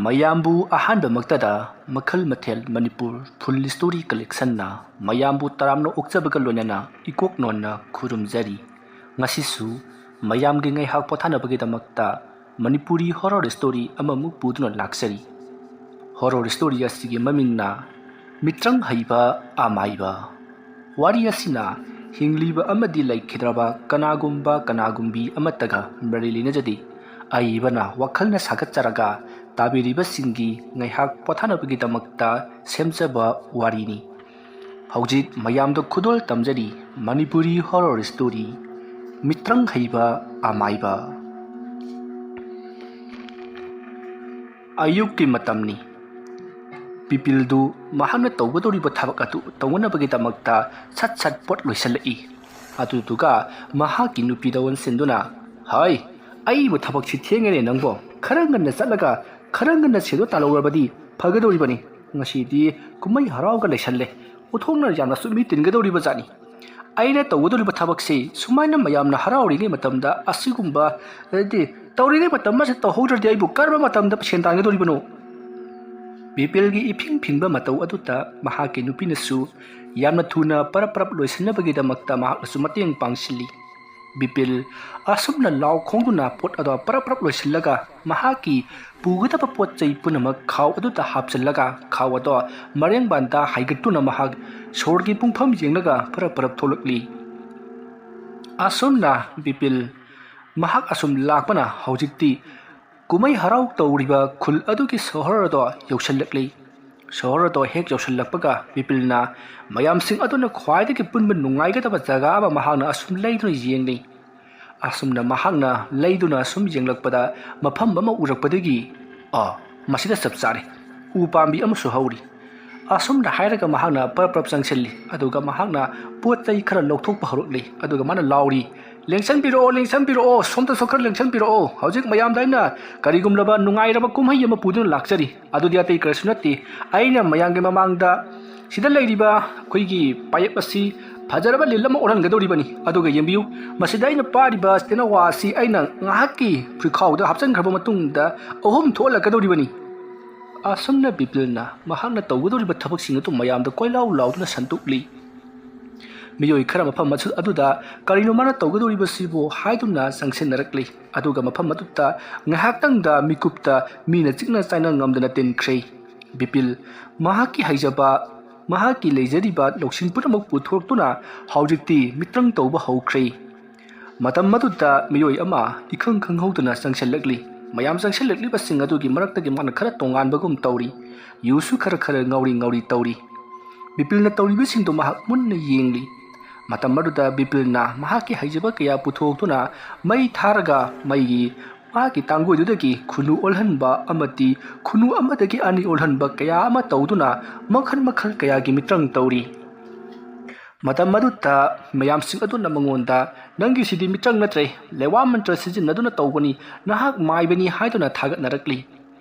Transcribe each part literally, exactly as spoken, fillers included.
ꯃꯌꯥꯝꯕꯨ ꯑꯍꯥꯟꯕꯃꯛꯇꯗ ꯃꯈꯜ ꯃꯊꯦꯜ ꯃꯅꯤꯄꯨꯔ ꯐꯨꯜ ꯁ꯭ꯇꯣꯔꯤ ꯀꯂꯦꯛꯁꯟꯅ ꯃꯌꯥꯝꯕꯨ ꯇꯔꯥꯝꯅ ꯑꯣꯛꯆꯕꯒ ꯂꯣꯏꯅꯅ ꯏꯀꯣꯛ ꯅꯣꯟꯅ ꯈꯨꯔꯨꯝꯖꯔꯤ꯫ ꯉꯁꯤꯁꯨ ꯃꯌꯥꯝꯒꯤ ꯉꯥꯏꯍꯥꯛ ꯄꯣꯊꯥꯅꯕꯒꯤꯗꯃꯛꯇ ꯃꯅꯤꯄꯨꯔꯤ ꯍꯣꯔꯣꯔ ꯁ꯭ꯇꯣꯔꯤ ꯑꯃꯃꯨꯛ ꯄꯨꯗꯨꯅ ꯂꯥꯛꯆꯔꯤ꯫ ꯍꯣꯔꯣꯔ ꯁ꯭ꯇꯣꯔꯤ ꯑꯁꯤꯒꯤ ꯃꯃꯤꯡꯅ ꯃꯤꯇ꯭ꯔꯪ ꯍꯩꯕ ꯑꯃꯥꯏꯕ꯫ ꯋꯥꯔꯤ ꯑꯁꯤꯅ ꯍꯤꯡꯂꯤꯕ ꯑꯃꯗꯤ ꯂꯩꯈꯤꯗ꯭ꯔꯕ ꯀꯅꯥꯒꯨꯝꯕ ꯀꯅꯥꯒꯨꯝꯕꯤ ꯑꯃꯠꯇꯒ ꯃꯔꯤ ꯂꯩꯅꯖꯗꯦ꯫ ꯑꯏꯕꯅ ꯋꯥꯈꯜꯅ ꯁꯥꯒꯠꯆꯔꯒ ꯇꯥꯕꯤꯔꯤꯕꯁꯤꯡꯒꯤ ꯉꯥꯏꯍꯥꯛ ꯄꯣꯊꯥꯅꯕꯒꯤꯗꯃꯛꯇ ꯁꯦꯝꯖꯕ ꯋꯥꯔꯤꯅꯤ꯫ ꯍꯧꯖꯤꯛ ꯃꯌꯥꯝꯗ ꯈꯨꯗꯣꯜ ꯇꯝꯖꯔꯤ ꯃꯅꯤꯄꯨꯔꯤ ꯍꯣꯔꯣꯔ ꯁ꯭ꯇꯣꯔꯤ ꯃꯤꯇ꯭ꯔꯪ ꯍꯩꯕ ꯑꯃꯥꯏꯕ꯫ ꯑꯌꯨꯛꯀꯤ ꯃꯇꯝꯅꯤ꯫ ꯕꯤꯄꯤꯜꯗꯨ ꯃꯍꯥꯛꯅ ꯇꯧꯒꯗꯧꯔꯤꯕ ꯊꯕꯛ ꯑꯗꯨ ꯇꯧꯅꯕꯒꯤꯗꯃꯛꯇ ꯁꯠ ꯁꯠ ꯄꯣꯠ ꯂꯣꯏꯁꯤꯜꯂꯛꯏ꯫ ꯑꯗꯨꯗꯨꯒ ꯃꯍꯥꯛꯀꯤ ꯅꯨꯄꯤꯗ ꯑꯣꯟꯁꯤꯟꯗꯨꯅ, "ꯍꯥꯏ, ꯑꯩꯕꯨ ꯊꯕꯛꯁꯤ ꯊꯦꯡꯉꯦꯅꯦ ꯅꯪꯕꯣ꯫ ꯈꯔ ꯉꯟꯅ ꯆꯠꯂꯒ ꯈꯔ ꯉꯟꯅ ꯁꯦꯟꯗꯣ ꯇꯥꯜꯍꯧꯔꯕꯗꯤ ꯐꯒꯗꯧꯔꯤꯕꯅꯤ꯫ ꯉꯁꯤꯗꯤ ꯀꯨꯝꯍꯩ ꯍꯔꯥꯎꯒ ꯂꯩꯁꯜꯂꯦ꯫ ꯑꯣꯟꯊꯣꯛꯅ ꯌꯥꯝꯅꯁꯨ ꯃꯤ ꯇꯤꯟꯒꯗꯧꯔꯤꯕ ꯖꯥꯠꯅꯤ꯫ ꯑꯩꯅ ꯇꯧꯒꯗꯧꯔꯤꯕ ꯊꯕꯛꯁꯤ ꯁꯨꯃꯥꯏꯅ ꯃꯌꯥꯝꯅ ꯍꯔꯥꯎꯔꯤꯉꯩ ꯃꯇꯝꯗ ꯑꯁꯤꯒꯨꯝꯕ, ꯍꯥꯏꯗꯤ, ꯇꯧꯔꯤꯉꯩ ꯃꯇꯝ ꯑꯁꯤ ꯇꯧꯍꯧꯗ꯭ꯔꯗꯤ ꯑꯩꯕꯨ ꯀꯔꯝꯕ ꯃꯇꯝꯗ ꯁꯦꯟ ꯇꯥꯟꯒꯗꯧꯔꯤꯕꯅꯣ?" ꯕꯤꯄꯤꯜꯒꯤ ꯏꯐꯤꯡ ꯐꯤꯡꯕ ꯃꯇꯧ ꯑꯗꯨꯗ ꯃꯍꯥꯛꯀꯤ ꯅꯨꯄꯤꯅꯁꯨ ꯌꯥꯝꯅ ꯊꯨꯅ ꯄꯔꯞ ꯄꯔꯞ ꯂꯣꯏꯁꯤꯟꯅꯕꯒꯤꯗꯃꯛꯇ ꯃꯍꯥꯛꯅꯁꯨ ꯃꯇꯦꯡ ꯄꯥꯡꯁꯤꯜꯂꯤ꯫ ꯕꯤꯄꯤꯜ ꯑꯁꯨꯝꯅ ꯂꯥꯎ ꯈꯣꯡꯗꯨꯅ ꯄꯣꯠ ꯑꯗꯣ ꯄꯔꯞ ꯄꯔꯞ ꯂꯣꯏꯁꯤꯜꯂꯒ ꯃꯍꯥꯛꯀꯤ ꯄꯨꯒꯗꯕ ꯄꯣꯠ ꯆꯩ ꯄꯨꯝꯅꯃꯛ ꯈꯥꯎ ꯑꯗꯨꯗ ꯍꯥꯞꯆꯤꯜꯂꯒ ꯈꯥꯎ ꯑꯗꯣ ꯃꯔꯦꯡꯕꯥꯟꯗ ꯍꯥꯏꯒꯠꯇꯨꯅ ꯃꯍꯥꯛ ꯁꯣꯔꯒꯤ ꯄꯨꯡꯐꯝ ꯌꯦꯡꯂꯒ ꯐꯔꯞ ꯐꯔꯞ ꯊꯣꯛꯂꯛꯂꯤ꯫ ꯑꯁꯨꯝꯅ ꯕꯤꯄꯤꯜ ꯃꯍꯥꯛ ꯑꯁꯨꯝ ꯂꯥꯛꯄꯅ ꯍꯧꯖꯤꯛꯇꯤ ꯀꯨꯝꯍꯩ ꯍꯔꯥꯎ ꯇꯧꯔꯤꯕ ꯈꯨꯜ ꯑꯗꯨꯒꯤ ꯁꯣꯍꯔ ꯑꯗꯣ ꯌꯧꯁꯤꯜꯂꯛꯂꯤ꯫ ꯁꯣꯍꯔ ꯑꯗꯣ ꯍꯦꯛ ꯌꯧꯁꯤꯜꯂꯛꯄꯒ ꯕꯤꯄꯤꯜꯅ ꯃꯌꯥꯝꯁꯤꯡ ꯑꯗꯨꯅ ꯈ꯭ꯋꯥꯏꯗꯒꯤ ꯄꯨꯟꯕ ꯅꯨꯡꯉꯥꯏꯒꯗꯕ ꯖꯒꯥ ꯑꯃ ꯃꯍꯥꯛꯅ ꯑꯁꯨꯝ ꯂꯩꯗꯨꯅ ꯌꯦꯡꯂꯤ꯫ ꯑꯁꯨꯝꯅ ꯃꯍꯥꯛꯅ ꯂꯩꯗꯨꯅ ꯑꯁꯨꯝ ꯌꯦꯡꯂꯛꯄꯗ ꯃꯐꯝ ꯑꯃ ꯎꯔꯛꯄꯗꯒꯤ, "ꯑ, ꯃꯁꯤꯗ ꯆꯞ ꯆꯥꯔꯦ꯫ ꯎ ꯄꯥꯝꯕꯤ ꯑꯃꯁꯨ ꯍꯧꯔꯤ꯫" ꯑꯁꯨꯝꯅ ꯍꯥꯏꯔꯒ ꯃꯍꯥꯛꯅ ꯄꯔꯞ ꯄꯔꯞ ꯆꯪꯁꯤꯜꯂꯤ꯫ ꯑꯗꯨꯒ ꯃꯍꯥꯛꯅ ꯄꯣꯠ ꯆꯩ ꯈꯔ ꯂꯧꯊꯣꯛꯄ ꯍꯧꯔꯛꯂꯤ꯫ ꯑꯗꯨꯒ ꯃꯥꯅ ꯂꯥꯎꯔꯤ, "ꯂꯦꯡꯁꯟꯕꯤꯔꯛꯑꯣ, ꯂꯦꯡꯁꯟꯕꯤꯔꯛꯑꯣ, ꯁꯣꯝꯗꯁꯨ ꯈꯔ ꯂꯦꯡꯁꯟꯕꯤꯔꯛꯑꯣ꯫ ꯍꯧꯖꯤꯛ ꯃꯌꯥꯝꯗ ꯑꯩꯅ ꯀꯔꯤꯒꯨꯝꯂꯕ ꯅꯨꯡꯉꯥꯏꯔꯕ ꯀꯨꯝꯍꯩ ꯑꯃ ꯄꯨꯗꯨꯅ ꯂꯥꯛꯆꯔꯤ꯫ ꯑꯗꯨꯗꯤ ꯑꯇꯩ ꯀꯔꯤꯁꯨ ꯅꯠꯇꯦ, ꯑꯩꯅ ꯃꯌꯥꯝꯒꯤ ꯃꯃꯥꯡꯗ ꯁꯤꯗ ꯂꯩꯔꯤꯕ ꯑꯩꯈꯣꯏꯒꯤ ꯄꯥꯌꯦꯞ ꯑꯁꯤ ꯐꯖꯔꯕ ꯂꯤꯜ ꯑꯃ ꯑꯣꯜꯍꯟꯒꯗꯧꯔꯤꯕꯅꯤ꯫ ꯑꯗꯨꯒ ꯌꯦꯡꯕꯤꯌꯨ, ꯃꯁꯤꯗ ꯑꯩꯅ ꯄꯥꯔꯤꯕ ꯇꯦꯅꯋꯥ ꯑꯁꯤ ꯑꯩꯅ ꯉꯥꯏꯍꯥꯛꯀꯤ ꯐꯨꯔꯤꯈꯥꯎꯗ ꯍꯥꯞꯆꯤꯟꯈ꯭ꯔꯕ ꯃꯇꯨꯡꯗ ꯑꯍꯨꯝ ꯊꯣꯛꯍꯜꯂꯛꯀꯗꯧꯔꯤꯕꯅꯤ꯫" ꯑꯁꯨꯝꯅ ꯕꯤꯄꯤꯜꯅ ꯃꯍꯥꯛꯅ ꯇꯧꯒꯗꯧꯔꯤꯕ ꯊꯕꯛꯁꯤꯡ ꯑꯗꯨ ꯃꯌꯥꯝꯗ ꯀꯣꯏꯂꯥꯎ ꯂꯥꯎꯗꯨꯅ ꯁꯟꯗꯣꯛꯂꯤ꯫ ꯃꯤꯑꯣꯏ ꯈꯔ ꯃꯐꯝ ꯑꯗꯨꯗ "ꯀꯔꯤꯅꯣ ꯃꯥꯅ ꯇꯧꯒꯗꯧꯔꯤꯕꯁꯤꯕꯨ?" ꯍꯥꯏꯗꯨꯅ ꯆꯪꯁꯤꯟꯅꯔꯛꯂꯤ꯫ ꯑꯗꯨꯒ ꯃꯐꯝ ꯑꯗꯨꯗ ꯉꯥꯏꯍꯥꯛꯇꯪꯗ ꯃꯤꯀꯨꯞꯇ ꯃꯤꯅ ꯆꯤꯛꯅ ꯆꯥꯏꯅ ꯉꯝꯗꯅ ꯇꯤꯟꯈ꯭ꯔꯦ꯫ ꯕꯤꯄꯤꯜ ꯃꯍꯥꯛꯀꯤ ꯍꯩꯖꯕ, ꯃꯍꯥꯛꯀꯤ ꯂꯩꯖꯔꯤꯕ ꯂꯧꯁꯤꯡ ꯄꯨꯝꯅꯃꯛ ꯄꯨꯊꯣꯛꯇꯨꯅ ꯍꯧꯖꯤꯛꯇꯤ ꯃꯤꯇ꯭ꯔꯪ ꯇꯧꯕ ꯍꯧꯈ꯭ꯔꯦ꯫ ꯃꯇꯝ ꯑꯗꯨꯗ ꯃꯤꯑꯣꯏ ꯑꯃ ꯏꯈꯪ ꯈꯪꯍꯧꯗꯅ ꯆꯪꯁꯤꯜꯂꯛꯂꯤ꯫ ꯃꯌꯥꯝ ꯆꯪꯁꯤꯜꯂꯛꯂꯤꯕꯁꯤꯡ ꯑꯗꯨꯒꯤ ꯃꯔꯛꯇꯒꯤ ꯃꯥꯅ ꯈꯔ ꯇꯣꯉꯥꯟꯕꯒꯨꯝ ꯇꯧꯔꯤ꯫ ꯌꯨꯁꯨ ꯈꯔ ꯈꯔ ꯉꯧꯔꯤ ꯉꯧꯔꯤ ꯇꯧꯔꯤ꯫ ꯕꯤꯄꯤꯜꯅ ꯇꯧꯔꯤꯕꯁꯤꯡꯗꯨ ꯃꯍꯥꯛ ꯃꯨꯟꯅ ꯌꯦꯡꯂꯤ꯫ ꯃꯇꯝ ꯑꯗꯨꯗ ꯕꯤꯄꯤꯜꯅ ꯃꯍꯥꯛꯀꯤ ꯍꯩꯖꯕ ꯀꯌꯥ ꯄꯨꯊꯣꯛꯇꯨꯅ ꯃꯩ ꯊꯥꯔꯒ ꯃꯩꯒꯤ ꯃꯍꯥꯛꯀꯤ ꯇꯥꯡꯒꯣꯏꯗꯨꯗꯒꯤ ꯈꯨꯅꯨ ꯑꯣꯜꯍꯟꯕ ꯑꯃꯗꯤ ꯈꯨꯅꯨ ꯑꯃꯗꯒꯤ ꯑꯅꯤ ꯑꯣꯜꯍꯟꯕ ꯀꯌꯥ ꯑꯃ ꯇꯧꯗꯨꯅ ꯃꯈꯜ ꯃꯈꯜ ꯀꯌꯥꯒꯤ ꯃꯤꯇ꯭ꯔꯪ ꯇꯧꯔꯤ꯫ ꯃꯇꯝ ꯑꯗꯨꯗ ꯃꯌꯥꯝꯁꯤꯡ ꯑꯗꯨꯅ ꯃꯉꯣꯟꯗ, "ꯅꯪꯒꯤꯁꯤꯗꯤ ꯃꯤꯇ꯭ꯔꯪ ꯅꯠꯇ꯭ꯔꯦ, ꯂꯩꯋꯥ ꯃꯟꯇ꯭ꯔ ꯁꯤꯖꯤꯟꯅꯗꯨꯅ ꯇꯧꯕꯅꯤ, ꯅꯍꯥꯛ ꯃꯥꯏꯕꯅꯤ" ꯍꯥꯏꯗꯨꯅ ꯊꯥꯒꯠꯅꯔꯛꯂꯤ꯫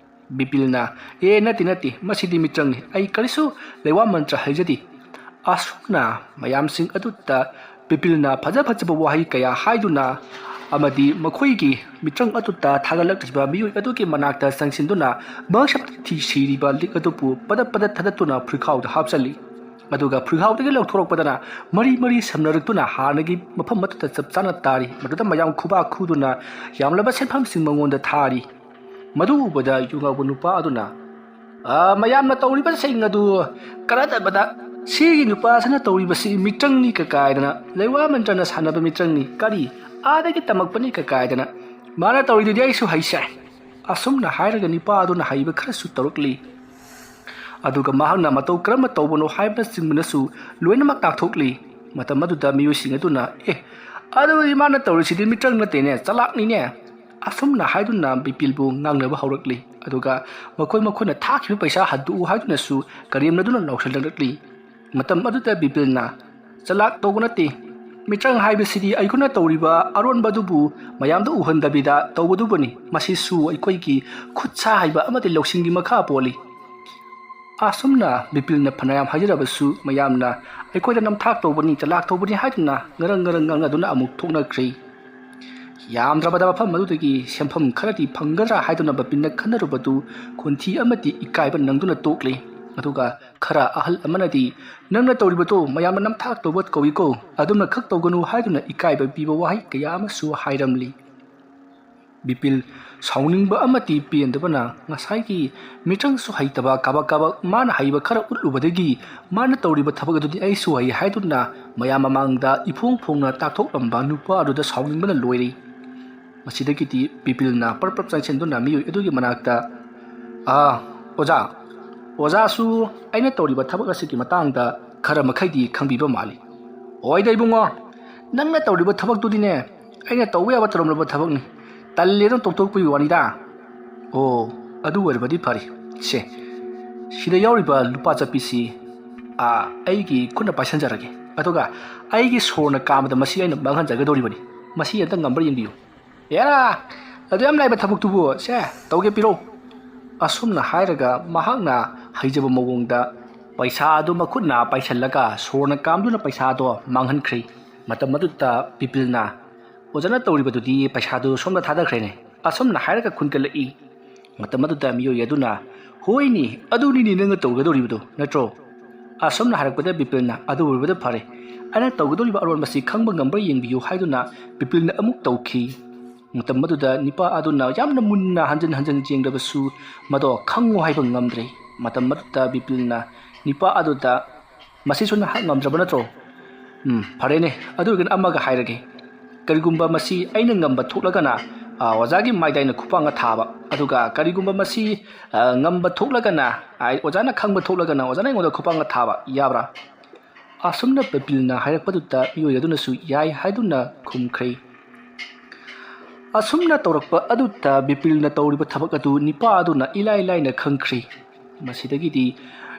ꯕꯤꯄꯤꯜꯅ, "ꯑꯦ, ꯅꯠꯇꯦ, ꯅꯠꯇꯦ, ꯃꯁꯤꯗꯤ ꯃꯤꯇ꯭ꯔꯪꯅꯤ, ꯑꯩ ꯀꯔꯤꯁꯨ ꯂꯩꯋꯥ ꯃꯟꯇ꯭ꯔ ꯍꯩꯖꯗꯦ"꯫ ꯑꯁꯨꯝꯅ ꯃꯌꯥꯝꯁꯤꯡ ꯑꯗꯨꯗ ꯕꯤꯄꯤꯜꯅ ꯐꯖ ꯐꯖꯕ ꯋꯥꯍꯩ ꯀꯌꯥ ꯍꯥꯏꯗꯨꯅ ꯑꯃꯗꯤ ꯃꯈꯣꯏꯒꯤ ꯃꯤꯇ꯭ꯔꯪ ꯑꯗꯨꯗ ꯊꯥꯒꯠꯂꯛꯂꯤꯕ ꯃꯤꯑꯣꯏ ꯑꯗꯨꯒꯤ ꯃꯅꯥꯛꯇ ꯆꯪꯁꯤꯟꯗꯨꯅ ꯃꯍꯥꯛꯁꯤ ꯊꯤ ꯁꯤꯔꯤꯕ ꯂꯤꯛ ꯑꯗꯨꯕꯨ ꯄꯗꯠ ꯄꯗꯠ ꯊꯗꯠꯇꯨꯅ ꯐꯨꯔꯤꯈꯥꯎꯗ ꯍꯥꯞꯆꯜꯂꯤ꯫ ꯑꯗꯨꯒ ꯐꯨꯔꯤꯈꯥꯎꯗꯒꯤ ꯂꯧꯊꯣꯔꯛꯄꯗꯅ ꯃꯔꯤ ꯃꯔꯤ ꯁꯝꯅꯔꯛꯇꯨꯅ ꯍꯥꯟꯅꯒꯤ ꯃꯐꯝ ꯑꯗꯨꯗ ꯆꯞ ꯆꯥꯅ ꯇꯥꯔꯤ꯫ ꯃꯗꯨꯗ ꯃꯌꯥꯝ ꯈꯨꯕꯥꯛ ꯈꯨꯗꯨꯅ ꯌꯥꯝꯂꯕ ꯁꯦꯟꯐꯝꯁꯤꯡ ꯃꯉꯣꯟꯗ ꯊꯥꯔꯤ꯫ ꯃꯗꯨ ꯎꯕꯗ ꯌꯨ ꯉꯥꯎꯕ ꯅꯨꯄꯥ ꯑꯗꯨꯅ, "ꯑ, ꯃꯌꯥꯝꯅ ꯇꯧꯔꯤꯕꯁꯤꯡ ꯑꯗꯨ ꯀꯔꯗꯕꯗ ꯁꯤꯒꯤ ꯅꯨꯄꯥꯁꯤꯅ ꯇꯧꯔꯤꯕꯁꯤ ꯃꯤꯇ꯭ꯔꯪꯅꯤ ꯀꯀꯥꯏꯗꯅ, ꯂꯩꯋꯥ ꯃꯟꯇ꯭ꯔꯅ ꯁꯥꯟꯅꯕ ꯃꯤꯇ꯭ꯔꯪꯅꯤ, ꯀꯔꯤ ꯑꯥꯗꯒꯤ ꯇꯝꯃꯛꯄꯅꯤ ꯀꯀꯥꯏꯗꯅ, ꯃꯥꯅ ꯇꯧꯔꯤꯗꯨꯗꯤ ꯑꯩꯁꯨ ꯍꯩꯁꯦ"꯫ ꯑꯁꯨꯝꯅ ꯍꯥꯏꯔꯒ ꯅꯨꯄꯥ ꯑꯗꯨꯅ ꯍꯩꯕ ꯈꯔꯁꯨ ꯇꯧꯔꯛꯂꯤ꯫ ꯑꯗꯨꯒ ꯃꯍꯥꯛꯅ ꯃꯇꯧ ꯀꯔꯝꯅ ꯇꯧꯕꯅꯣ ꯍꯥꯏꯕꯅꯆꯤꯡꯕꯅꯁꯨ ꯂꯣꯏꯅꯃꯛ ꯇꯥꯛꯊꯣꯛꯂꯤ꯫ ꯃꯇꯝ ꯑꯗꯨꯗ ꯃꯤꯑꯣꯏꯁꯤꯡ ꯑꯗꯨꯅ, "ꯑꯦ, ꯑꯗꯨꯗꯤ ꯃꯥꯅ ꯇꯧꯔꯤꯁꯤꯗꯤ ꯃꯤꯇ꯭ꯔꯪ ꯅꯠꯇꯦꯅꯦ, ꯆꯂꯥꯛꯅꯤꯅꯦ"꯫ ꯑꯁꯨꯝꯅ ꯍꯥꯏꯗꯨꯅ ꯕꯤꯄꯤꯜꯕꯨ ꯉꯥꯡꯅꯕ ꯍꯧꯔꯛꯂꯤ꯫ ꯑꯗꯨꯒ ꯃꯈꯣꯏ ꯃꯈꯣꯏꯅ ꯊꯥꯈꯤꯕ ꯄꯩꯁꯥ ꯍꯟꯗꯣꯛꯎ ꯍꯥꯏꯗꯨꯅꯁꯨ ꯀꯔꯦꯝꯅꯗꯨꯅ ꯂꯥꯎꯁꯤꯜꯂꯛꯂꯤ꯫ ꯃꯇꯝ ꯑꯗꯨꯗ ꯕꯤꯄꯤꯜꯅ, "ꯆꯂꯥꯛ ꯇꯧꯕ ꯅꯠꯇꯦ, ꯃꯤꯇ꯭ꯔꯪ ꯍꯥꯏꯕꯁꯤꯗꯤ ꯑꯩꯈꯣꯏꯅ ꯇꯧꯔꯤꯕ ꯑꯔꯣꯟꯕꯗꯨꯕꯨ ꯃꯌꯥꯝꯗ ꯎꯍꯟꯗꯕꯤꯗ ꯇꯧꯕꯗꯨꯕꯨꯅꯤ꯫ ꯃꯁꯤꯁꯨ ꯑꯩꯈꯣꯏꯒꯤ ꯈꯨꯠ ꯁꯥ ꯍꯩꯕ ꯑꯃꯗꯤ ꯂꯧꯁꯤꯡꯒꯤ ꯃꯈꯥ ꯄꯣꯜꯂꯤ"꯫ ꯑꯁꯨꯝꯅ ꯕꯤꯄꯤꯜꯅ ꯐꯅꯌꯥꯝ ꯍꯥꯏꯖꯔꯕꯁꯨ ꯃꯌꯥꯝꯅ "ꯑꯩꯈꯣꯏꯗ ꯅꯝꯊꯥꯛ ꯇꯧꯕꯅꯤ, ꯆꯂꯥꯛ ꯇꯧꯕꯅꯤ" ꯍꯥꯏꯗꯨꯅ ꯉꯔꯪ ꯉꯔꯪ ꯉꯥꯡꯅꯗꯨꯅ ꯑꯃꯨꯛ ꯊꯣꯛꯅꯈ꯭ꯔꯦ꯫ ꯌꯥꯝꯗ꯭ꯔꯕꯗ ꯃꯐꯝ ꯑꯗꯨꯗꯒꯤ ꯁꯦꯟꯐꯝ ꯈꯔꯗꯤ ꯐꯪꯒꯗ꯭ꯔꯥ ꯍꯥꯏꯗꯨꯅ ꯕꯤꯄꯤꯟꯅ ꯈꯟꯅꯔꯨꯕꯗꯨ ꯈꯣꯟꯊꯤ ꯑꯃꯗꯤ ꯏꯀꯥꯏꯕ ꯅꯪꯗꯨꯅ ꯇꯣꯛꯂꯤ꯫ ꯑꯗꯨꯒ ꯈꯔ ꯑꯍꯜ ꯑꯃꯅꯗꯤ, "ꯅꯪꯅ ꯇꯧꯔꯤꯕꯗꯣ ꯃꯌꯥꯝꯅ ꯅꯝꯊꯥꯛ ꯇꯧꯕ ꯀꯧꯏꯀꯣ, ꯑꯗꯨꯝꯅ ꯈꯛ ꯇꯧꯒꯅꯨ" ꯍꯥꯏꯗꯨꯅ ꯏꯀꯥꯏꯕ ꯄꯤꯕ ꯋꯥꯍꯩ ꯀꯌꯥ ꯑꯃꯁꯨ ꯍꯥꯏꯔꯝꯂꯤ꯫ ꯕꯤꯄꯤꯜ ꯁꯥꯎꯅꯤꯡꯕ ꯑꯃꯗꯤ ꯄꯦꯟꯗꯕꯅ ꯉꯁꯥꯏꯒꯤ ꯃꯤꯇ꯭ꯔꯪꯁꯨ ꯍꯩꯇꯕ ꯀꯥꯕꯛ ꯀꯥꯕꯛ ꯃꯥꯅ ꯍꯩꯕ ꯈꯔ ꯎꯠꯂꯨꯕꯗꯒꯤ ꯃꯥꯅ ꯇꯧꯔꯤꯕ ꯊꯕꯛ ꯑꯗꯨꯗꯤ ꯑꯩꯁꯨ ꯍꯩ ꯍꯥꯏꯗꯨꯅ ꯃꯌꯥꯝ ꯃꯃꯥꯡꯗ ꯏꯐꯣꯡ ꯐꯣꯡꯅ ꯇꯥꯛꯊꯣꯛꯂꯝꯕ ꯅꯨꯄꯥ ꯑꯗꯨꯗ ꯁꯥꯎꯅꯤꯡꯕꯅ ꯂꯣꯏꯔꯦ꯫ ꯃꯁꯤꯗꯒꯤꯗꯤ ꯕꯤꯄꯤꯜꯅ ꯄꯔꯞ ꯄꯔꯞ ꯆꯪꯁꯤꯟꯗꯨꯅ ꯃꯤꯑꯣꯏ ꯑꯗꯨꯒꯤ ꯃꯅꯥꯛꯇ, "ꯑꯥ, ꯑꯣꯖꯥ, ꯑꯣꯖꯥꯁꯨ ꯑꯩꯅ ꯇꯧꯔꯤꯕ ꯊꯕꯛ ꯑꯁꯤꯒꯤ ꯃꯇꯥꯡꯗ ꯈꯔ ꯃꯈꯩꯗꯤ ꯈꯪꯕꯤꯕ ꯃꯥꯜꯂꯤ꯫" "ꯑꯣꯏꯗ ꯏꯕꯨꯡꯉꯣ, ꯅꯪꯅ ꯇꯧꯔꯤꯕ ꯊꯕꯛꯇꯨꯗꯤꯅꯦ ꯑꯩꯅ ꯇꯧꯕ ꯌꯥꯕ ꯇꯧꯔꯝꯂꯕ ꯊꯕꯛꯅꯤ, ꯇꯜꯂꯦꯅ ꯇꯣꯛꯊꯣꯛꯄꯒꯤ ꯋꯥꯅꯤꯗ꯫" "ꯑꯣ, ꯑꯗꯨ ꯑꯣꯏꯔꯕꯗꯤ ꯐꯔꯦ꯫ ꯁꯦ, ꯁꯤꯗ ꯌꯥꯎꯔꯤꯕ ꯂꯨꯄꯥ ꯆꯠꯄꯤꯁꯤ, ꯑꯥ, ꯑꯩꯒꯤ ꯈꯨꯠꯅ ꯄꯥꯏꯁꯟꯖꯔꯒꯦ, ꯑꯗꯨꯒ ꯑꯩꯒꯤ ꯁꯣꯔꯅ ꯀꯥꯝꯕꯗ ꯃꯁꯤ ꯑꯩꯅ ꯃꯥꯡꯍꯟꯖꯒꯗꯧꯔꯤꯕꯅꯤ꯫ ꯃꯁꯤ ꯑꯝꯇ ꯉꯝꯕ꯭ꯔꯥ ꯌꯦꯡꯕꯤꯌꯨ꯫" "ꯑꯦꯔꯥ, ꯑꯗꯨ ꯌꯥꯝ ꯂꯥꯏꯕ ꯊꯕꯛꯇꯨꯕꯨ꯫ ꯁꯦ, ꯇꯧꯒꯦ, ꯄꯤꯔꯛꯎ꯫" ꯑꯁꯨꯝꯅ ꯍꯥꯏꯔꯒ ꯃꯍꯥꯛꯅ ꯍꯩꯖꯕ ꯃꯑꯣꯡꯗ ꯄꯩꯁꯥ ꯑꯗꯨ ꯃꯈꯨꯠꯅ ꯄꯥꯏꯁꯜꯂꯒ ꯁꯣꯔꯅ ꯀꯥꯝꯗꯨꯅ ꯄꯩꯁꯥꯗꯣ ꯃꯥꯡꯍꯟꯈ꯭ꯔꯦ꯫ ꯃꯇꯝ ꯑꯗꯨꯗ ꯕꯤꯄꯤꯜꯅ, "ꯑꯣꯖꯥꯅ ꯇꯧꯔꯤꯕꯗꯨꯗꯤ ꯄꯩꯁꯥꯗꯨ ꯁꯣꯝꯗ ꯊꯥꯗꯈ꯭ꯔꯦꯅꯦ?" ꯑꯁꯨꯝꯅ ꯍꯥꯏꯔꯒ ꯈꯨꯟꯒꯠꯂꯛꯏ꯫ ꯃꯇꯝ ꯑꯗꯨꯗ ꯃꯤꯑꯣꯏ ꯑꯗꯨꯅ, "ꯍꯣꯏꯅꯦ, ꯑꯗꯨꯅꯤꯅꯦ ꯅꯪꯅ ꯇꯧꯒꯗꯧꯔꯤꯕꯗꯣ, ꯅꯠꯇ꯭ꯔꯣ?" ꯑꯁꯨꯝꯅ ꯍꯥꯏꯔꯛꯄꯗ ꯕꯤꯄꯤꯜꯅ, "ꯑꯗꯨ ꯑꯣꯏꯔꯕꯗ ꯐꯔꯦ, ꯑꯩꯅ ꯇꯧꯒꯗꯧꯔꯤꯕ ꯑꯔꯣꯟꯕꯁꯤ ꯈꯪꯕ ꯉꯝꯕ꯭ꯔꯥ ꯌꯦꯡꯕꯤꯌꯨ" ꯍꯥꯏꯗꯨꯅ ꯕꯤꯄꯤꯜꯅ ꯑꯃꯨꯛ ꯇꯧꯈꯤ꯫ ꯃꯇꯝ ꯑꯗꯨꯗ ꯅꯤꯄꯥ ꯑꯗꯨꯅ ꯌꯥꯝꯅ ꯃꯨꯟꯅ ꯍꯟꯖꯤꯟ ꯍꯟꯖꯤꯟ ꯌꯦꯡꯂꯕꯁꯨ ꯃꯗꯣ ꯈꯪꯉꯨ ꯍꯥꯏꯕ ꯉꯝꯗ꯭ꯔꯦ꯫ ꯃꯇꯝ ꯑꯗꯨꯗ ꯕꯤꯄꯤꯜꯅ ꯅꯤꯄꯥ ꯑꯗꯨꯗ, "ꯃꯁꯤꯁꯨ ꯅꯍꯥꯛ ꯉꯝꯗ꯭ꯔꯕ ꯅꯠꯇ꯭ꯔꯣ? ꯎꯝ, ꯐꯔꯦꯅꯦ, ꯑꯗꯨ ꯑꯣꯏꯔꯒꯅ ꯑꯃꯒ ꯍꯥꯏꯔꯒꯦ꯫ ꯀꯔꯤꯒꯨꯝꯕ ꯃꯁꯤ ꯑꯩꯅ ꯉꯝꯕ ꯊꯣꯛꯂꯒꯅ, ꯑ, ꯑꯣꯖꯥꯒꯤ ꯃꯥꯏꯗ ꯑꯩꯅ ꯈꯨꯄꯥꯛꯅ ꯊꯥꯕ, ꯑꯗꯨꯒ ꯀꯔꯤꯒꯨꯝꯕ ꯃꯁꯤ, ꯑ, ꯉꯝꯕ ꯊꯣꯛꯂꯒꯅ, ꯑ, ꯑꯣꯖꯥꯅ ꯈꯪꯕ ꯊꯣꯛꯂꯒꯅ ꯑꯣꯖꯥꯅ ꯑꯩꯉꯣꯟꯗ ꯈꯨꯄꯥꯛꯅ ꯊꯥꯕ, ꯌꯥꯕ꯭ꯔꯥ?" ꯑꯁꯨꯝꯅ ꯕꯤꯄꯤꯜꯅ ꯍꯥꯏꯔꯛꯄꯗꯨꯗ ꯃꯤꯑꯣꯏ ꯑꯗꯨꯅꯁꯨ ꯌꯥꯏ ꯍꯥꯏꯗꯨꯅ ꯈꯨꯝꯈ꯭ꯔꯦ꯫ ꯑꯁꯨꯝꯅ ꯇꯧꯔꯛꯄ ꯑꯗꯨꯗ ꯕꯤꯄꯤꯜꯅ ꯇꯧꯔꯤꯕ ꯊꯕꯛ ꯑꯗꯨ ꯅꯤꯄꯥ ꯑꯗꯨꯅ ꯏꯂꯥꯏ ꯂꯥꯏꯅ ꯈꯪꯈ꯭ꯔꯦ꯫ ꯃꯁꯤꯗꯒꯤꯗꯤ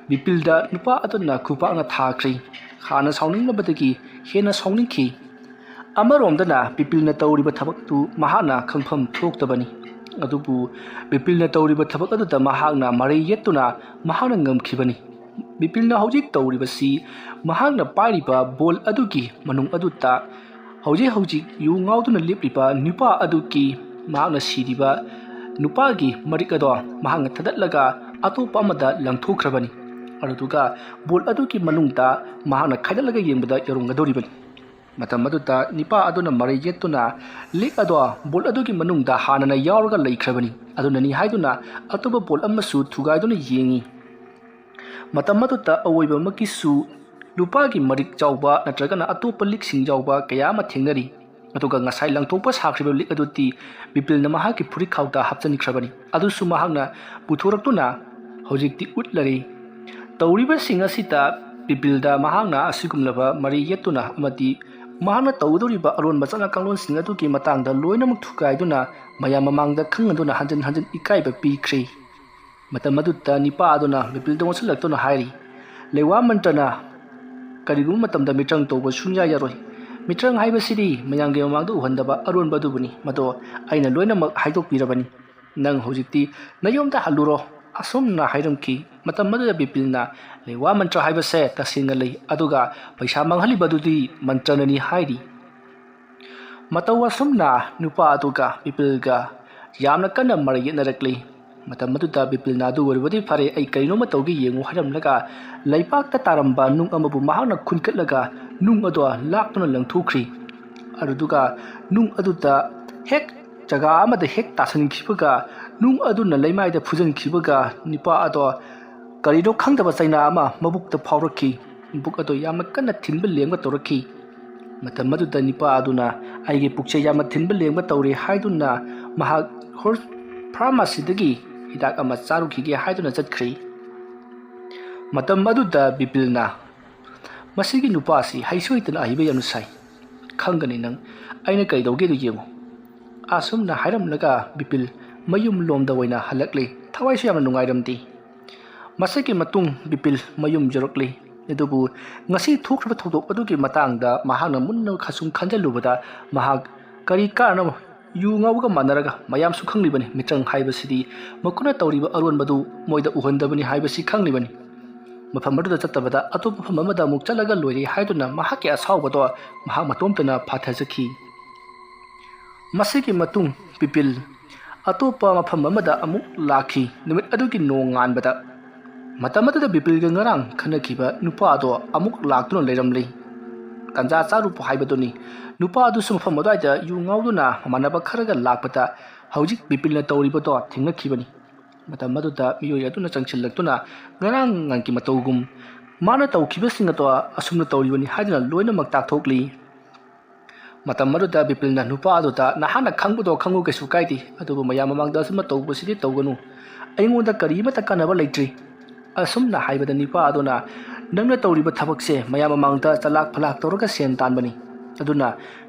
ꯕꯤꯄꯤꯜꯗ ꯅꯨꯄꯥ ꯑꯗꯨꯅ ꯈꯨꯄꯥꯛꯅ ꯊꯥꯈ꯭ꯔꯦ꯫ ꯍꯥꯟꯅ ꯁꯥꯎꯅꯤꯡꯂꯕꯗꯒꯤ ꯍꯦꯟꯅ ꯁꯥꯎꯅꯤꯡꯈꯤ꯫ ꯑꯃꯔꯣꯝꯗꯅ ꯕꯤꯄꯤꯜꯅ ꯇꯧꯔꯤꯕ ꯊꯕꯛꯇꯨ ꯃꯍꯥꯛꯅ ꯈꯪꯐꯝ ꯊꯣꯛꯇꯕꯅꯤ꯫ ꯑꯗꯨꯕꯨ ꯕꯤꯄꯤꯜꯅ ꯇꯧꯔꯤꯕ ꯊꯕꯛ ꯑꯗꯨꯗ ꯃꯍꯥꯛꯅ ꯃꯔꯩ ꯌꯦꯠꯇꯨꯅ ꯃꯍꯥꯛꯅ ꯉꯝꯈꯤꯕꯅꯤ꯫ ꯕꯤꯄꯤꯜꯅ ꯍꯧꯖꯤꯛ ꯇꯧꯔꯤꯕꯁꯤ ꯃꯍꯥꯛꯅ ꯄꯥꯏꯔꯤꯕ ꯕꯣꯜ ꯑꯗꯨꯒꯤ ꯃꯅꯨꯡ ꯑꯗꯨꯗ ꯍꯧꯖꯤꯛ ꯍꯧꯖꯤꯛ ꯌꯨ ꯉꯥꯎꯗꯨꯅ ꯂꯦꯞꯂꯤꯕ ꯅꯨꯄꯥ ꯑꯗꯨꯒꯤ ꯃꯍꯥꯛꯅ ꯁꯤꯔꯤꯕ ꯅꯨꯄꯥꯒꯤ ꯃꯔꯤꯛ ꯑꯗꯣ ꯃꯍꯥꯛꯅ ꯊꯥꯗꯠꯂꯒ ꯑꯇꯣꯞꯄ ꯑꯃꯗ ꯂꯪꯊꯣꯛꯈ꯭ꯔꯕꯅꯤ꯫ ꯑꯗꯨꯗꯨꯒ ꯕꯣꯜ ꯑꯗꯨꯒꯤ ꯃꯅꯨꯡꯗ ꯃꯍꯥꯛꯅ ꯈꯥꯏꯗꯠꯂꯒ ꯌꯦꯡꯕꯗ ꯌꯧꯔꯝꯒꯗꯧꯔꯤꯕꯅꯤ꯫ ꯃꯇꯝ ꯑꯗꯨꯗ ꯅꯤꯄꯥ ꯑꯗꯨꯅ ꯃꯔꯩ ꯌꯦꯠꯇꯨꯅ ꯂꯤꯛ ꯑꯗꯣ ꯕꯣꯜ ꯑꯗꯨꯒꯤ ꯃꯅꯨꯡꯗ ꯍꯥꯟꯅꯅ ꯌꯥꯎꯔꯒ ꯂꯩꯈ꯭ꯔꯕꯅꯤ꯫ ꯑꯗꯨꯅꯅꯤ ꯍꯥꯏꯗꯨꯅ ꯑꯇꯣꯞꯄ ꯕꯣꯜ ꯑꯃꯁꯨ ꯊꯨꯒꯥꯏꯗꯨꯅ ꯌꯦꯡꯉꯤ꯫ ꯃꯇꯝ ꯑꯗꯨꯗ ꯑꯋꯣꯏꯕꯃꯛꯀꯤꯁꯨ ꯂꯨꯄꯥꯒꯤ ꯃꯔꯤꯛ ꯌꯥꯎꯕ ꯅꯠꯇ꯭ꯔꯒꯅ ꯑꯇꯣꯞꯄ ꯂꯤꯛꯁꯤꯡ ꯌꯥꯎꯕ ꯀꯌꯥ ꯑꯃ ꯊꯦꯡꯅꯔꯤ꯫ ꯑꯗꯨꯒ ꯉꯁꯥꯏ ꯂꯪꯊꯣꯛꯄ ꯁꯥꯈ꯭ꯔꯤꯕ ꯂꯤꯛ ꯑꯗꯨꯗꯤ ꯕꯤꯄꯤꯜꯅ ꯃꯍꯥꯛꯀꯤ ꯐꯨꯔꯤꯠꯈꯥꯎꯗ ꯍꯥꯞꯆꯤꯟꯈ꯭ꯔꯕꯅꯤ꯫ ꯑꯗꯨꯁꯨ ꯃꯍꯥꯛꯅ ꯄꯨꯊꯣꯔꯛꯇꯨꯅ ꯍꯧꯖꯤꯛꯇꯤ ꯎꯠꯂꯔꯤ꯫ ꯇꯧꯔꯤꯕꯁꯤꯡ ꯑꯁꯤꯗ ꯕꯤꯄꯤꯜꯗ ꯃꯍꯥꯛꯅ ꯑꯁꯤꯒꯨꯝꯂꯕ ꯃꯔꯩ ꯌꯦꯠꯇꯨꯅ ꯑꯃꯗꯤ ꯃꯍꯥꯛꯅ ꯇꯧꯒꯗꯧꯔꯤꯕ ꯑꯔꯣꯟꯕ ꯆꯠꯅ ꯀꯥꯡꯂꯣꯟꯁꯤꯡ ꯑꯗꯨꯒꯤ ꯃꯇꯥꯡꯗ ꯂꯣꯏꯅꯃꯛ ꯊꯨꯒꯥꯏꯗꯨꯅ ꯃꯌꯥꯝ ꯃꯃꯥꯡꯗ ꯈꯪꯍꯟꯗꯨꯅ ꯍꯟꯖꯤꯟ ꯍꯟꯖꯤꯟ ꯏꯀꯥꯏꯕ ꯄꯤꯈ꯭ꯔꯤ꯫ ꯃꯇꯝ ꯑꯗꯨꯗ ꯅꯤꯄꯥ ꯑꯗꯨꯅ ꯕꯤꯄꯤꯜꯗ ꯑꯣꯟꯁꯤꯜꯂꯛꯇꯨꯅ ꯍꯥꯏꯔꯤ, "ꯂꯩꯋꯥ ꯃꯟꯇ꯭ꯔꯅ ꯀꯔꯤꯒꯨꯝꯕ ꯃꯇꯝꯗ ꯃꯤꯇ꯭ꯔꯪ ꯇꯧꯕ ꯁꯨꯡꯌꯥ ꯌꯥꯔꯣꯏ꯫ ꯃꯤꯇ꯭ꯔꯪ ꯍꯥꯏꯕꯁꯤꯗꯤ ꯃꯌꯥꯝꯒꯤ ꯃꯃꯥꯡꯗ ꯎꯍꯟꯗꯕ ꯑꯔꯣꯟꯕ ꯑꯗꯨꯕꯨꯅꯤ꯫ ꯃꯗꯣ ꯑꯩꯅ ꯂꯣꯏꯅꯃꯛ ꯍꯥꯏꯗꯣꯛꯄꯤꯔꯕꯅꯤ꯫ ꯅꯪ ꯍꯧꯖꯤꯛꯇꯤ ꯅꯌꯨꯝꯗ ꯍꯜꯂꯨꯔꯣ," ꯑꯁꯨꯝꯅ ꯍꯥꯏꯔꯝꯈꯤ꯫ ꯃꯇꯝ ꯑꯗꯨꯗ ꯕꯤꯄꯤꯜꯅ ꯂꯩꯋꯥ ꯃꯟꯇ꯭ꯔ ꯍꯥꯏꯕꯁꯦ ꯇꯁꯦꯡꯅ ꯂꯩ, ꯑꯗꯨꯒ ꯄꯩꯁꯥ ꯃꯥꯡꯍꯜꯂꯤꯕꯗꯨꯗꯤ ꯃꯟꯇ꯭ꯔꯅꯅꯤ ꯍꯥꯏꯔꯤ꯫ ꯃꯇꯧ ꯑꯁꯨꯝꯅ ꯅꯨꯄꯥ ꯑꯗꯨꯒ ꯕꯤꯄꯤꯜꯒ ꯌꯥꯝꯅ ꯀꯟꯅ ꯃꯔꯩ ꯌꯦꯠꯅꯔꯛꯂꯤ꯫ ꯃꯇꯝ ꯑꯗꯨꯗ ꯕꯤꯄꯤꯜꯅ "ꯑꯗꯨ ꯑꯣꯏꯔꯕꯗꯤ ꯐꯔꯦ, ꯑꯩ ꯀꯔꯤꯅꯣꯃ ꯇꯧꯒꯦ ꯌꯦꯡꯉꯨ" ꯍꯥꯏꯔꯝꯂꯒ ꯂꯩꯕꯥꯛꯇ ꯇꯥꯔꯝꯕ ꯅꯨꯡ ꯑꯃꯕꯨ ꯃꯍꯥꯛꯅ ꯈꯨꯟꯒꯠꯂꯒ ꯅꯨꯡ ꯑꯗꯣ ꯂꯥꯛꯇꯨꯅ ꯂꯪꯊꯣꯛꯈ꯭ꯔꯤ꯫ ꯑꯗꯨꯗꯨꯒ ꯅꯨꯡ ꯑꯗꯨꯗ ꯍꯦꯛ ꯖꯒꯥ ꯑꯃꯗ ꯍꯦꯛ ꯇꯥꯁꯤꯟꯈꯤꯕꯒ ꯅꯨꯡ ꯑꯗꯨꯅ ꯂꯩꯃꯥꯏꯗ ꯐꯨꯖꯤꯟꯈꯤꯕꯒ ꯅꯨꯄꯥ ꯑꯗꯣ ꯀꯔꯤꯅꯣ ꯈꯪꯗꯕ ꯆꯩꯅꯥ ꯑꯃ ꯃꯕꯨꯛꯇ ꯐꯥꯎꯔꯛꯈꯤ꯫ ꯃꯕꯨꯛ ꯑꯗꯨ ꯌꯥꯝꯅ ꯀꯟꯅ ꯊꯤꯟꯕ ꯂꯦꯡꯕ ꯇꯧꯔꯛꯈꯤ꯫ ꯃꯇꯝ ꯑꯗꯨꯗ ꯅꯨꯄꯥ ꯑꯗꯨꯅ "ꯑꯩꯒꯤ ꯄꯨꯛꯁꯦ ꯌꯥꯝꯅ ꯊꯤꯟꯕ ꯂꯦꯡꯕ ꯇꯧꯔꯦ" ꯍꯥꯏꯗꯨꯅ ꯃꯍꯥꯛ ꯍꯣꯔꯁ ꯐꯥꯔꯃꯥꯁꯤꯗꯒꯤ ꯍꯤꯗꯥꯛ ꯑꯃ ꯆꯥꯔꯨꯈꯤꯒꯦ ꯍꯥꯏꯗꯨꯅ ꯆꯠꯈ꯭ꯔꯤ꯫ ꯃꯇꯝ ꯑꯗꯨꯗ ꯕꯤꯄꯤꯜꯅ, "ꯃꯁꯤꯒꯤ ꯅꯨꯄꯥꯁꯤ ꯍꯩꯁꯨ ꯍꯩꯇꯅ ꯑꯍꯩꯕ ꯌꯥꯝꯅ ꯁꯥꯏ꯫ ꯈꯪꯒꯅꯤ ꯅꯪ꯫ ꯑꯩꯅ ꯀꯩꯗꯧꯒꯦꯗꯨ ꯌꯦꯡꯉꯨ"꯫ ꯑꯁꯨꯝꯅ ꯍꯥꯏꯔꯝꯂꯒ ꯕꯤꯄꯤꯜ ꯃꯌꯨꯝ ꯂꯣꯝꯗ ꯑꯣꯏꯅ ꯍꯜꯂꯛꯂꯤ꯫ ꯊꯋꯥꯏꯁꯨ ꯌꯥꯝꯅ ꯅꯨꯡꯉꯥꯏꯔꯝꯗꯦ꯫ ꯃꯁꯤꯒꯤ ꯃꯇꯨꯡ ꯕꯤꯄꯤꯜ ꯃꯌꯨꯝ ꯌꯧꯔꯛꯂꯤ꯫ ꯑꯗꯨꯕꯨ ꯉꯁꯤ ꯊꯣꯛꯈ꯭ꯔꯤꯕ ꯊꯧꯗꯣꯛ ꯑꯗꯨꯒꯤ ꯃꯇꯥꯡꯗ ꯃꯍꯥꯛꯅ ꯃꯨꯟꯅ ꯈꯁꯨꯝ ꯈꯟꯖꯤꯜꯂꯨꯕꯗ ꯃꯍꯥꯛ ꯀꯔꯤ ꯀꯥꯟꯅꯕ? ꯌꯨ ꯉꯥꯎꯕꯒ ꯃꯥꯟꯅꯔꯒ ꯃꯌꯥꯝꯁꯨ ꯈꯪꯂꯤꯕꯅꯤ ꯃꯤꯇ꯭ꯔꯪ ꯍꯥꯏꯕꯁꯤꯗꯤ ꯃꯈꯣꯏꯅ ꯇꯧꯔꯤꯕ ꯑꯔꯣꯟꯕꯗꯨ ꯃꯣꯏꯗ ꯎꯍꯟꯗꯕꯅꯤ ꯍꯥꯏꯕꯁꯤ ꯈꯪꯂꯤꯕꯅꯤ꯫ ꯃꯐꯝ ꯑꯗꯨꯗ ꯆꯠꯇꯕꯗ ꯑꯇꯣꯞꯄ ꯃꯐꯝ ꯑꯃꯗ ꯑꯃꯨꯛ ꯆꯠꯂꯒ ꯂꯣꯏꯔꯦ ꯍꯥꯏꯗꯨꯅ ꯃꯍꯥꯛꯀꯤ ꯑꯁꯥꯎꯕꯗꯣ ꯃꯍꯥꯛ ꯃꯇꯣꯝꯇꯅ ꯐꯥꯊꯖꯈꯤ꯫ ꯃꯁꯤꯒꯤ ꯃꯇꯨꯡ ꯕꯤꯄꯤꯜ ꯑꯇꯣꯞꯄ ꯃꯐꯝ ꯑꯃꯗ ꯑꯃꯨꯛ ꯂꯥꯛꯈꯤ꯫ ꯅꯨꯃꯤꯠ ꯑꯗꯨꯒꯤ ꯅꯣꯡ ꯉꯥꯟꯕꯗ ꯃꯇꯝ ꯑꯗꯨꯗ ꯕꯤꯄꯤꯜꯒ ꯉꯔꯥꯡ ꯈꯟꯅꯈꯤꯕ ꯅꯨꯄꯥ ꯑꯗꯣ ꯑꯃꯨꯛ ꯂꯥꯛꯇꯨꯅ ꯂꯩꯔꯝꯂꯤ꯫ ꯇꯟꯖꯥ ꯆꯥꯔꯨꯕ ꯍꯥꯏꯕꯗꯨꯅꯤ꯫ ꯅꯨꯄꯥ ꯑꯗꯨꯁꯨ ꯃꯐꯝ ꯑꯗꯨꯋꯥꯏꯗ ꯌꯨ ꯉꯥꯎꯗꯨꯅ ꯃꯃꯥꯟꯅꯕ ꯈꯔꯒ ꯂꯥꯛꯄꯗ ꯍꯧꯖꯤꯛ ꯕꯤꯄꯤꯜꯅ ꯇꯧꯔꯤꯕꯗꯣ ꯊꯦꯡꯅꯈꯤꯕꯅꯤ꯫ ꯃꯇꯝ ꯑꯗꯨꯗ ꯃꯤꯑꯣꯏ ꯑꯗꯨꯅ ꯆꯪꯁꯤꯜꯂꯛꯇꯨꯅ ꯉꯔꯥꯡ ꯉꯥꯟꯒꯤ ꯃꯇꯧꯒꯨꯝ ꯃꯥꯅ ꯇꯧꯈꯤꯕꯁꯤꯡ ꯑꯗꯣ ꯑꯁꯨꯝꯅ ꯇꯧꯔꯤꯕꯅꯤ ꯍꯥꯏꯗꯨꯅ ꯂꯣꯏꯅꯃꯛ ꯇꯥꯛꯊꯣꯛꯂꯤ꯫ ꯃꯇꯝ ꯑꯗꯨꯗ ꯕꯤꯄꯤꯜꯅ ꯅꯨꯄꯥ ꯑꯗꯨꯗ, "ꯅꯍꯥꯛꯅ ꯈꯪꯕꯗꯣ ꯈꯪꯉꯨ, ꯀꯩꯁꯨ ꯀꯥꯏꯗꯦ, ꯑꯗꯨꯕꯨ ꯃꯌꯥꯝ ꯃꯃꯥꯡꯗ ꯑꯁꯨꯝꯅ ꯇꯧꯕꯁꯤꯗꯤ ꯇꯧꯒꯅꯨ꯫ ꯑꯩꯉꯣꯟꯗ ꯀꯔꯤꯃꯠꯇ ꯀꯥꯟꯅꯕ ꯂꯩꯇ꯭ꯔꯤ꯫" ꯑꯁꯨꯝꯅ ꯍꯥꯏꯕꯗ ꯅꯨꯄꯥ ꯑꯗꯨꯅ, "ꯅꯪꯅ ꯇꯧꯔꯤꯕ ꯊꯕꯛꯁꯦ ꯃꯌꯥꯝ ꯃꯃꯥꯡꯗ ꯆꯂꯥꯛ ꯐꯂꯥꯛ ꯇꯧꯔꯒ ꯁꯦꯟ ꯇꯥꯟꯕꯅꯤ꯫ ꯑꯗꯨꯅ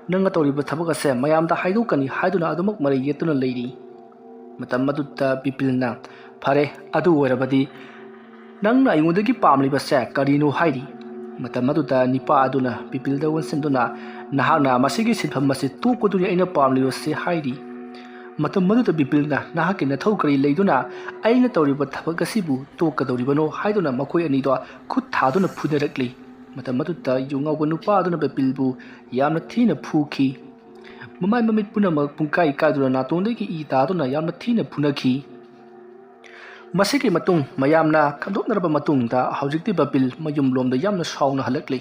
ꯅꯪꯅ ꯇꯧꯔꯤꯕ ꯊꯕꯛ ꯑꯁꯦ ꯃꯌꯥꯝꯗ ꯍꯥꯏꯗꯣꯛꯀꯅꯤ" ꯍꯥꯏꯗꯨꯅ ꯑꯗꯨꯃꯛ ꯃꯔꯩ ꯌꯦꯠꯇꯨꯅ ꯂꯩꯔꯤ꯫ ꯃꯇꯝ ꯑꯗꯨꯗ ꯕꯤꯄꯤꯜꯅ, "ꯐꯔꯦ, ꯑꯗꯨ ꯑꯣꯏꯔꯕꯗꯤ ꯅꯪꯅ ꯑꯩꯉꯣꯟꯗꯒꯤ ꯄꯥꯝꯂꯤꯕꯁꯦ ꯀꯔꯤꯅꯣ?" ꯍꯥꯏꯔꯤ꯫ ꯃꯇꯝ ꯑꯗꯨꯗ ꯅꯤꯄꯥ ꯑꯗꯨꯅ ꯕꯤꯄꯤꯜꯗ ꯑꯣꯟꯁꯤꯟꯗꯨꯅ, "ꯅꯍꯥꯛꯅ ꯃꯁꯤꯒꯤ ꯁꯤꯟꯐꯝ ꯑꯁꯤ ꯇꯣꯛꯄꯗꯨꯅꯤ ꯑꯩꯅ ꯄꯥꯝꯂꯤꯕꯁꯦ" ꯍꯥꯏꯔꯤ꯫ ꯃꯇꯝ ꯑꯗꯨꯗ ꯕꯤꯄꯤꯜꯅ, "ꯅꯍꯥꯛꯀꯤ ꯅꯊꯧ ꯀꯔꯤ ꯂꯩꯗꯨꯅ ꯑꯩꯅ ꯇꯧꯔꯤꯕ ꯊꯕꯛ ꯑꯁꯤꯕꯨ ꯇꯣꯛꯀꯗꯧꯔꯤꯕꯅꯣ?" ꯍꯥꯏꯗꯨꯅ ꯃꯈꯣꯏ ꯑꯅꯤꯗꯣ ꯈꯨꯠ ꯊꯥꯗꯨꯅ ꯐꯨꯅꯔꯛꯂꯤ꯫ ꯃꯇꯝ ꯑꯗꯨꯗ ꯌꯨ ꯉꯥꯎꯕ ꯅꯨꯄꯥ ꯑꯗꯨꯅ ꯕꯤꯄꯤꯜꯕꯨ ꯌꯥꯝꯅ ꯊꯤꯅ ꯐꯨꯈꯤ꯫ ꯃꯃꯥꯏ ꯃꯃꯤꯠ ꯄꯨꯝꯅꯃꯛ ꯄꯨꯡꯀꯥꯏ ꯀꯥꯏꯗꯨꯅ ꯅꯥꯇꯣꯟꯗꯒꯤ ꯏ ꯇꯥꯗꯨꯅ ꯌꯥꯝꯅ ꯊꯤꯅ ꯐꯨꯅꯈꯤ꯫ ꯃꯁꯤꯒꯤ ꯃꯇꯨꯡ ꯃꯌꯥꯝꯅ ꯈꯟꯗꯣꯛꯅꯔꯕ ꯃꯇꯨꯡꯗ ꯍꯧꯖꯤꯛꯇꯤ ꯕꯤꯄꯤꯜ ꯃꯌꯨꯝꯂꯣꯝꯗ ꯌꯥꯝꯅ ꯁꯥꯎꯅ ꯍꯜꯂꯛꯂꯤ꯫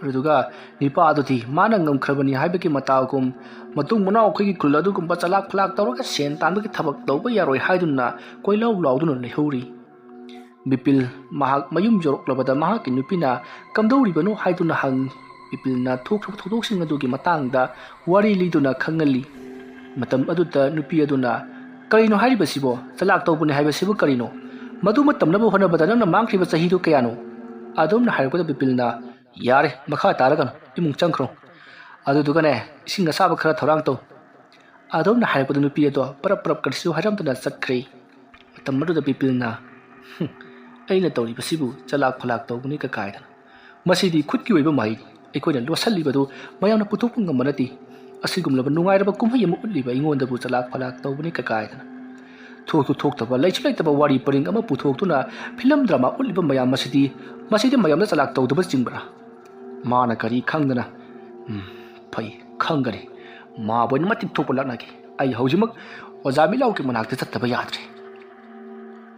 ꯑꯗꯨꯗꯨꯒ ꯅꯤꯄꯥ ꯑꯗꯨꯗꯤ ꯃꯥꯅ ꯉꯝꯈ꯭ꯔꯕꯅꯤ ꯍꯥꯏꯕꯒꯤ ꯃꯇꯥꯒꯨꯝ ꯃꯇꯨꯡ ꯃꯅꯥꯎ ꯑꯩꯈꯣꯏꯒꯤ ꯈꯨꯜ ꯑꯗꯨꯒꯨꯝꯕ ꯆꯂꯥꯛ ꯐꯂꯥꯛ ꯇꯧꯔꯒ ꯁꯦꯟ ꯇꯥꯟꯕꯒꯤ ꯊꯕꯛ ꯇꯧꯕ ꯌꯥꯔꯣꯏ ꯍꯥꯏꯗꯨꯅ ꯀꯣꯏꯂꯥꯎ ꯂꯥꯎꯗꯨꯅ ꯂꯩꯍꯧꯔꯤ꯫ ꯕꯤꯄꯤꯜ ꯃꯍꯥꯛ ꯃꯌꯨꯝ ꯌꯧꯔꯛꯂꯕꯗ ꯃꯍꯥꯛꯀꯤ ꯅꯨꯄꯤꯅ ꯀꯝꯗꯧꯔꯤꯕꯅꯣ ꯍꯥꯏꯗꯨꯅ ꯍꯪꯉꯤ꯫ ꯕꯤꯄꯤꯜꯅ ꯊꯣꯛꯈ꯭ꯔꯕ ꯊꯧꯗꯣꯛꯁꯤꯡ ꯑꯗꯨꯒꯤ ꯃꯇꯥꯡꯗ ꯋꯥꯔꯤ ꯂꯤꯗꯨꯅ ꯈꯪꯍꯜꯂꯤ꯫ ꯃꯇꯝ ꯑꯗꯨꯗ ꯅꯨꯄꯤ ꯑꯗꯨꯅ, "ꯀꯔꯤꯅꯣ ꯍꯥꯏꯔꯤꯕꯁꯤꯕꯣ? ꯆꯂꯥꯛ ꯇꯧꯕꯅꯤ ꯍꯥꯏꯕꯁꯤꯕꯨ ꯀꯔꯤꯅꯣ? ꯃꯗꯨꯃ ꯇꯝꯅꯕ ꯍꯣꯠꯅꯕꯗ ꯅꯪꯅ ꯃꯥꯡꯈ꯭ꯔꯤꯕ ꯆꯍꯤꯗꯨ ꯀꯌꯥꯅꯣ?" ꯑꯗꯨꯝꯅ ꯍꯥꯏꯔꯛꯄꯗ ꯕꯤꯄꯤꯜꯅ, "ꯌꯥꯔꯦ, ꯃꯈꯥ ꯇꯥꯔꯒꯅꯨ, ꯏꯃꯨꯡ ꯆꯪꯈ꯭ꯔꯣ꯫ ꯑꯗꯨꯗꯨꯒꯅꯦ, ꯏꯁꯤꯡ ꯑꯁꯥꯕ ꯈꯔ ꯊꯧꯔꯥꯡ ꯇꯧ꯫" ꯑꯗꯨꯝꯅ ꯍꯥꯏꯔꯛꯄꯗ ꯅꯨꯄꯤ ꯑꯗꯣ ꯄꯔꯞ ꯄꯔꯞ ꯀꯔꯤꯁꯨ ꯍꯥꯏꯔꯝꯗꯅ ꯆꯠꯈ꯭ꯔꯦ꯫ ꯃꯇꯝ ꯑꯗꯨꯗ ꯕꯤꯄꯤꯜꯅ, "ꯍꯨꯝ, ꯑꯩꯅ ꯇꯧꯔꯤꯕꯁꯤꯕꯨ ꯆꯂꯥꯛ ꯐꯂꯥꯛ ꯇꯧꯕꯅꯤ ꯀꯀꯥꯏꯗꯅ꯫ ꯃꯁꯤꯗꯤ ꯈꯨꯠꯀꯤ ꯑꯣꯏꯕ ꯃꯍꯩꯅꯤ꯫ ꯑꯩꯈꯣꯏꯅ ꯂꯣꯠꯁꯤꯜꯂꯤꯕꯗꯨ ꯃꯌꯥꯝꯅ ꯄꯨꯊꯣꯛꯄ ꯉꯝꯕ ꯅꯠꯇꯦ꯫ ꯑꯁꯤꯒꯨꯝꯂꯕ ꯅꯨꯡꯉꯥꯏꯔꯕ ꯀꯨꯝꯍꯩ ꯑꯃ ꯎꯠꯂꯤꯕ ꯑꯩꯉꯣꯟꯗꯕꯨ ꯆꯂꯥꯛ ꯐꯂꯥꯛ ꯇꯧꯕꯅꯤ ꯀꯀꯥꯏꯗꯅ꯫" ꯊꯣꯛꯁꯨ ꯊꯣꯛꯇꯕ, ꯂꯩꯁꯨ ꯂꯩꯇꯕ ꯋꯥꯔꯤ ꯄꯔꯤꯡ ꯑꯃ ꯄꯨꯊꯣꯛꯇꯨꯅ ꯐꯤꯂꯝ ꯗ꯭ꯔꯃꯥ ꯎꯠꯂꯤꯕ ꯃꯌꯥꯝ ꯑꯁꯤꯗꯤ, ꯃꯁꯤꯗꯤ ꯃꯌꯥꯝꯗ ꯆꯂꯥꯛ ꯇꯧꯗꯕ ꯆꯤꯡꯕ꯭ꯔꯥ? ꯃꯥꯅ ꯀꯔꯤ ꯈꯪꯗꯅ, "ꯎꯝ, ꯐꯩ, ꯈꯪꯒꯅꯤ꯫ ꯃꯥꯕꯨ ꯑꯩꯅ ꯃꯇꯤꯛ ꯊꯣꯛꯄ ꯂꯥꯛꯅꯒꯦ꯫ ꯑꯩ ꯍꯧꯖꯤꯛꯃꯛ ꯑꯣꯖꯥ ꯃꯤꯠꯂꯥꯎꯒꯤ ꯃꯅꯥꯛꯇ ꯆꯠꯇꯕ ꯌꯥꯗ꯭ꯔꯦ"꯫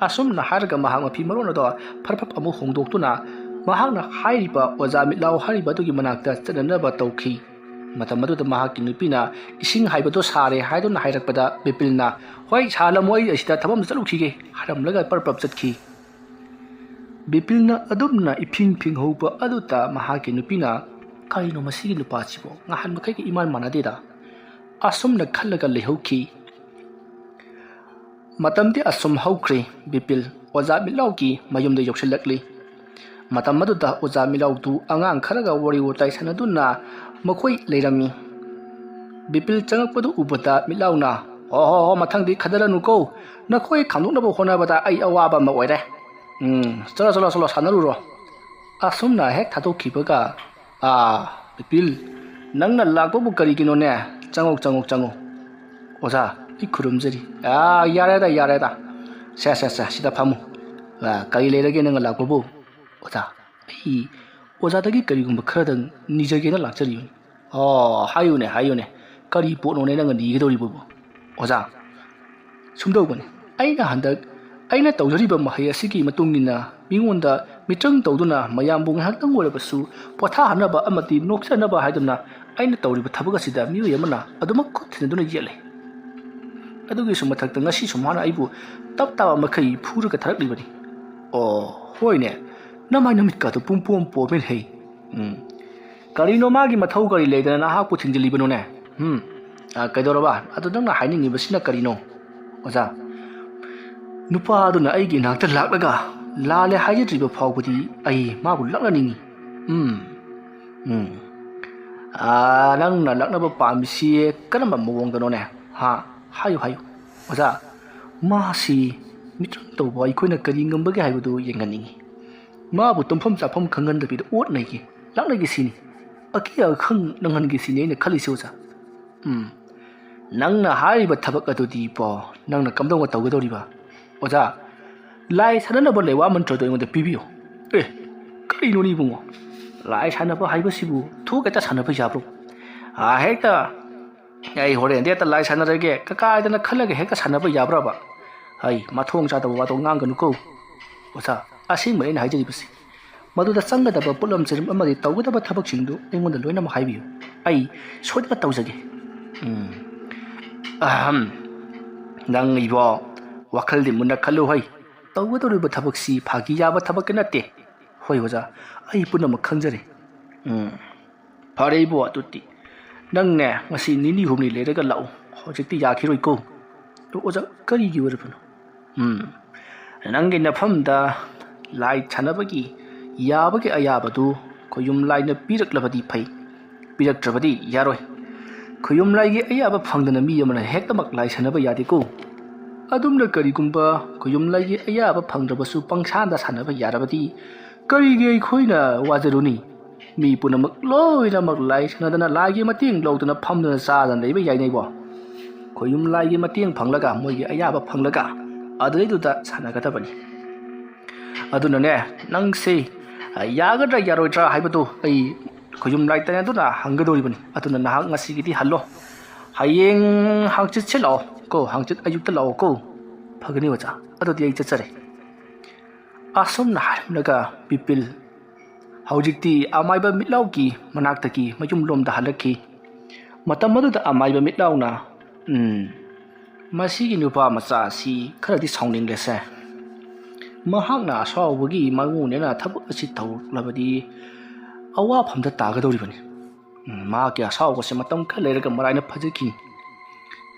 ꯑꯁꯨꯝꯅ ꯍꯥꯏꯔꯒ ꯃꯍꯥꯛ ꯃꯐꯤ ꯃꯔꯣꯟ ꯑꯗꯣ ꯐꯔ ꯐꯞ ꯑꯃꯨꯛ ꯍꯣꯡꯗꯣꯛꯇꯨꯅ ꯃꯍꯥꯛꯅ ꯍꯥꯏꯔꯤꯕ ꯑꯣꯖꯥ ꯃꯤꯠꯂꯥꯎ ꯍꯥꯏꯔꯤꯕ ꯑꯗꯨꯒꯤ ꯃꯅꯥꯛꯇ ꯆꯠꯅꯅꯕ ꯇꯧꯈꯤ꯫ ꯃꯇꯝ ꯑꯗꯨꯗ ꯃꯍꯥꯛꯀꯤ ꯅꯨꯄꯤꯅ ꯏꯁꯤꯡ ꯍꯥꯏꯕꯗꯣ ꯁꯥꯔꯦ ꯍꯥꯏꯗꯨꯅ ꯍꯥꯏꯔꯛꯄꯗ ꯕꯤꯄꯤꯜꯅ, "ꯍꯣꯏ, ꯁꯥꯍꯜꯂꯝꯃꯣ, ꯑꯩ ꯑꯁꯤꯗ ꯊꯕꯛ ꯑꯃ ꯆꯠꯂꯨꯈꯤꯒꯦ" ꯍꯥꯏꯔꯝꯂꯒ ꯄꯔꯞ ꯄꯔꯞ ꯆꯠꯈꯤ꯫ ꯕꯤꯄꯤꯜꯅ ꯑꯗꯨꯝꯅ ꯏꯐꯤꯡ ꯐꯤꯡꯍꯧꯕ ꯑꯗꯨꯗ ꯃꯍꯥꯛꯀꯤ ꯅꯨꯄꯤꯅ, "ꯀꯔꯤꯅꯣ ꯃꯁꯤꯒꯤ ꯅꯨꯄꯥꯁꯤꯕꯨ? ꯉꯍꯥꯟ ꯃꯈꯩꯒ ꯏꯃꯥꯟ ꯃꯥꯟꯅꯗꯦꯗ" ꯑꯁꯨꯝꯅ ꯈꯜꯂꯒ ꯂꯩꯍꯧꯈꯤ꯫ ꯃꯇꯝꯗꯤ ꯑꯁꯨꯝ ꯍꯧꯈ꯭ꯔꯦ꯫ ꯕꯤꯄꯤꯜ ꯑꯣꯖꯥ ꯃꯤꯠꯂꯥꯎꯒꯤ ꯃꯌꯨꯝꯗ ꯌꯧꯁꯤꯜꯂꯛꯂꯤ꯫ ꯃꯇꯝ ꯑꯗꯨꯗ ꯑꯣꯖꯥ ꯃꯤꯠꯂꯥꯎꯗꯨ ꯑꯉꯥꯡ ꯈꯔꯒ ꯋꯥꯔꯤ ꯋꯥꯇꯥꯏ ꯁꯥꯟꯅꯗꯨꯅ ꯃꯈꯣꯏ ꯂꯩꯔꯝꯃꯤ꯫ ꯕꯤꯄꯤꯜ ꯆꯪꯉꯛꯄꯗꯨ ꯎꯕꯗ ꯃꯤꯠꯂꯥꯎꯅ, "ꯍꯣ ꯍꯣ ꯍꯣ, ꯃꯊꯪꯗꯤ ꯈꯗꯔꯅꯨꯀꯣ, ꯅꯈꯣꯏ ꯈꯥꯝꯗꯣꯛꯅꯕ ꯍꯣꯠꯅꯕꯗ ꯑꯩ ꯑꯋꯥꯕ ꯑꯃ ꯑꯣꯏꯔꯦ꯫ ꯎꯝ, ꯆꯠꯂꯣ ꯆꯠꯂꯣ ꯆꯠꯂꯣ, ꯁꯥꯟꯅꯔꯨꯔꯣ"꯫ ꯑꯁꯨꯝꯅ ꯍꯦꯛ ꯊꯥꯗꯣꯛꯈꯤꯕꯒ, "ꯑꯥ, ꯕꯤꯄꯤꯜ, ꯅꯪꯅ ꯂꯥꯛꯄꯕꯨ ꯀꯔꯤꯒꯤꯅꯣꯅꯦ? ꯆꯪꯉꯣ, ꯆꯪꯉꯣ, ꯆꯪꯉꯣ꯫ ꯑꯣꯖꯥ, ꯑꯩ ꯈꯨꯔꯨꯝꯖꯔꯤ"꯫ "ꯑꯥ, ꯌꯥꯔꯦꯗ, ꯌꯥꯔꯦꯗ꯫ ꯁꯦ, ꯁꯦ, ꯁꯦ, ꯁꯤꯗ ꯐꯝꯃꯨ꯫ ꯑꯥ, ꯀꯔꯤ ꯂꯩꯔꯒꯦ ꯅꯪꯅ ꯂꯥꯛꯄꯕꯨ?" "ꯑꯣꯖꯥ, ꯑꯩ ꯑꯣꯖꯥꯗꯒꯤ ꯀꯔꯤꯒꯨꯝꯕ ꯈꯔꯗꯪ ꯅꯤꯖꯒꯦꯅ ꯂꯥꯛꯆꯔꯤꯕꯅꯤ"꯫ "ꯑꯣ, ꯍꯥꯏꯌꯨꯅꯦ, ꯍꯥꯏꯌꯨꯅꯦ꯫ ꯀꯔꯤ ꯄꯣꯠꯅꯣꯅꯦ ꯅꯪꯅ ꯅꯤꯒꯗꯧꯔꯤꯕꯕꯨ?" "ꯑꯣꯖꯥ, ꯁꯨꯝꯗꯧꯕꯅꯤ꯫ ꯑꯩꯅ ꯍꯟꯗꯛ ꯑꯩꯅ ꯇꯧꯖꯔꯤꯕ ꯃꯍꯩ ꯑꯁꯤꯒꯤ ꯃꯇꯨꯡ ꯏꯟꯅ ꯃꯤꯉꯣꯟꯗ ꯃꯤꯇ꯭ꯔꯪ ꯇꯧꯗꯨꯅ ꯃꯌꯥꯝꯕꯨ ꯉꯥꯏꯍꯥꯛꯇꯪ ꯑꯣꯏꯔꯕꯁꯨ ꯄꯣꯊꯥꯍꯟꯅꯕ ꯑꯃꯗꯤ ꯅꯣꯛꯆꯅꯕ ꯍꯥꯏꯗꯨꯅ ꯑꯩꯅ ꯇꯧꯔꯤꯕ ꯊꯕꯛ ꯑꯁꯤꯗ ꯃꯤꯑꯣꯏ ꯑꯃꯅ ꯑꯗꯨꯃꯛ ꯈꯨꯠ ꯊꯤꯟꯖꯤꯟꯗꯨꯅ ꯌꯦꯠꯂꯦ꯫ ꯑꯗꯨꯒꯤꯁꯨ ꯃꯊꯛꯇ ꯉꯁꯤꯁꯨ ꯃꯥꯅ ꯑꯩꯕꯨ ꯇꯞ ꯇꯥꯕ ꯃꯈꯩ ꯐꯨꯔꯒ ꯊꯥꯔꯛꯂꯤꯕꯅꯤ"꯫ "ꯑꯣ, ꯍꯣꯏꯅꯦ, ꯅꯃꯥꯏ ꯅꯃꯤꯠꯀꯥꯗꯣ ꯄꯨꯝꯄꯣꯝ ꯄꯣꯝꯃꯦꯅꯦ ꯍꯩ꯫ ꯎꯝ, ꯀꯔꯤꯅꯣ ꯃꯥꯒꯤ ꯃꯊꯧ ꯀꯔꯤ ꯂꯩꯗꯅ ꯅꯍꯥꯛꯄꯨ ꯊꯤꯟꯖꯤꯜꯂꯤꯕꯅꯣꯅꯦ? ꯎꯝ, ꯑ, ꯀꯩꯗꯧꯔꯕ? ꯑꯗꯨ ꯅꯪꯅ ꯍꯥꯏꯅꯤꯡꯉꯤꯕꯁꯤꯅ ꯀꯔꯤꯅꯣ?" "ꯑꯣꯖꯥ, ꯅꯨꯄꯥ ꯑꯗꯨꯅ ꯑꯩꯒꯤ ꯏꯅꯥꯛꯇ ꯂꯥꯛꯂꯒ ꯂꯥꯜꯂꯦ ꯍꯥꯏꯖꯗ꯭ꯔꯤꯕ ꯐꯥꯎꯕꯗꯤ ꯑꯩ ꯃꯥꯕꯨ ꯂꯛꯅꯅꯤꯡꯉꯤ"꯫ "ꯎꯝ, ꯎꯝ, ꯑ, ꯅꯪꯅ ꯂꯛꯅꯕ ꯄꯥꯝꯃꯤꯁꯤ ꯀꯔꯝꯕ ꯃꯑꯣꯡꯗꯅꯣꯅꯦ? ꯍꯥ? ꯍꯥꯏꯌꯨ, ꯍꯥꯏꯌꯨ"꯫ "ꯑꯣꯖꯥ, ꯃꯥꯁꯤ ꯃꯤꯇ꯭ꯔꯪ ꯇꯧꯕ ꯑꯩꯈꯣꯏꯅ ꯀꯔꯤ ꯉꯝꯕꯒꯦ ꯍꯥꯏꯕꯗꯨ ꯌꯦꯡꯍꯟꯅꯤꯡꯉꯤ꯫ ꯃꯥꯕꯨ ꯇꯨꯝꯐꯝ ꯆꯥꯐꯝ ꯈꯪꯍꯟꯗꯕꯤꯗ ꯑꯣꯠ ꯅꯩꯒꯦ, ꯂꯥꯛꯅꯒꯦ ꯁꯤꯅꯤ꯫ ꯑꯀꯤ ꯑꯈꯪ ꯅꯪꯍꯟꯒꯦ ꯁꯤꯅꯤ ꯑꯩꯅ ꯈꯜꯂꯤꯁꯤ, ꯑꯣꯖꯥ"꯫ "ꯎꯝ, ꯅꯪꯅ ꯍꯥꯏꯔꯤꯕ ꯊꯕꯛ ꯑꯗꯨꯗꯤꯕꯣ, ꯅꯪꯅ ꯀꯝꯗꯧꯅ ꯇꯧꯒꯗꯧꯔꯤꯕ? ꯑꯣꯖꯥ, ꯂꯥꯏ ꯁꯥꯟꯅꯅꯕ ꯂꯩꯋꯥ ꯃꯟꯇ꯭ꯔꯗꯣ ꯑꯩꯉꯣꯟꯗ ꯄꯤꯕꯤꯌꯨ꯫ ꯑꯦ, ꯀꯔꯤꯅꯣꯅꯦ ꯏꯕꯨꯡꯉꯣ? ꯂꯥꯏ ꯁꯥꯟꯅꯕ ꯍꯥꯏꯕꯁꯤꯕꯨ ꯊꯣꯛ ꯍꯦꯛꯇ ꯁꯥꯟꯅꯕ ꯌꯥꯕ꯭ꯔꯣ? ꯑꯥ, ꯍꯦꯛꯇ ꯑꯩ ꯍꯣꯔꯦꯟꯗꯤ ꯍꯦꯛꯇ ꯂꯥꯏ ꯁꯥꯟꯅꯔꯒꯦ ꯀꯀꯥ ꯍꯥꯏꯗꯅ ꯈꯜꯂꯒ ꯍꯦꯛꯇ ꯁꯥꯟꯅꯕ ꯌꯥꯕ꯭ꯔꯕ? ꯑꯩ ꯃꯊꯣꯡ ꯆꯥꯗꯕ ꯋꯥꯗꯣ ꯉꯥꯡꯒꯅꯨꯀꯣ꯫ ꯑꯣꯖꯥ, ꯑꯁꯦꯡꯕꯅꯤ ꯑꯩꯅ ꯍꯥꯏꯖꯔꯤꯕꯁꯤ꯫ ꯃꯗꯨꯗ ꯆꯪꯒꯗꯕ ꯄꯣꯠꯂꯝ ꯆꯩꯔꯝ ꯑꯃꯗꯤ ꯇꯧꯒꯗꯕ ꯊꯕꯛꯁꯤꯡꯗꯨ ꯑꯩꯉꯣꯟꯗ ꯂꯣꯏꯅꯃꯛ ꯍꯥꯏꯕꯤꯌꯨ꯫ ꯑꯩ ꯁꯣꯏꯗꯅ ꯇꯧꯖꯒꯦ꯫ ꯎꯝ꯫ ꯑꯍꯝ꯫ ꯅꯪ ꯏꯕꯣ, ꯋꯥꯈꯜꯗꯤ ꯃꯨꯟꯅ ꯈꯜꯂꯨ ꯍꯩ꯫ ꯇꯧꯒꯗꯧꯔꯤꯕ ꯊꯕꯛꯁꯤ ꯐꯥꯒꯤ ꯌꯥꯕ ꯊꯕꯛꯇꯤ ꯅꯠꯇꯦ꯫ ꯍꯣꯏ ꯑꯣꯖꯥ, ꯑꯩ ꯄꯨꯝꯅꯃꯛ ꯈꯪꯖꯔꯦ꯫ ꯎꯝ꯫ ꯐꯔꯦ ꯏꯕꯣ, ꯑꯗꯨꯗꯤ ꯅꯪꯅꯦ ꯉꯁꯤ ꯅꯤꯅꯤ ꯍꯨꯝꯅꯤ ꯂꯩꯔꯒ ꯂꯥꯛꯎ꯫ ꯍꯧꯖꯤꯛꯇꯤ ꯌꯥꯈꯤꯔꯣꯏꯀꯣ꯫ ꯑꯗꯣ ꯑꯣꯖꯥ, ꯀꯔꯤꯒꯤ ꯑꯣꯏꯔꯕꯅꯣ? ꯎꯝ꯫ ꯅꯪꯒꯤ ꯅꯐꯝꯗ ꯂꯥꯏ ꯁꯥꯟꯅꯕꯒꯤ ꯌꯥꯕꯒꯤ ꯑꯌꯥꯕꯗꯨ ꯈꯣꯌꯨꯝ ꯂꯥꯏꯅ ꯄꯤꯔꯛꯂꯕꯗꯤ ꯐꯩ, ꯄꯤꯔꯛꯇ꯭ꯔꯕꯗꯤ ꯌꯥꯔꯣꯏ꯫ ꯈꯣꯌꯨꯝ ꯂꯥꯏꯒꯤ ꯑꯌꯥꯕ ꯐꯪꯗꯅ ꯃꯤ ꯑꯃꯅ ꯍꯦꯛꯇꯃꯛ ꯂꯥꯏ ꯁꯥꯟꯅꯕ ꯌꯥꯗꯦꯀꯣ꯫ ꯑꯗꯨꯝꯅ ꯀꯔꯤꯒꯨꯝꯕ ꯈꯣꯌꯨꯝ ꯂꯥꯏꯒꯤ ꯑꯌꯥꯕ ꯐꯪꯗ꯭ꯔꯕꯁꯨ ꯄꯪꯁꯥꯟꯗ ꯁꯥꯟꯅꯕ ꯌꯥꯔꯕꯗꯤ ꯀꯔꯤꯒꯤ ꯑꯩꯈꯣꯏꯅ ꯋꯥꯖꯔꯨꯅꯤ? ꯃꯤ ꯄꯨꯝꯅꯃꯛ ꯂꯣꯏꯅꯃꯛ ꯂꯥꯏ ꯁꯥꯟꯅꯗꯅ ꯂꯥꯏꯒꯤ ꯃꯇꯦꯡ ꯂꯧꯗꯨꯅ ꯐꯝꯗꯨꯅ ꯆꯥꯗꯅ ꯂꯩꯕ ꯌꯥꯏꯅꯩꯕꯣ꯫ ꯈꯣꯌꯨꯝ ꯂꯥꯏꯒꯤ ꯃꯇꯦꯡ ꯐꯪꯂꯒ, ꯃꯣꯏꯒꯤ ꯑꯌꯥꯕ ꯐꯪꯂꯒ ꯑꯗꯨꯗꯩꯗꯨꯗ ꯁꯥꯟꯅꯒꯗꯕꯅꯤ꯫ ꯑꯗꯨꯅꯅꯦ, ꯅꯪꯁꯦ, ꯑ, ꯌꯥꯒꯗ꯭ꯔꯥ ꯌꯥꯔꯣꯏꯗ꯭ꯔꯥ ꯍꯥꯏꯕꯗꯨ ꯑꯩ ꯈꯣꯌꯨꯝ ꯂꯥꯏ ꯇꯥꯏꯅꯗꯨꯅ ꯍꯪꯒꯗꯧꯔꯤꯕꯅꯤ꯫ ꯑꯗꯨꯅ ꯅꯍꯥꯛ ꯉꯁꯤꯒꯤꯗꯤ ꯍꯜꯂꯣ꯫ ꯍꯌꯦꯡ ꯍꯪꯆꯤꯠꯁꯦ ꯂꯥꯛꯑꯣ ꯀꯣ, ꯍꯪꯆꯤꯠ ꯑꯌꯨꯛꯇ ꯂꯥꯛꯑꯣ ꯀꯣ꯫ ꯐꯒꯅꯤ ꯑꯣꯖꯥ, ꯑꯗꯨꯗꯤ ꯑꯩ ꯆꯠꯆꯔꯦ꯫ ꯑꯁꯨꯝꯅ ꯍꯥꯏꯔꯝꯂꯒ ꯕꯤꯄꯤꯜ ꯍꯧꯖꯤꯛꯇꯤ ꯑꯃꯥꯏꯕ ꯃꯤꯠꯂꯥꯎꯒꯤ ꯃꯅꯥꯛꯇꯒꯤ ꯃꯌꯨꯝꯂꯣꯝꯗ ꯍꯜꯂꯛꯈꯤ꯫ ꯃꯇꯝ ꯑꯗꯨꯗ ꯑꯃꯥꯏꯕ ꯃꯤꯠꯂꯥꯎꯅ, "ꯎꯝ, ꯃꯁꯤꯒꯤ ꯅꯨꯄꯥ ꯃꯆꯥ ꯑꯁꯤ ꯈꯔꯗꯤ ꯁꯥꯎꯅꯤꯡꯂꯦꯁꯦ꯫ ꯃꯍꯥꯛꯅ ꯑꯁꯥꯎꯕꯒꯤ ꯃꯉꯣꯟꯗꯅ ꯊꯕꯛ ꯑꯁꯤ ꯇꯧꯔꯛꯂꯕꯗꯤ ꯑꯋꯥꯐꯝꯗ ꯇꯥꯒꯗꯧꯔꯤꯕꯅꯤ꯫ ꯎꯝ, ꯃꯍꯥꯛꯀꯤ ꯑꯁꯥꯎꯕꯁꯦ ꯃꯇꯝ ꯈꯔ ꯂꯩꯔꯒ ꯃꯔꯥꯏꯅ ꯐꯖꯈꯤꯅꯤ꯫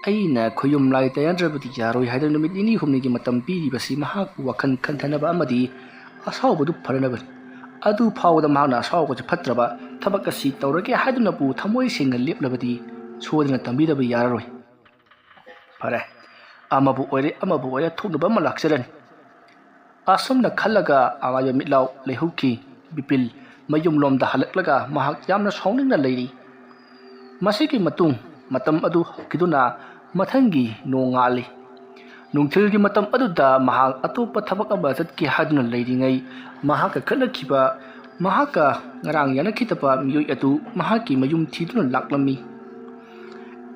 ꯑꯩꯅ ꯈꯣꯌꯨꯝ ꯂꯥꯏ ꯇꯥꯏꯅꯗ꯭ꯔꯕꯗꯤ ꯌꯥꯔꯣꯏ ꯍꯥꯏꯗꯨꯅ ꯅꯨꯃꯤꯠ ꯅꯤꯅꯤ ꯍꯨꯝꯅꯤꯒꯤ ꯃꯇꯝ ꯄꯤꯔꯤꯕꯁꯤ ꯃꯍꯥꯛꯄꯨ ꯋꯥꯈꯜ ꯈꯟꯊꯅꯕ ꯑꯃꯗꯤ ꯑꯁꯥꯎꯕꯗꯨ ꯐꯅꯅꯕꯅꯤ꯫ ꯑꯗꯨ ꯐꯥꯎꯕꯗ ꯃꯍꯥꯛꯅ ꯑꯁꯥꯎꯕꯁꯦ ꯐꯠꯇ꯭ꯔꯕ ꯊꯕꯛ ꯑꯁꯤ ꯇꯧꯔꯒꯦ ꯍꯥꯏꯗꯨꯅꯕꯨ ꯊꯃꯣꯏ ꯁꯦꯡꯅ ꯂꯦꯞꯂꯕꯗꯤ ꯁꯣꯏꯗꯅ ꯇꯝꯕꯤꯗꯕ ꯌꯥꯔꯔꯣꯏ꯫ ꯐꯔꯦ, ꯑꯃꯕꯨ ꯑꯣꯏꯔꯦ ꯑꯃꯕꯨ ꯑꯣꯏꯔꯦ ꯊꯣꯛꯅꯕ ꯑꯃ ꯂꯥꯛꯆꯔꯅꯤ"꯫ ꯑꯁꯨꯝꯅ ꯈꯜꯂꯒ ꯑꯃꯥꯏꯕ ꯃꯤꯠꯂꯥꯎ ꯂꯩꯍꯧꯈꯤ꯫ ꯕꯤꯄꯤꯜ ꯃꯌꯨꯝꯂꯣꯝꯗ ꯍꯜꯂꯛꯂꯒ ꯃꯍꯥꯛ ꯌꯥꯝꯅ ꯁꯥꯎꯅꯤꯡꯅ ꯂꯩꯔꯤ꯫ ꯃꯁꯤꯒꯤ ꯃꯇꯨꯡ ꯃꯇꯝ ꯑꯗꯨ ꯍꯧꯈꯤꯗꯨꯅ ꯃꯊꯪꯒꯤ ꯅꯣꯡꯉꯥꯜꯂꯤ꯫ ꯅꯨꯡꯊꯤꯜꯒꯤ ꯃꯇꯝ ꯑꯗꯨꯗ ꯃꯍꯥꯛ ꯑꯇꯣꯞꯄ ꯊꯕꯛ ꯑꯃ ꯆꯠꯀꯦ ꯍꯥꯏꯗꯨꯅ ꯂꯩꯔꯤꯉꯩ, ꯃꯍꯥꯛꯀ ꯈꯠꯅꯈꯤꯕ ꯃꯍꯥꯛꯀ ꯉꯔꯥꯡ ꯌꯥꯅꯈꯤꯗꯕ ꯃꯤꯑꯣꯏ ꯑꯗꯨ ꯃꯍꯥꯛꯀꯤ ꯃꯌꯨꯝ ꯊꯤꯗꯨꯅ ꯂꯥꯛꯂꯝꯃꯤ꯫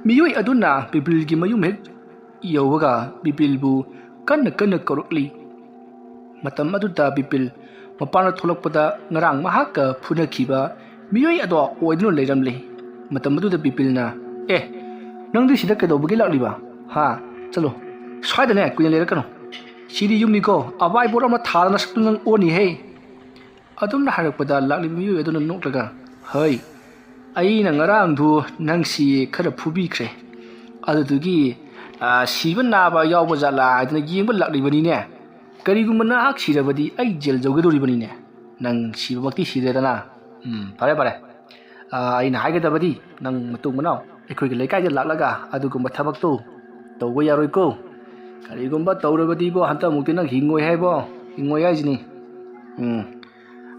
ꯃꯤꯑꯣꯏ ꯑꯗꯨꯅ ꯕꯤꯄꯤꯜꯒꯤ ꯃꯌꯨꯝ ꯍꯦꯛ ꯌꯧꯕꯒ ꯕꯤꯄꯤꯜꯕꯨ ꯀꯟꯅ ꯀꯟꯅ ꯀꯧꯔꯛꯂꯤ꯫ ꯃꯇꯝ ꯑꯗꯨꯗ ꯕꯤꯄꯤꯜ ꯃꯄꯥꯟꯗ ꯊꯣꯛꯂꯛꯄꯗ ꯉꯔꯥꯡ ꯃꯍꯥꯛꯀ ꯐꯨꯅꯈꯤꯕ ꯃꯤꯑꯣꯏ ꯑꯗꯣ ꯑꯣꯏꯗꯨꯅ ꯂꯩꯔꯝꯂꯦ꯫ ꯃꯇꯝ ꯑꯗꯨꯗ ꯕꯤꯄꯤꯜꯅ, "ꯑꯦ, ꯅꯪꯗꯤ ꯁꯤꯗ ꯀꯩꯗꯧꯕꯒꯤ ꯂꯥꯛꯂꯤꯕ? ꯍꯥ? ꯆꯠꯂꯣ, ꯁ꯭ꯋꯥꯏꯗꯅꯦ ꯀꯨꯏꯅ ꯂꯩꯔꯛꯀꯅꯨ꯫ ꯁꯤꯗꯤ ꯌꯨꯝꯅꯤꯀꯣ, ꯑꯋꯥꯏꯕꯣꯠ ꯑꯃ ꯊꯥꯗꯅ ꯁꯛꯇꯨ ꯅꯪ ꯑꯣꯟꯅꯤꯍꯦ"꯫ ꯑꯗꯨꯝꯅ ꯍꯥꯏꯔꯛꯄꯗ ꯂꯥꯛꯂꯤꯕ ꯃꯤꯑꯣꯏ ꯑꯗꯨꯅ ꯅꯣꯛꯂꯒ, "ꯍꯩ, ꯑꯩꯅ ꯉꯔꯥꯡꯗꯨ ꯅꯪꯁꯤ ꯈꯔ ꯐꯨꯕꯤꯈ꯭ꯔꯦ꯫ ꯑꯗꯨꯗꯨꯒꯤ, ꯑ, ꯁꯤꯕ ꯅꯥꯕ ꯌꯥꯎꯕ ꯖꯥꯠꯂꯥ ꯍꯥꯏꯗꯅ ꯌꯦꯡꯕ ꯂꯥꯛꯂꯤꯕꯅꯤꯅꯦ꯫ ꯀꯔꯤꯒꯨꯝꯕ ꯅꯍꯥꯛ ꯁꯤꯔꯕꯗꯤ ꯑꯩ ꯖꯦꯜ ꯌꯧꯒꯗꯧꯔꯤꯕꯅꯤꯅꯦ꯫ ꯅꯪ ꯁꯤꯕꯃꯛꯇꯤ ꯁꯤꯗ꯭ꯔꯦꯗꯅ꯫ ꯎꯝ, ꯐꯔꯦ, ꯐꯔꯦ꯫ ꯑ, ꯑꯩꯅ ꯍꯥꯏꯒꯗꯕꯗꯤ ꯅꯪ ꯃꯇꯨꯡ ꯃꯅꯥꯎ ꯑꯩꯈꯣꯏꯒꯤ ꯂꯩꯀꯥꯏꯗ ꯂꯥꯛꯂꯒ ꯑꯗꯨꯒꯨꯝꯕ ꯊꯕꯛꯇꯨ ꯇꯧꯕ ꯌꯥꯔꯣꯏꯀꯣ꯫ ꯀꯔꯤꯒꯨꯝꯕ ꯇꯧꯔꯕꯗꯤꯕꯣ ꯍꯟꯗꯛꯃꯨꯛꯇꯤ ꯅꯪ ꯍꯤꯡꯉꯣꯏ ꯍꯥꯏꯕꯣ, ꯍꯤꯡꯉꯣꯏ ꯍꯥꯏꯁꯤꯅꯤ꯫ ꯎꯝ,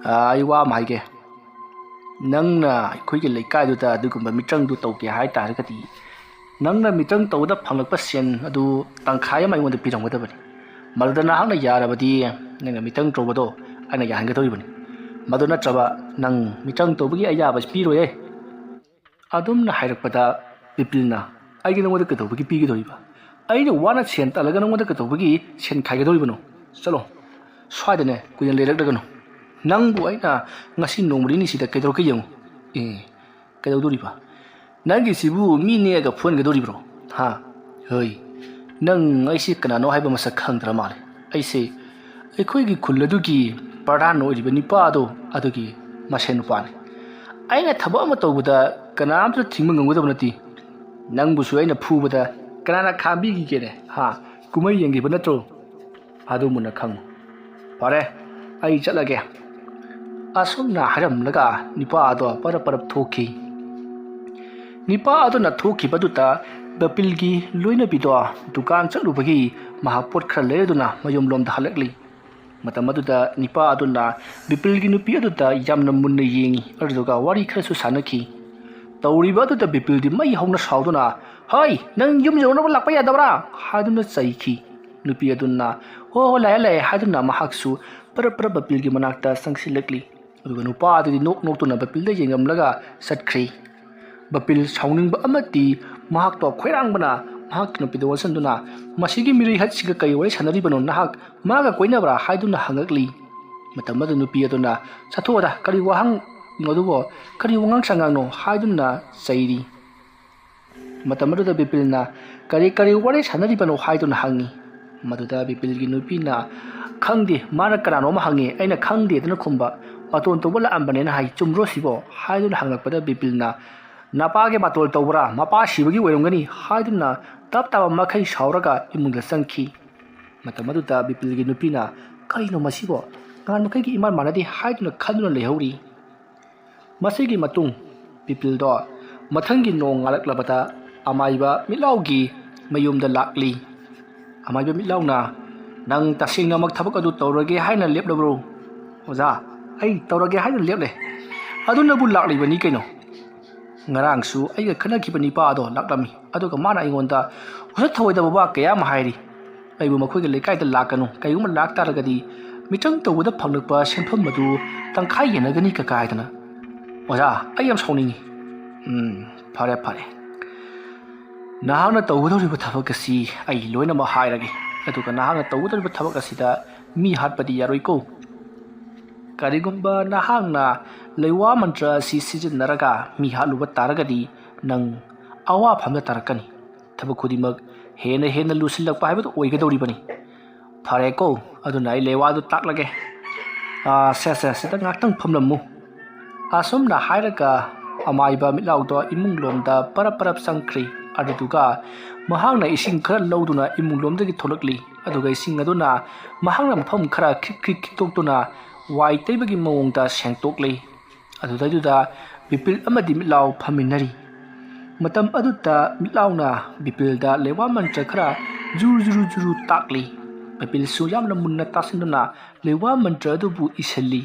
ꯑ, ꯑꯩ ꯋꯥ ꯑꯃ ꯍꯥꯏꯒꯦ꯫ ꯅꯪꯅ ꯑꯩꯈꯣꯏꯒꯤ ꯂꯩꯀꯥꯏꯗꯨꯗ ꯑꯗꯨꯒꯨꯝꯕ ꯃꯤꯇ꯭ꯔꯪꯗꯨ ꯇꯧꯒꯦ ꯍꯥꯏ ꯇꯥꯔꯒꯗꯤ, ꯅꯪꯅ ꯃꯤꯇ꯭ꯔꯪ ꯇꯧꯕꯗ ꯐꯪꯂꯛꯄ ꯁꯦꯟ ꯑꯗꯨ ꯇꯪꯈꯥꯏ ꯑꯃ ꯑꯩꯉꯣꯟꯗ ꯄꯤꯔꯝꯒꯗꯕꯅꯤ꯫ ꯃꯗꯨꯗ ꯅꯍꯥꯛꯅ ꯌꯥꯔꯕꯗꯤ ꯅꯪꯅ ꯃꯤꯇ꯭ꯔꯪ ꯇꯧꯕꯗꯣ ꯑꯩꯅ ꯌꯥꯍꯟꯒꯗꯧꯔꯤꯕꯅꯤ꯫ ꯃꯗꯨ ꯅꯠꯇ꯭ꯔꯕ ꯅꯪ ꯃꯤꯇ꯭ꯔꯪ ꯇꯧꯕꯒꯤ ꯑꯌꯥꯕ ꯄꯤꯔꯣꯏꯌꯦ꯫ ꯑꯗꯨꯝꯅ ꯍꯥꯏꯔꯛꯄꯗ ꯕꯤꯄꯤꯜꯅ, "ꯑꯩꯒꯤ ꯅꯉꯣꯟꯗ ꯀꯩꯗꯧꯕꯒꯤ ꯄꯤꯒꯗꯧꯔꯤꯕ? ꯑꯩꯅ ꯋꯥꯅ ꯁꯦꯟ ꯇꯥꯜꯂꯒ ꯅꯉꯣꯟꯗ ꯀꯩꯗꯧꯕꯒꯤ ꯁꯦꯟ ꯈꯥꯏꯒꯗꯧꯔꯤꯕꯅꯣ? ꯆꯠꯂꯣ, ꯁ꯭ꯋꯥꯏꯗꯅꯦ ꯀꯨꯏꯅ ꯂꯩꯔꯛꯂꯒꯅꯨ꯫ ꯅꯪꯕꯨ ꯑꯩꯅ ꯉꯁꯤ ꯅꯣꯡꯃ ꯅꯤꯅꯤꯁꯤꯗ ꯀꯩꯗꯧꯔꯛꯀꯦ ꯌꯦꯡꯉꯨ"꯫ "ꯑꯦ, ꯀꯩꯗꯧꯗꯣꯔꯤꯕ? ꯅꯪꯒꯤꯁꯤꯕꯨ ꯃꯤ ꯅꯦꯛꯑꯒ ꯐꯨꯍꯟꯒꯗꯧꯔꯤꯕ꯭ꯔꯣ? ꯍꯥ? ꯍꯣꯏ, ꯅꯪ ꯑꯩꯁꯤ ꯀꯅꯥꯅꯣ ꯍꯥꯏꯕ ꯃꯁꯛ ꯈꯪꯗ꯭ꯔ ꯃꯥꯜꯂꯦ꯫ ꯑꯩꯁꯦ ꯑꯩꯈꯣꯏꯒꯤ ꯈꯨꯜ ꯑꯗꯨꯒꯤ ꯄ꯭ꯔꯙꯥꯟ ꯑꯣꯏꯔꯤꯕ ꯅꯤꯄꯥ ꯑꯗꯣ, ꯑꯗꯨꯒꯤ ꯃꯁꯦꯟ ꯅꯨꯄꯥꯅꯤ꯫ ꯑꯩꯅ ꯊꯕꯛ ꯑꯃ ꯇꯧꯕꯗ ꯀꯅꯥꯝꯇ ꯊꯤꯡꯕ ꯉꯝꯒꯗꯕ ꯅꯠꯇꯦ꯫ ꯅꯪꯕꯨꯁꯨ ꯑꯩꯅ ꯐꯨꯕꯗ ꯀꯅꯥꯅ ꯈꯥꯝꯕꯤꯈꯤꯒꯦꯅꯦ? ꯍꯥ? ꯀꯨꯝꯍꯩ ꯌꯦꯡꯈꯤꯕ ꯅꯠꯇ꯭ꯔꯣ? ꯑꯗꯨ ꯃꯨꯟꯅ ꯈꯪꯉꯨ꯫ ꯐꯔꯦ, ꯑꯩ ꯆꯠꯂꯒꯦ"꯫ ꯑꯁꯨꯝꯅ ꯍꯥꯏꯔꯝꯂꯒ ꯅꯤꯄꯥ ꯑꯗꯣ ꯄꯔꯞ ꯄꯔꯞ ꯊꯣꯛꯈꯤ꯫ ꯅꯤꯄꯥ ꯑꯗꯨꯅ ꯊꯣꯛꯈꯤꯕꯗꯨꯗ ꯕꯤꯄꯤꯜꯒꯤ ꯂꯣꯏꯅꯕꯤꯗꯣ ꯗꯨꯀꯥꯟ ꯆꯠꯂꯨꯕꯒꯤ ꯃꯍꯥꯛ ꯄꯣꯠ ꯈꯔ ꯂꯩꯔꯗꯨꯅ ꯃꯌꯨꯝꯂꯣꯝꯗ ꯍꯜꯂꯛꯂꯤ꯫ ꯃꯇꯝ ꯑꯗꯨꯗ ꯅꯤꯄꯥ ꯑꯗꯨꯅ ꯕꯤꯄꯤꯜꯒꯤ ꯅꯨꯄꯤ ꯑꯗꯨꯗ ꯌꯥꯝꯅ ꯃꯨꯟꯅ ꯌꯦꯡꯉꯤ, ꯑꯗꯨꯗꯨꯒ ꯋꯥꯔꯤ ꯈꯔꯁꯨ ꯁꯥꯟꯅꯈꯤ꯫ ꯇꯧꯔꯤꯕ ꯑꯗꯨꯗ ꯕꯤꯄꯤꯜꯗꯤ ꯃꯩ ꯍꯧꯅ ꯁꯥꯎꯗꯨꯅ, "ꯍꯩ, ꯅꯪ ꯌꯨꯝ ꯌꯧꯅꯕ ꯂꯥꯛꯄ ꯌꯥꯗꯕ꯭ꯔꯥ?" ꯍꯥꯏꯗꯨꯅ ꯆꯩꯈꯤ꯫ ꯅꯨꯄꯤ ꯑꯗꯨꯅ, "ꯍꯣ ꯍꯣ, ꯂꯥꯛꯑꯦ ꯂꯥꯛꯑꯦ" ꯍꯥꯏꯗꯨꯅ ꯃꯍꯥꯛꯁꯨ ꯄꯔꯞ ꯄꯔꯞ ꯕꯤꯄꯤꯜꯒꯤ ꯃꯅꯥꯛꯇ ꯆꯪꯁꯤꯜꯂꯛꯂꯤ꯫ ꯑꯗꯨꯒ ꯅꯨꯄꯥ ꯑꯗꯨꯗꯤ ꯅꯣꯛ ꯅꯣꯛꯇꯨꯅ ꯕꯤꯄꯤꯜꯗ ꯌꯦꯡꯂꯝꯂꯒ ꯆꯠꯈ꯭ꯔꯤ꯫ ꯕꯤꯄꯤꯜ ꯁꯥꯎꯅꯤꯡꯕ ꯑꯃꯗꯤ ꯃꯍꯥꯛꯇꯣ ꯈꯣꯏꯔꯥꯡꯕꯅ ꯃꯍꯥꯛꯀꯤ ꯅꯨꯄꯤꯗ ꯑꯣꯟꯁꯤꯟꯗꯨꯅ, "ꯃꯁꯤꯒꯤ ꯃꯤꯔꯩ ꯍꯠꯁꯤꯒ ꯀꯔꯤ ꯋꯥꯔꯤ ꯁꯥꯟꯅꯔꯤꯕꯅꯣ? ꯅꯍꯥꯛ ꯃꯥꯒ ꯀꯣꯏꯅꯕ꯭ꯔꯥ?" ꯍꯥꯏꯗꯨꯅ ꯍꯪꯉꯛꯂꯤ꯫ ꯃꯇꯝ ꯑꯗꯨ ꯅꯨꯄꯤ ꯑꯗꯨꯅ, "ꯆꯠꯊꯣꯛꯑꯗ, ꯀꯔꯤ ꯋꯥꯍꯪꯅꯣ ꯑꯗꯨꯕꯣ? ꯀꯔꯤ ꯋꯥꯉꯥꯡ ꯁꯉꯥꯡꯅꯣ?" ꯍꯥꯏꯗꯨꯅ ꯆꯩꯔꯤ꯫ ꯃꯇꯝ ꯑꯗꯨꯗ ꯕꯤꯄꯤꯜꯅ, "ꯀꯔꯤ ꯀꯔꯤ ꯋꯥꯔꯤ ꯁꯥꯟꯅꯔꯤꯕꯅꯣ?" ꯍꯥꯏꯗꯨꯅ ꯍꯪꯉꯤ꯫ ꯃꯗꯨꯗ ꯕꯤꯄꯤꯜꯒꯤ ꯅꯨꯄꯤꯅ, "ꯈꯪꯗꯦ, ꯃꯥꯅ ꯀꯅꯥꯅꯣ ꯑꯃ ꯍꯪꯉꯤ, ꯑꯩꯅ ꯈꯪꯗꯦꯗꯅ ꯈꯨꯝꯕ, ꯕꯥꯇꯣꯟ ꯇꯧꯕ ꯂꯥꯛꯑꯝꯕꯅꯦꯅ ꯍꯥꯏ, ꯆꯨꯝꯕ꯭ꯔꯣ ꯁꯤꯕꯣ?" ꯍꯥꯏꯗꯨꯅ ꯍꯪꯂꯛꯄꯗ ꯕꯤꯄꯤꯜꯅ, "ꯅꯄꯥꯒꯤ ꯕꯥꯇꯣꯟ ꯇꯧꯕ꯭ꯔꯥ? ꯃꯄꯥ ꯁꯤꯕꯒꯤ ꯑꯣꯏꯔꯝꯒꯅꯤ" ꯍꯥꯏꯗꯨꯅ ꯇꯞ ꯇꯥꯕ ꯃꯈꯩ ꯁꯥꯎꯔꯒ ꯏꯃꯨꯡꯗ ꯆꯪꯈꯤ꯫ ꯃꯇꯝ ꯑꯗꯨꯗ ꯕꯤꯄꯤꯜꯒꯤ ꯅꯨꯄꯤꯅ, "ꯀꯔꯤꯅꯣ ꯃꯁꯤꯕꯣ? ꯅꯍꯥꯟ ꯃꯈꯩꯒ ꯏꯃꯥꯟ ꯃꯥꯟꯅꯗꯦ" ꯍꯥꯏꯗꯨꯅ ꯈꯟꯗꯨꯅ ꯂꯩꯍꯧꯔꯤ꯫ ꯃꯁꯤꯒꯤ ꯃꯇꯨꯡ ꯕꯤꯄꯤꯜꯗꯣ ꯃꯊꯪꯒꯤ ꯅꯣꯡ ꯉꯥꯜꯂꯛꯂꯕꯗ ꯑꯃꯥꯏꯕ ꯃꯤꯠꯂꯥꯎꯒꯤ ꯃꯌꯨꯝꯗ ꯂꯥꯛꯂꯤ꯫ ꯑꯃꯥꯏꯕ ꯃꯤꯠꯂꯥꯎꯅ, "ꯅꯪ ꯇꯁꯦꯡꯅꯃꯛ ꯊꯕꯛ ꯑꯗꯨ ꯇꯧꯔꯒꯦ ꯍꯥꯏꯅ ꯂꯦꯞꯂꯕ꯭ꯔꯣ?" "ꯑꯣꯖꯥ, ꯑꯩ ꯇꯧꯔꯒꯦ ꯍꯥꯏꯅ ꯂꯦꯞꯂꯦ꯫ ꯑꯗꯨꯅꯕꯨ ꯂꯥꯛꯂꯤꯕꯅꯤ ꯀꯩꯅꯣ꯫ ꯉꯔꯥꯡꯁꯨ ꯑꯩꯒ ꯈꯠꯅꯈꯤꯕ ꯅꯤꯄꯥ ꯑꯗꯣ ꯂꯥꯛꯂꯝꯃꯤ, ꯑꯗꯨꯒ ꯃꯥꯅ ꯑꯩꯉꯣꯟꯗ ꯎꯁꯤꯠ ꯊꯑꯣꯏꯗꯕ ꯋꯥ ꯀꯌꯥ ꯑꯃ ꯍꯥꯏꯔꯤ꯫ ꯑꯩꯕꯨ ꯃꯈꯣꯏꯒꯤ ꯂꯩꯀꯥꯏꯗ ꯂꯥꯛꯀꯅꯨ, ꯀꯩꯒꯨꯝꯕ ꯂꯥꯛ ꯇꯥꯔꯒꯗꯤ ꯃꯤꯇ꯭ꯔꯪ ꯇꯧꯕꯗ ꯐꯪꯂꯛꯄ ꯁꯦꯟꯐꯝ ꯑꯗꯨ ꯇꯪꯈꯥꯏ ꯌꯦꯟꯅꯒꯅꯤ ꯀꯀꯥ" ꯍꯥꯏꯗꯅ꯫ "ꯑꯣꯖꯥ, ꯑꯩ ꯌꯥꯝ ꯁꯥꯎꯅꯤꯡꯉꯤ"꯫ "ꯎꯝ, ꯐꯔꯦ ꯐꯔꯦ, ꯅꯍꯥꯛꯅ ꯇꯧꯒꯗꯧꯔꯤꯕ ꯊꯕꯛ ꯑꯁꯤ ꯑꯩ ꯂꯣꯏꯅꯃꯛ ꯍꯥꯏꯔꯒꯦ꯫ ꯑꯗꯨꯒ ꯅꯍꯥꯛꯅ ꯇꯧꯒꯗꯧꯔꯤꯕ ꯊꯕꯛ ꯑꯁꯤꯗ ꯃꯤ ꯍꯥꯠꯄꯗꯤ ꯌꯥꯔꯣꯏꯀꯣ꯫ ꯀꯔꯤꯒꯨꯝꯕ ꯅꯍꯥꯛꯅ ꯂꯩꯋꯥ ꯃꯟꯇ꯭ꯔ ꯑꯁꯤ ꯁꯤꯖꯤꯟꯅꯔꯒ ꯃꯤ ꯍꯥꯠꯂꯨꯕ ꯇꯥꯔꯒꯗꯤ ꯅꯪ ꯑꯋꯥꯐꯝꯗ ꯇꯥꯔꯛꯀꯅꯤ꯫ ꯊꯕꯛ ꯈꯨꯗꯤꯡꯃꯛ ꯍꯦꯟꯅ ꯍꯦꯟꯅ ꯂꯨꯁꯤꯜꯂꯛꯄ ꯍꯥꯏꯕꯗꯨ ꯑꯣꯏꯒꯗꯧꯔꯤꯕꯅꯤ꯫ ꯐꯔꯦꯀꯣ, ꯑꯗꯨꯅ ꯑꯩ ꯂꯩꯋꯥꯗꯨ ꯇꯥꯛꯂꯒꯦ꯫ ꯑꯥ, ꯁꯦ, ꯁꯦ, ꯁꯤꯗ ꯉꯥꯛꯇꯪ ꯐꯝꯂꯝꯃꯨ"꯫ ꯑꯁꯨꯝꯅ ꯍꯥꯏꯔꯒ ꯑꯃꯥꯏꯕ ꯃꯤꯠꯂꯥꯎꯗꯣ ꯏꯃꯨꯡ ꯂꯣꯝꯗ ꯄꯔꯞ ꯄꯔꯞ ꯆꯪꯈ꯭ꯔꯤ꯫ ꯑꯗꯨꯗꯨꯒ ꯃꯍꯥꯛꯅ ꯏꯁꯤꯡ ꯈꯔ ꯂꯧꯗꯨꯅ ꯏꯃꯨꯡ ꯂꯣꯝꯗꯒꯤ ꯊꯣꯛꯂꯛꯂꯤ꯫ ꯑꯗꯨꯒ ꯏꯁꯤꯡ ꯑꯗꯨꯅ ꯃꯍꯥꯛꯅ ꯃꯐꯝ ꯈꯔ ꯈ꯭ꯔꯤꯛ ꯈ꯭ꯔꯤꯛ ꯈꯤꯛꯇꯣꯛꯇꯨꯅ ꯋꯥꯏ ꯇꯩꯕꯒꯤ ꯃꯑꯣꯡꯗ ꯁꯦꯡꯇꯣꯛꯂꯤ꯫ ꯑꯗꯨꯗꯩꯗꯨꯗ ꯕꯤꯄꯤꯜ ꯑꯃꯗꯤ ꯃꯤꯠꯂꯥꯎ ꯐꯝꯃꯤꯟꯅꯔꯤ꯫ ꯃꯇꯝ ꯑꯗꯨꯗ ꯃꯤꯠꯂꯥꯎꯅ ꯕꯤꯄꯤꯜꯗ ꯂꯩꯋꯥ ꯃꯟꯇ꯭ꯔ ꯈꯔ ꯖꯨꯔꯨ ꯖꯨꯔꯨ ꯖꯨꯔꯨ ꯇꯥꯛꯂꯤ꯫ ꯕꯤꯄꯤꯜꯁꯨ ꯌꯥꯝꯅ ꯃꯨꯟꯅ ꯇꯥꯁꯤꯟꯗꯨꯅ ꯂꯩꯋꯥ ꯃꯟꯇ꯭ꯔ ꯑꯗꯨꯕꯨ ꯏꯁꯤꯜꯂꯤ꯫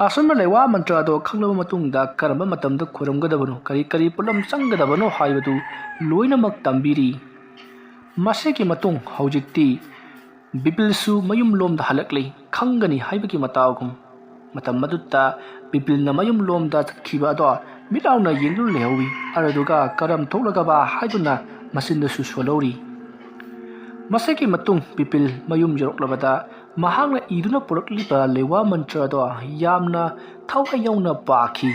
ꯑꯁꯨꯝꯅ ꯂꯩꯋꯥ ꯃꯟꯇ꯭ꯔ ꯑꯗꯣ ꯈꯪꯂꯕ ꯃꯇꯨꯡꯗ ꯀꯔꯝꯕ ꯃꯇꯝꯗ ꯈꯨꯔꯨꯝꯒꯗꯕꯅꯣ, ꯀꯔꯤ ꯀꯔꯤ ꯄꯣꯠꯂꯝ ꯆꯪꯒꯗꯕꯅꯣ ꯍꯥꯏꯕꯗꯨ ꯂꯣꯏꯅꯃꯛ ꯇꯝꯕꯤꯔꯤ꯫ ꯃꯁꯤꯒꯤ ꯃꯇꯨꯡ ꯍꯧꯖꯤꯛꯇꯤ ꯕꯤꯄꯤꯜꯁꯨ ꯃꯌꯨꯝ ꯂꯣꯝꯗ ꯍꯜꯂꯛꯂꯤ, ꯈꯪꯒꯅꯤ ꯍꯥꯏꯕꯒꯤ ꯃꯇꯥꯎꯒꯨꯝ꯫ ꯃꯇꯝ ꯑꯗꯨꯗ ꯕꯤꯄꯤꯜꯅ ꯃꯌꯨꯝ ꯂꯣꯝꯗ ꯆꯠꯈꯤꯕ ꯑꯗꯣ ꯃꯤꯠ ꯂꯥꯎꯅ ꯌꯦꯡꯗꯨꯅ ꯂꯩꯍꯧꯏ꯫ ꯑꯗꯨꯗꯨꯒ "ꯀꯔꯝ ꯊꯣꯛꯂꯒꯕ?" ꯍꯥꯏꯗꯨꯅ ꯃꯆꯤꯟꯗꯁꯨ ꯁꯣꯜꯍꯧꯔꯤ꯫ ꯃꯁꯤꯒꯤ ꯃꯇꯨꯡ ꯕꯤꯄꯤꯜ ꯃꯌꯨꯝ ꯌꯧꯔꯛꯂꯕꯗ ꯃꯍꯥꯛꯅ ꯏꯗꯨꯅ ꯄꯨꯔꯛꯂꯤꯕ ꯂꯩꯋꯥ ꯃꯟꯇ꯭ꯔ ꯑꯗꯣ ꯌꯥꯝꯅ ꯊꯋꯥꯏ ꯌꯥꯎꯅ ꯄꯥꯈꯤ꯫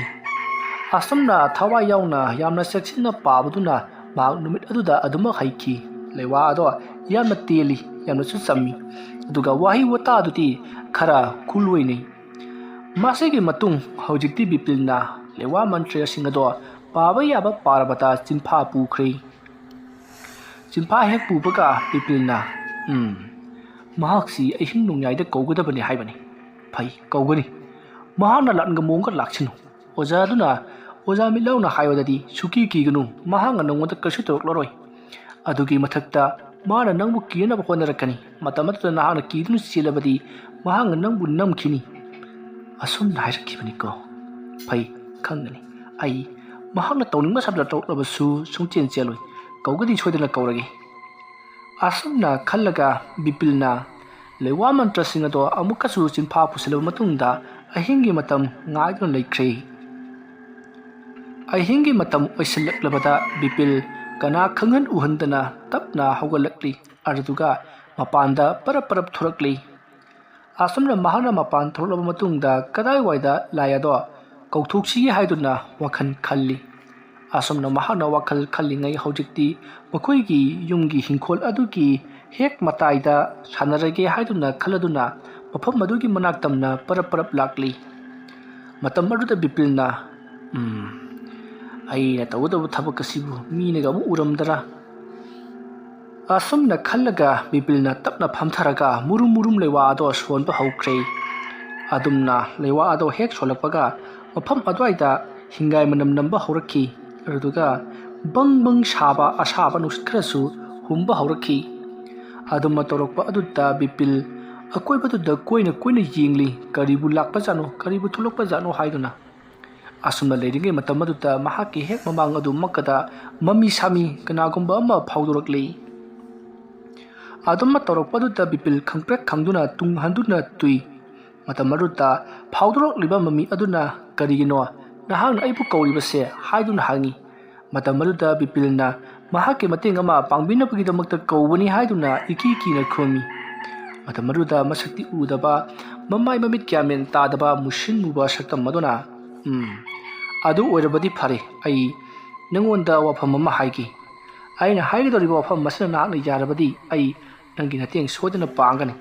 ꯑꯁꯨꯝꯅ ꯊꯋꯥꯏ ꯌꯥꯎꯅ ꯌꯥꯝꯅ ꯆꯦꯛꯁꯤꯟꯅ ꯄꯥꯕꯗꯨꯅ ꯃꯍꯥꯛ ꯅꯨꯃꯤꯠ ꯑꯗꯨꯗ ꯑꯗꯨꯃꯛ ꯍꯩꯈꯤ꯫ ꯂꯩꯋꯥ ꯑꯗꯣ ꯌꯥꯝꯅ ꯇꯦꯜꯂꯤ, ꯌꯥꯝꯅꯁꯨ ꯆꯝꯃꯤ, ꯑꯗꯨꯒ ꯋꯥꯍꯩ ꯋꯥꯇꯥꯗꯨꯗꯤ ꯈꯔ ꯈꯨꯂꯣꯏꯅꯩ꯫ ꯃꯁꯤꯒꯤ ꯃꯇꯨꯡ ꯍꯧꯖꯤꯛꯇꯤ ꯕꯤꯄꯤꯜꯅ ꯂꯩꯋꯥ ꯃꯟꯇ꯭ꯔꯁꯤꯡ ꯑꯗꯣ ꯄꯥꯕ ꯌꯥꯕ ꯄꯥꯔꯕꯗ ꯆꯤꯟꯐꯥ ꯄꯨꯈ꯭ꯔꯦ꯫ ꯆꯤꯟꯐꯥ ꯍꯦꯛ ꯄꯨꯕꯒ ꯕꯤꯄꯤꯜꯅ, "ꯎꯝ, ꯃꯍꯥꯛꯁꯤ ꯑꯍꯤꯡ ꯅꯣꯡꯌꯥꯏꯗ ꯀꯧꯒꯗꯕꯅꯤ ꯍꯥꯏꯕꯅꯤ꯫ ꯐꯩ, ꯀꯧꯒꯅꯤ꯫ ꯃꯍꯥꯛꯅ ꯂꯥꯟꯒ ꯃꯑꯣꯡꯒ ꯂꯥꯛꯁꯅꯨ꯫ ꯑꯣꯖꯥꯗꯨꯅ, ꯑꯣꯖꯥ ꯃꯤꯠꯂꯥꯎꯅ ꯍꯥꯏꯕꯗꯗꯤ ꯁꯨꯀꯤ ꯀꯤꯒꯅꯨ, ꯃꯍꯥꯛꯅ ꯅꯉꯣꯟꯗ ꯀꯩꯁꯨ ꯇꯧꯔꯛꯂꯔꯣꯏ꯫ ꯑꯗꯨꯒꯤ ꯃꯊꯛꯇ ꯃꯥꯅ ꯅꯪꯕꯨ ꯀꯤꯅꯕ ꯍꯣꯠꯅꯔꯛꯀꯅꯤ꯫ ꯃꯇꯝ ꯑꯗꯨꯗ ꯅꯍꯥꯛꯅ ꯀꯤꯗꯨꯅ ꯆꯦꯜꯂꯕꯗꯤ ꯃꯍꯥꯛꯅ ꯅꯪꯕꯨ ꯅꯝꯈꯤꯅꯤ꯫ ꯑꯁꯨꯝꯅ ꯍꯥꯏꯔꯛꯈꯤꯕꯅꯤꯀꯣ꯫ ꯐꯩ, ꯈꯪꯒꯅꯤ꯫ ꯑꯩ ꯃꯍꯥꯛꯅ ꯇꯧꯅꯤꯡꯕ ꯁꯕꯗ ꯇꯧꯔꯛꯂꯕꯁꯨ ꯁꯨꯡꯆꯦꯟ ꯆꯦꯜꯂꯣꯏ꯫ ꯀꯧꯒꯗꯤ ꯁꯣꯏꯗꯅ ꯀꯧꯔꯒꯦ꯫" ꯑꯁꯨꯝꯅ ꯈꯜꯂꯒ ꯕꯤꯄꯤꯜꯅ ꯂꯩꯋꯥ ꯃꯟꯇ꯭ꯔꯁꯤꯡ ꯑꯗꯣ ꯑꯃꯨꯛꯀꯁꯨ ꯆꯤꯟꯐꯥ ꯄꯨꯁꯤꯜꯂꯕ ꯃꯇꯨꯡꯗ ꯑꯍꯤꯡꯒꯤ ꯃꯇꯝ ꯉꯥꯏꯗꯨꯅ ꯂꯩꯈ꯭ꯔꯦ꯫ ꯑꯍꯤꯡꯒꯤ ꯃꯇꯝ ꯑꯣꯏꯁꯤꯜꯂꯛꯂꯕꯗ ꯕꯤꯄꯤꯜ ꯀꯅꯥ ꯈꯪꯍꯟ ꯎꯍꯟꯗꯅ ꯇꯞꯅ ꯍꯧꯒꯠꯂꯛꯂꯤ꯫ ꯑꯗꯨꯗꯨꯒ ꯃꯄꯥꯟꯗ ꯄꯔꯞ ꯄꯔꯞ ꯊꯣꯔꯛꯂꯤ꯫ ꯑꯁꯨꯝꯅ ꯃꯍꯥꯛꯅ ꯃꯄꯥꯟ ꯊꯣꯛꯂꯛꯂꯕ ꯃꯇꯨꯡꯗ ꯀꯗꯥꯏꯋꯥꯏꯗ ꯂꯥꯏ ꯑꯗꯣ ꯀꯧꯊꯣꯛꯁꯤꯒꯦ ꯍꯥꯏꯗꯨꯅ ꯋꯥꯈꯜ ꯈꯜꯂꯤ꯫ ꯑꯁꯨꯝꯅ ꯃꯍꯥꯛꯅ ꯋꯥꯈꯜ ꯈꯜꯂꯤꯉꯩ ꯍꯧꯖꯤꯛꯇꯤ ꯃꯈꯣꯏꯒꯤ ꯌꯨꯝꯒꯤ ꯍꯤꯡꯈꯣꯜ ꯑꯗꯨꯒꯤ ꯍꯦꯛ ꯃꯇꯥꯏꯗ ꯁꯥꯟꯅꯔꯒꯦ ꯍꯥꯏꯗꯨꯅ ꯈꯜꯂꯗꯨꯅ ꯃꯐꯝ ꯑꯗꯨꯒꯤ ꯃꯅꯥꯛ ꯇꯝꯅ ꯄꯔꯞ ꯄꯔꯞ ꯂꯥꯛꯂꯤ꯫ ꯃꯇꯝ ꯑꯗꯨꯗ ꯕꯤꯄꯤꯜꯅ, "ꯎꯝ, ꯑꯩꯅ ꯇꯧꯒꯗꯕ ꯊꯕꯛ ꯑꯁꯤꯕꯨ ꯃꯤꯅꯒ ꯑꯃꯨꯛ ꯎꯔꯝꯗꯔꯥ?" ꯑꯁꯨꯝꯅ ꯈꯜꯂꯒ ꯕꯤꯄꯤꯜꯅ ꯇꯞꯅ ꯐꯝꯊꯔꯒ ꯃꯨꯔꯨꯝ ꯃꯨꯔꯨꯝ ꯂꯩꯋꯥ ꯑꯗꯣ ꯁꯣꯟꯕ ꯍꯧꯈ꯭ꯔꯦ꯫ ꯑꯗꯨꯝꯅ ꯂꯩꯋꯥ ꯑꯗꯣ ꯍꯦꯛ ꯁꯣꯜꯂꯛꯄꯒ ꯃꯐꯝ ꯑꯗꯨꯋꯥꯏꯗ ꯍꯤꯡꯒꯥꯏ ꯃꯅꯝ ꯅꯝꯕ ꯍꯧꯔꯛꯈꯤ꯫ ꯑꯗꯨꯗꯨꯒ ꯕꯪ ꯕꯪ ꯁꯥꯕ ꯑꯁꯥꯕ ꯅꯨꯡꯁꯤꯠ ꯈꯔꯁꯨ ꯍꯨꯝꯕ ꯍꯧꯔꯛꯈꯤ꯫ ꯑꯗꯨꯝꯅ ꯇꯧꯔꯛꯄ ꯑꯗꯨꯗ ꯕꯤꯄꯤꯜ ꯑꯀꯣꯏꯕꯗꯨꯗ ꯀꯣꯏꯅ ꯀꯣꯏꯅ ꯌꯦꯡꯂꯤ꯫ ꯀꯔꯤꯕꯨ ꯂꯥꯛꯄꯖꯥꯠꯅꯣ, ꯀꯔꯤꯕꯨ ꯊꯣꯛꯂꯛꯄꯖꯥꯠꯅꯣ ꯍꯥꯏꯗꯨꯅ꯫ ꯑꯁꯨꯝꯅ ꯂꯩꯔꯤꯉꯩ ꯃꯇꯝ ꯑꯗꯨꯗ ꯃꯍꯥꯛꯀꯤ ꯍꯦꯛ ꯃꯃꯥꯡ ꯑꯗꯨꯃꯛꯀꯗ ꯃꯃꯤ ꯁꯥꯃꯤ ꯀꯅꯥꯒꯨꯝꯕ ꯑꯃ ꯐꯥꯎꯗꯣꯔꯛꯂꯤ꯫ ꯑꯗꯨꯝꯅ ꯇꯧꯔꯛꯄꯗꯨꯗ ꯕꯤꯄꯤꯜ ꯈꯪꯄ꯭ꯔꯦꯛ ꯈꯪꯗꯨꯅ ꯇꯨꯡ ꯍꯟꯗꯨꯅ ꯇꯨꯏ꯫ ꯃꯇꯝ ꯑꯗꯨꯗ ꯐꯥꯎꯗꯣꯔꯛꯂꯤꯕ ꯃꯃꯤ ꯑꯗꯨꯅ "ꯀꯔꯤꯒꯤꯅꯣ ꯅꯍꯥꯛꯅ ꯑꯩꯕꯨ ꯀꯧꯔꯤꯕꯁꯦ?" ꯍꯥꯏꯗꯨꯅ ꯍꯪꯉꯤ꯫ ꯃꯇꯝ ꯑꯗꯨꯗ ꯕꯤꯄꯤꯜꯅ ꯃꯍꯥꯛꯀꯤ ꯃꯇꯦꯡ ꯑꯃ ꯄꯥꯡꯕꯤꯅꯕꯒꯤꯗꯃꯛꯇ ꯀꯧꯕꯅꯤ ꯍꯥꯏꯗꯨꯅ ꯏꯀꯤ ꯀꯤꯅ ꯈꯨꯝꯃꯤ꯫ ꯃꯇꯝ ꯑꯗꯨꯗ ꯃꯁꯛꯇꯤ ꯎꯗꯕ, ꯃꯃꯥꯏ ꯃꯃꯤꯠ ꯒ꯭ꯌꯥꯟ ꯃꯦꯟ ꯇꯥꯗꯕ ꯃꯨꯁꯤꯟ ꯃꯨꯕ ꯁꯛꯇꯝ ꯑꯗꯨꯅ, "ꯎꯝ, ꯑꯗꯨ ꯑꯣꯏꯔꯕꯗꯤ ꯐꯔꯦ, ꯑꯩ ꯅꯪꯉꯣꯟꯗ ꯋꯥꯐꯝ ꯑꯃ ꯍꯥꯏꯒꯦ꯫ ꯑꯩꯅ ꯍꯥꯏꯒꯗꯧꯔꯤꯕ ꯋꯥꯐꯝ ꯑꯁꯤꯅ ꯅꯍꯥꯛꯅ ꯌꯥꯔꯕꯗꯤ ꯑꯩ ꯅꯪꯒꯤ ꯃꯇꯦꯡ ꯁꯣꯏꯗꯅ ꯄꯥꯡꯒꯅꯤ꯫"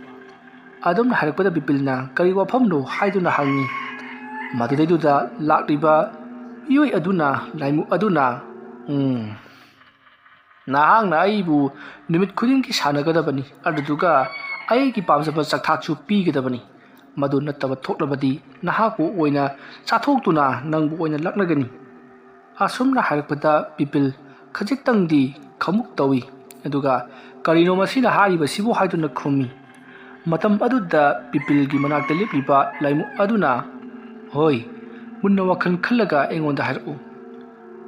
ꯑꯗꯨꯝꯅ ꯍꯥꯏꯔꯛꯄꯗ ꯕꯤꯄꯤꯜꯅ "ꯀꯔꯤ ꯋꯥꯐꯝꯅꯣ?" ꯍꯥꯏꯗꯨꯅ ꯍꯪꯉꯤ꯫ ꯃꯗꯨꯗꯩꯗꯨꯗ ꯂꯥꯛꯂꯤꯕ ꯃꯤꯑꯣꯏ ꯑꯗꯨꯅ, ꯂꯥꯏꯃꯨ ꯑꯗꯨꯅ, "ꯎꯝ, ꯅꯍꯥꯛꯅ ꯑꯩꯕꯨ ꯅꯨꯃꯤꯠ ꯈꯨꯗꯤꯡꯒꯤ ꯁꯥꯟꯅꯒꯗꯕꯅꯤ, ꯑꯗꯨꯗꯨꯒ ꯑꯩꯒꯤ ꯄꯥꯝꯖꯕ ꯆꯥꯛꯊꯥꯛꯁꯨ ꯄꯤꯒꯗꯕꯅꯤ꯫ ꯃꯗꯨ ꯅꯠꯇꯕ ꯊꯣꯛꯂꯕꯗꯤ ꯅꯍꯥꯛꯄꯨ ꯑꯣꯏꯅ ꯆꯥꯊꯣꯛꯇꯨꯅ ꯅꯪꯕꯨ ꯑꯣꯏꯅ ꯂꯛꯅꯒꯅꯤ꯫" ꯑꯁꯨꯝꯅ ꯍꯥꯏꯔꯛꯄꯗ ꯕꯤꯄꯤꯜ ꯈꯖꯤꯛꯇꯪꯗꯤ ꯈꯃꯨꯛ ꯇꯧꯏ꯫ ꯑꯗꯨꯒ "ꯀꯔꯤꯅꯣ ꯃꯁꯤꯅ ꯍꯥꯏꯔꯤꯕꯁꯤꯕꯨ?" ꯍꯥꯏꯗꯨꯅ ꯈꯨꯝꯃꯤ꯫ ꯃꯇꯝ ꯑꯗꯨꯗ ꯕꯤꯄꯤꯜꯒꯤ ꯃꯅꯥꯛꯇ ꯂꯦꯞꯂꯤꯕ ꯂꯥꯏꯃꯨ ꯑꯗꯨꯅ, "ꯍꯣꯏ, ꯃꯨꯟꯅ ꯋꯥꯈꯜ ꯈꯜꯂꯒ ꯑꯩꯉꯣꯟꯗ ꯍꯥꯏꯔꯛꯎ꯫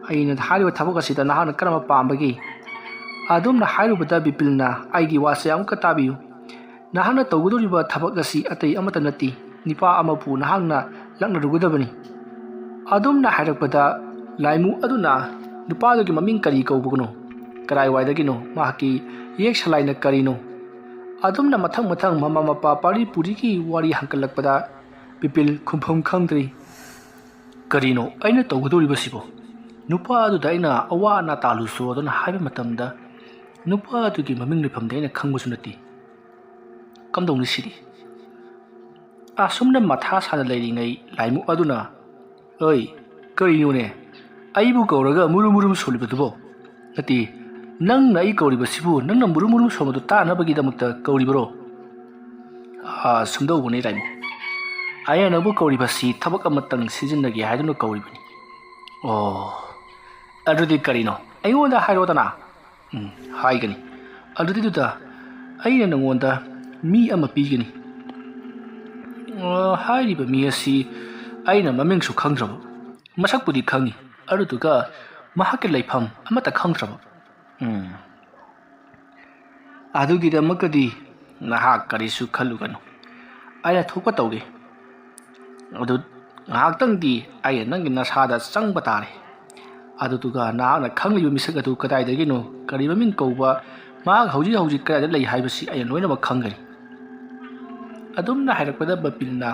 ꯑꯩꯅ ꯍꯥꯏꯔꯤꯕ ꯊꯕꯛ ꯑꯁꯤꯗ ꯅꯍꯥꯛꯅ ꯀꯔꯝꯕ ꯄꯥꯝꯕꯒꯦ?" ꯑꯗꯨꯝꯅ ꯍꯥꯏꯔꯨꯕꯗ ꯕꯤꯄꯤꯜꯅ, "ꯑꯩꯒꯤ ꯋꯥꯁꯦ ꯑꯃꯨꯛꯀ ꯇꯥꯕꯤꯌꯨ꯫ ꯅꯍꯥꯛꯅ ꯇꯧꯒꯗꯧꯔꯤꯕ ꯊꯕꯛ ꯑꯁꯤ ꯑꯇꯩ ꯑꯃꯠꯇ ꯅꯠꯇꯦ꯫ ꯅꯨꯄꯥ ꯑꯃꯕꯨ ꯅꯍꯥꯛꯅ ꯂꯛꯅꯔꯨꯒꯗꯕꯅꯤ꯫" ꯑꯗꯨꯝꯅ ꯍꯥꯏꯔꯛꯄꯗ ꯂꯥꯏꯃꯨ ꯑꯗꯨꯅ, "ꯅꯨꯄꯥꯗꯨꯒꯤ ꯃꯃꯤꯡ ꯀꯔꯤ ꯀꯧꯕꯒꯅꯣ? ꯀꯗꯥꯏꯋꯥꯏꯗꯒꯤꯅꯣ? ꯃꯍꯥꯛꯀꯤ ꯌꯦꯛ ꯁꯂꯥꯏꯅ ꯀꯔꯤꯅꯣ?" ꯑꯗꯨꯝꯅ ꯃꯊꯪ ꯃꯊꯪ ꯃꯃꯥ ꯃꯄꯥ ꯄꯥꯔꯤ ꯄꯨꯔꯤꯒꯤ ꯋꯥꯔꯤ ꯍꯪꯀꯠꯂꯛꯄꯗ ꯕꯤꯄꯤꯜ ꯈꯨꯝꯐꯝ ꯈꯪꯗ꯭ꯔꯤ꯫ "ꯀꯔꯤꯅꯣ ꯑꯩꯅ ꯇꯧꯒꯗꯧꯔꯤꯕꯁꯤꯕꯣ? ꯅꯨꯄꯥ ꯑꯗꯨꯗ ꯑꯩꯅ ꯑꯋꯥ ꯑꯅꯥ ꯇꯥꯜꯂꯨꯁꯣ ꯑꯗꯨꯅ ꯍꯥꯏꯕ ꯃꯇꯝꯗ ꯅꯨꯄꯥ ꯑꯗꯨꯒꯤ ꯃꯃꯤꯡ ꯂꯩꯐꯝꯗꯤ ꯑꯩꯅ ꯈꯪꯕꯁꯨ ꯅꯠꯇꯦ꯫ ꯀꯝꯗꯧꯅꯤ ꯁꯤꯗꯤ?" ꯑꯁꯨꯝꯅ ꯃꯊꯥ ꯁꯥꯅ ꯂꯩꯔꯤꯉꯩ ꯂꯥꯏꯃꯨ ꯑꯗꯨꯅ, "ꯑꯣꯏ, ꯀꯔꯤꯅꯣꯅꯦ? ꯑꯩꯕꯨ ꯀꯧꯔꯒ ꯃꯨꯔꯨꯝ ꯃꯨꯔꯨꯝ ꯁꯣꯜꯂꯤꯕꯗꯨꯕꯣ? ꯅꯠꯇꯦ, ꯅꯪꯅ ꯑꯩ ꯀꯧꯔꯤꯕꯁꯤꯕꯨ ꯅꯪꯅ ꯃꯨꯔꯨꯝ ꯃꯨꯔꯨꯝ ꯁꯣꯟꯕꯗꯨ ꯇꯥꯅꯕꯒꯤꯗꯃꯛꯇ ꯀꯧꯔꯤꯕꯔꯣ?" "ꯑꯥ, ꯁꯨꯝꯗꯧꯕꯅꯤ ꯂꯥꯏꯃꯨ꯫ ꯑꯩꯅ ꯅꯪꯕꯨ ꯀꯧꯔꯤꯕꯁꯤ ꯊꯕꯛ ꯑꯃꯇꯪ ꯁꯤꯖꯤꯟꯅꯒꯦ ꯍꯥꯏꯗꯨꯅ ꯀꯧꯔꯤꯕꯅꯤ꯫" "ꯑꯣ, ꯑꯗꯨꯗꯤ ꯀꯔꯤꯅꯣ? ꯑꯩꯉꯣꯟꯗ ꯍꯥꯏꯔꯣꯗꯅ꯫" "ꯎꯝ, ꯍꯥꯏꯒꯅꯤ꯫ ꯑꯗꯨꯗꯨꯗ ꯑꯩꯅ ꯅꯉꯣꯟꯗ ꯃꯤ ꯑꯃ ꯄꯤꯒꯅꯤ꯫ ꯑ, ꯍꯥꯏꯔꯤꯕ ꯃꯤ ꯑꯁꯤ ꯑꯩꯅ ꯃꯃꯤꯡꯁꯨ ꯈꯪꯗ꯭ꯔꯕ, ꯃꯁꯛꯄꯨꯗꯤ ꯈꯪꯉꯤ, ꯑꯗꯨꯗꯨꯒ ꯃꯍꯥꯛꯀꯤ ꯂꯩꯐꯝ ꯑꯃꯠꯇ ꯈꯪꯗ꯭ꯔꯕ꯫ ꯎꯝ꯫ ꯑꯗꯨꯒꯤꯗꯃꯛꯇꯗꯤ ꯅꯍꯥꯛ ꯀꯔꯤꯁꯨ ꯈꯜꯂꯨꯒꯅꯨ, ꯑꯩꯅ ꯊꯣꯛꯄ ꯇꯧꯒꯦ꯫ ꯑꯗꯨ ꯉꯥꯏꯍꯥꯛꯇꯪꯗꯤ ꯑꯩꯅ ꯅꯪꯒꯤ ꯅꯁꯥꯗ ꯆꯪꯕ ꯇꯥꯔꯦ꯫ ꯑꯗꯨꯗꯨꯒ ꯅꯍꯥꯛꯅ ꯈꯪꯂꯤꯕ ꯃꯤꯁꯛ ꯑꯗꯨ ꯀꯗꯥꯏꯗꯒꯤꯅꯣ, ꯀꯔꯤ ꯃꯃꯤꯡ ꯀꯧꯕ, ꯃꯍꯥꯛ ꯍꯧꯖꯤꯛ ꯍꯧꯖꯤꯛ ꯀꯗꯥꯏꯗ ꯂꯩ ꯍꯥꯏꯕꯁꯤ ꯑꯩꯅ ꯂꯣꯏꯅꯃꯛ ꯈꯪꯒꯅꯤ꯫ ꯑꯗꯨꯝꯅ ꯍꯥꯏꯔꯛꯄꯗ ꯕꯄꯤꯜꯅ,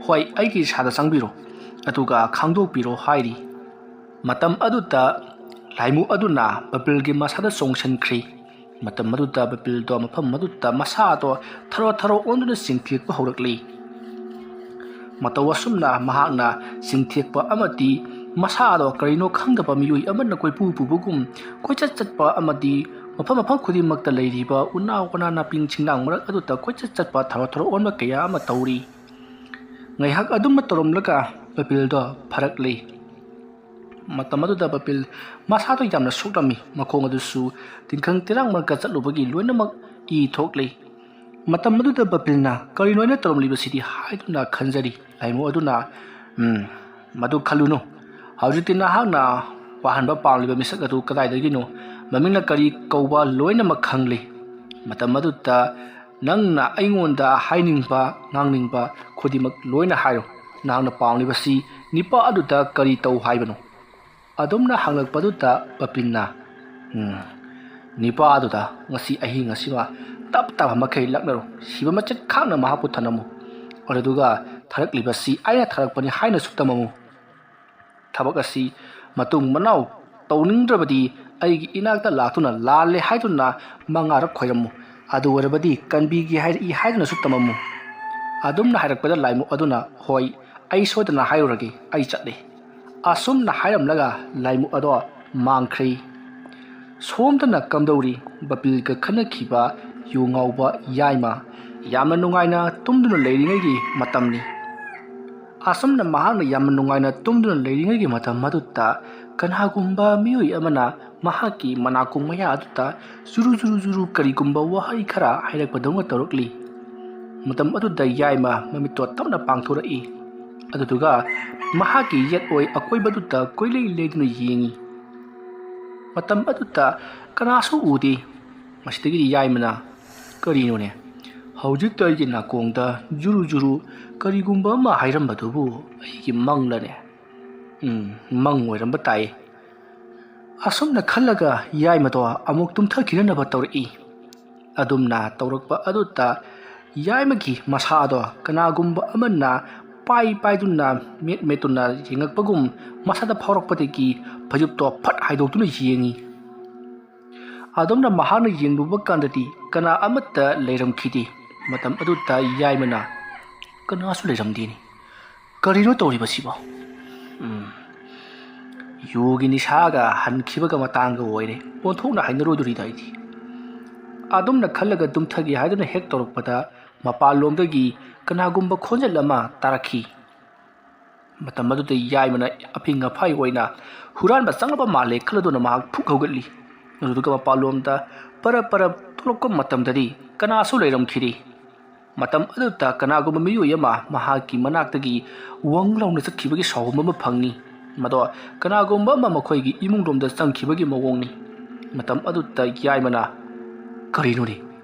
"ꯍꯣꯏ, ꯑꯩꯒꯤ ꯏꯁꯥꯗ ꯆꯪꯕꯤꯔꯣ, ꯑꯗꯨꯒ ꯈꯪꯗꯣꯛꯄꯤꯔꯣ" ꯍꯥꯏꯔꯤ꯫ ꯃꯇꯝ ꯑꯗꯨꯗ ꯂꯥꯏꯃꯨ ꯑꯗꯨꯅ ꯕꯄꯤꯜꯒꯤ ꯃꯁꯥꯗ ꯆꯣꯡꯁꯤꯟꯈ꯭ꯔꯤ꯫ ꯃꯇꯝ ꯑꯗꯨꯗ ꯕꯄꯤꯜꯗꯣ ꯃꯐꯝ ꯑꯗꯨꯗ ꯃꯁꯥꯗꯣ ꯊꯔꯣ ꯊꯔꯣ ꯑꯣꯟꯗꯨꯅ ꯆꯤꯡꯊꯦꯛꯄ ꯍꯧꯔꯛꯂꯤ꯫ ꯃꯇꯧ ꯑꯁꯨꯝꯅ ꯃꯍꯥꯛꯅ ꯆꯤꯡꯊꯦꯛꯄ ꯑꯃꯗꯤ ꯃꯁꯥꯗꯣ ꯀꯔꯤꯅꯣ ꯈꯪꯗꯕ ꯃꯤꯑꯣꯏ ꯑꯃꯅ ꯀꯣꯏꯄꯨ ꯄꯨꯕꯒꯨꯝ ꯀꯣꯏꯆꯠ ꯆꯠꯄ ꯑꯃꯗꯤ ꯃꯐꯝ ꯃꯐꯝ ꯈꯨꯗꯤꯡꯃꯛꯇ ꯂꯩꯔꯤꯕ ꯎꯅꯥ ꯋꯥꯅꯥ ꯅꯥꯄꯤꯡ ꯁꯤꯡꯅꯥꯡ ꯃꯔꯛ ꯑꯗꯨꯗ ꯀꯣꯏꯆꯠ ꯆꯠꯄ ꯊꯔꯣ ꯊꯔꯣ ꯑꯣꯟꯕ ꯀꯌꯥ ꯑꯃ ꯇꯧꯔꯤ꯫ ꯉꯥꯏꯍꯥꯛ ꯑꯗꯨꯝꯅ ꯇꯧꯔꯝꯂꯒ ꯕꯄꯤꯜꯗꯣ ꯐꯔꯛꯂꯤ꯫ ꯃꯇꯝ ꯑꯗꯨꯗ ꯕꯄꯤꯜ ꯃꯁꯥꯗꯣ ꯌꯥꯝꯅ ꯁꯣꯛꯂꯝꯃꯤ꯫ ꯃꯈꯣꯡ ꯑꯗꯨꯁꯨ ꯇꯤꯡꯈꯪ ꯇꯤꯔꯥꯡ ꯃꯔꯛꯇ ꯆꯠꯂꯨꯕꯒꯤ ꯂꯣꯏꯅꯃꯛ ꯏ ꯊꯣꯛꯂꯤ꯫ ꯃꯇꯝ ꯑꯗꯨꯗ ꯕꯄꯤꯜꯅ, "ꯀꯔꯤꯅꯣ ꯑꯩꯅ ꯇꯧꯔꯝꯂꯤꯕꯁꯤꯗꯤ?" ꯍꯥꯏꯗꯨꯅ ꯈꯟꯖꯔꯤ꯫ ꯂꯥꯏꯃꯨ ꯑꯗꯨꯅ, "ꯎꯝ, ꯃꯗꯨ ꯈꯜꯂꯨꯅꯨ꯫ ꯍꯧꯖꯤꯛꯇꯤ ꯅꯍꯥꯛꯅ ꯋꯥꯍꯟꯕ ꯄꯥꯝꯂꯤꯕ ꯃꯤꯁꯛ ꯑꯗꯨ ꯀꯗꯥꯏꯗꯒꯤꯅꯣ, ꯃꯃꯤꯡꯅ ꯀꯔꯤ ꯀꯧꯕ ꯂꯣꯏꯅꯃꯛ ꯈꯪꯂꯤ꯫ ꯃꯇꯝ ꯑꯗꯨꯗ ꯅꯪꯅ ꯑꯩꯉꯣꯟꯗ ꯍꯥꯏꯅꯤꯡꯕ, ꯉꯥꯡꯅꯤꯡꯕ ꯈꯨꯗꯤꯡꯃꯛ ꯂꯣꯏꯅ ꯍꯥꯏꯔꯣ꯫ ꯅꯍꯥꯛꯅ ꯄꯥꯝꯂꯤꯕꯁꯤ ꯅꯤꯄꯥ ꯑꯗꯨꯗ ꯀꯔꯤ ꯇꯧ ꯍꯥꯏꯕꯅꯣ?" ꯑꯗꯨꯝꯅ ꯍꯪꯂꯛꯄꯗꯨꯗ ꯕꯄꯤꯜꯅ, "ꯎꯝ, ꯅꯤꯄꯥ ꯑꯗꯨꯗ ꯉꯁꯤ ꯑꯍꯤꯡ ꯑꯁꯤꯃ ꯇꯞ ꯇꯞ ꯃꯈꯩ ꯂꯛꯅꯔꯨ꯫ ꯁꯤꯕ ꯃꯆꯦꯠ ꯈꯥꯛꯅ ꯃꯍꯥꯛꯄꯨ ꯊꯅꯝꯃꯨ꯫ ꯑꯗꯨꯗꯨꯒ ꯊꯥꯔꯛꯂꯤꯕꯁꯤ ꯑꯩꯅ ꯊꯥꯔꯛꯄꯅꯤ ꯍꯥꯏꯅꯁꯨ ꯇꯝꯃꯝꯃꯨ꯫ ꯊꯕꯛ ꯑꯁꯤ ꯃꯇꯨꯡ ꯃꯅꯥꯎ ꯇꯧꯅꯤꯡꯗ꯭ꯔꯕꯗꯤ ꯑꯩꯒꯤ ꯏꯅꯥꯛꯇ ꯂꯥꯛꯇꯨꯅ ꯂꯥꯜꯂꯦ ꯍꯥꯏꯗꯨꯅ ꯃꯉꯥꯔꯛ ꯈꯣꯏꯔꯝꯃꯨ꯫ ꯑꯗꯨ ꯑꯣꯏꯔꯕꯗꯤ ꯀꯟꯕꯤꯒꯦ ꯍꯥꯏꯔꯛꯏ ꯍꯥꯏꯗꯨꯅꯁꯨ ꯇꯝꯃꯝꯃꯨ꯫" ꯑꯗꯨꯝꯅ ꯍꯥꯏꯔꯛꯄꯗ ꯂꯥꯏꯃꯨ ꯑꯗꯨꯅ, "ꯍꯣꯏ, ꯑꯩ ꯁꯣꯏꯗꯅ ꯍꯥꯏꯔꯨꯔꯒꯦ, ꯑꯩ ꯆꯠꯂꯦ꯫" ꯑꯁꯨꯝꯅ ꯍꯥꯏꯔꯝꯂꯒ ꯂꯥꯏꯃꯨ ꯑꯗꯣ ꯃꯥꯡꯈ꯭ꯔꯦ꯫ ꯁꯣꯝꯗꯅ ꯀꯝꯗꯧꯔꯤ? ꯕꯄꯤꯜꯒ ꯈꯠꯅꯈꯤꯕ ꯌꯨ ꯉꯥꯎꯕ ꯌꯥꯏꯃ ꯌꯥꯝꯅ ꯅꯨꯡꯉꯥꯏꯅ ꯇꯨꯝꯗꯨꯅ ꯂꯩꯔꯤꯉꯩꯒꯤ ꯃꯇꯝꯅꯤ꯫ ꯑꯁꯨꯝꯅ ꯃꯍꯥꯛꯅ ꯌꯥꯝꯅ ꯅꯨꯡꯉꯥꯏꯅ ꯇꯨꯝꯗꯨꯅ ꯂꯩꯔꯤꯉꯩꯒꯤ ꯃꯇꯝ ꯑꯗꯨꯗ ꯀꯅꯥꯒꯨꯝꯕ ꯃꯤꯑꯣꯏ ꯑꯃꯅ ꯃꯍꯥꯛꯀꯤ ꯃꯅꯥꯀꯣꯡ ꯃꯌꯥ ꯑꯗꯨꯗ ꯖꯨꯔꯨ ꯖꯨꯔꯨ ꯖꯨꯔꯨ ꯀꯔꯤꯒꯨꯝꯕ ꯋꯥꯍꯩ ꯈꯔ ꯍꯥꯏꯔꯛꯄꯗꯧꯅ ꯇꯧꯔꯛꯂꯤ꯫ ꯃꯇꯝ ꯑꯗꯨꯗ ꯌꯥꯏꯃ ꯃꯃꯤꯠꯇꯣ ꯇꯞꯅ ꯄꯥꯡꯊꯣꯔꯛꯏ꯫ ꯑꯗꯨꯗꯨꯒ ꯃꯍꯥꯛꯀꯤ ꯌꯦꯠ ꯑꯣꯏ ꯑꯀꯣꯏꯕꯗꯨꯗ ꯀꯣꯏꯂꯩ ꯂꯩꯗꯨꯅ ꯌꯦꯡꯏ꯫ ꯃꯇꯝ ꯑꯗꯨꯗ ꯀꯅꯥꯁꯨ ꯎꯗꯦ꯫ ꯃꯁꯤꯗꯒꯤꯗꯤ ꯌꯥꯏꯃꯅ, "ꯀꯔꯤꯅꯣꯅꯦ? ꯍꯧꯖꯤꯛꯇ ꯑꯩꯒꯤ ꯅꯥꯀꯣꯡꯗ ꯖꯨꯔꯨ ꯖꯨꯔꯨ ꯀꯔꯤꯒꯨꯝꯕ ꯑꯃ ꯍꯥꯏꯔꯝꯕꯗꯨꯕꯨ ꯑꯩꯒꯤ ꯃꯪꯂꯅꯦ?" "ꯎꯝ, ꯃꯪ ꯑꯣꯏꯔꯝꯕ ꯇꯥꯏ꯫" ꯑꯁꯨꯝꯅ ꯈꯜꯂꯒ ꯌꯥꯏꯃꯗꯣ ꯑꯃꯨꯛ ꯇꯨꯝꯊꯈꯤꯅꯅꯕ ꯇꯧꯔꯛꯏ꯫ ꯑꯗꯨꯝꯅ ꯇꯧꯔꯛꯄ ꯑꯗꯨꯗ ꯌꯥꯏꯃꯒꯤ ꯃꯁꯥꯗꯣ ꯀꯅꯥꯒꯨꯝꯕ ꯑꯃꯅ ꯄꯥꯏ ꯄꯥꯏꯗꯨꯅ ꯃꯦꯠ ꯃꯦꯠꯇꯨꯅ ꯌꯦꯡꯉꯛꯄꯒꯨꯝ ꯃꯁꯥꯗ ꯐꯥꯎꯔꯛꯄꯗꯒꯤ ꯐꯩꯖꯨꯞꯇꯣ ꯐꯠ ꯍꯥꯏꯗꯣꯛꯇꯨꯅ ꯌꯦꯡꯉꯤ꯫ ꯑꯗꯨꯝꯅ ꯃꯍꯥꯛꯅ ꯌꯦꯡꯂꯨꯕ ꯀꯥꯟꯗꯗꯤ ꯀꯅꯥ ꯑꯃꯠꯇ ꯂꯩꯔꯝꯈꯤꯗꯦ꯫ ꯃꯇꯝ ꯑꯗꯨꯗ ꯌꯥꯏꯃꯅ, "ꯀꯅꯥꯁꯨ ꯂꯩꯔꯝꯗꯦꯅꯤ꯫ ꯀꯔꯤꯅꯣ ꯇꯧꯔꯤꯕꯁꯤꯕꯣ? ꯎꯝ, ꯌꯨꯒꯤ ꯅꯤꯁꯥꯒ ꯍꯟꯈꯤꯕꯒ ꯃꯇꯥꯡꯒ ꯑꯣꯏꯔꯦ꯫ ꯑꯣꯟꯊꯣꯛꯅ ꯍꯩꯅꯔꯣꯏꯗꯣꯔꯤꯗ ꯑꯩꯗꯤ꯫" ꯑꯗꯨꯝꯅ ꯈꯜꯂꯒ ꯇꯨꯝꯊꯒꯦ ꯍꯥꯏꯗꯨꯅ ꯍꯦꯛ ꯇꯧꯔꯛꯄꯗ ꯃꯄꯥꯟꯂꯣꯝꯗꯒꯤ ꯀꯅꯥꯒꯨꯝꯕ ꯈꯣꯟꯖꯦꯜ ꯑꯃ ꯇꯥꯔꯛꯈꯤ꯫ ꯃꯇꯝ ꯑꯗꯨꯗ ꯌꯥꯏꯃꯅ ꯑꯐꯤꯡ ꯑꯐꯥꯏ ꯑꯣꯏꯅ ꯍꯨꯔꯥꯟꯕ ꯆꯪꯂꯕ ꯃꯥꯜꯂꯦ ꯈꯜꯂꯗꯨꯅ ꯃꯍꯥꯛ ꯐꯨꯛ ꯍꯧꯒꯠꯂꯤ꯫ ꯑꯗꯨꯗꯨꯒ ꯃꯄꯥꯟꯂꯣꯝꯗ ꯄꯔꯞ ꯄꯔꯞ ꯊꯣꯛꯂꯛꯄ ꯃꯇꯝꯗꯗꯤ ꯀꯅꯥꯁꯨ ꯂꯩꯔꯝꯈꯤꯗꯦ꯫ ꯃꯇꯝ ꯑꯗꯨꯗ ꯀꯅꯥꯒꯨꯝꯕ ꯃꯤꯑꯣꯏ ꯑꯃ ꯃꯍꯥꯛꯀꯤ ꯃꯅꯥꯛꯇꯒꯤ ꯋꯪ ꯂꯥꯎꯅ ꯆꯠꯈꯤꯕꯒꯤ ꯁꯥꯎꯍꯨꯝ ꯑꯃ ꯐꯪꯉꯤ꯫ ꯃꯗꯣ ꯀꯅꯥꯒꯨꯝꯕ ꯑꯃ ꯃꯈꯣꯏꯒꯤ ꯏꯃꯨꯡꯂꯣꯝꯗ ꯆꯪꯈꯤꯕꯒꯤ ꯃꯑꯣꯡꯅꯤ꯫ ꯃꯇꯝ ꯑꯗꯨꯗ ꯌꯥꯏꯃꯅ, "ꯀꯔꯤꯅꯣꯅꯦ?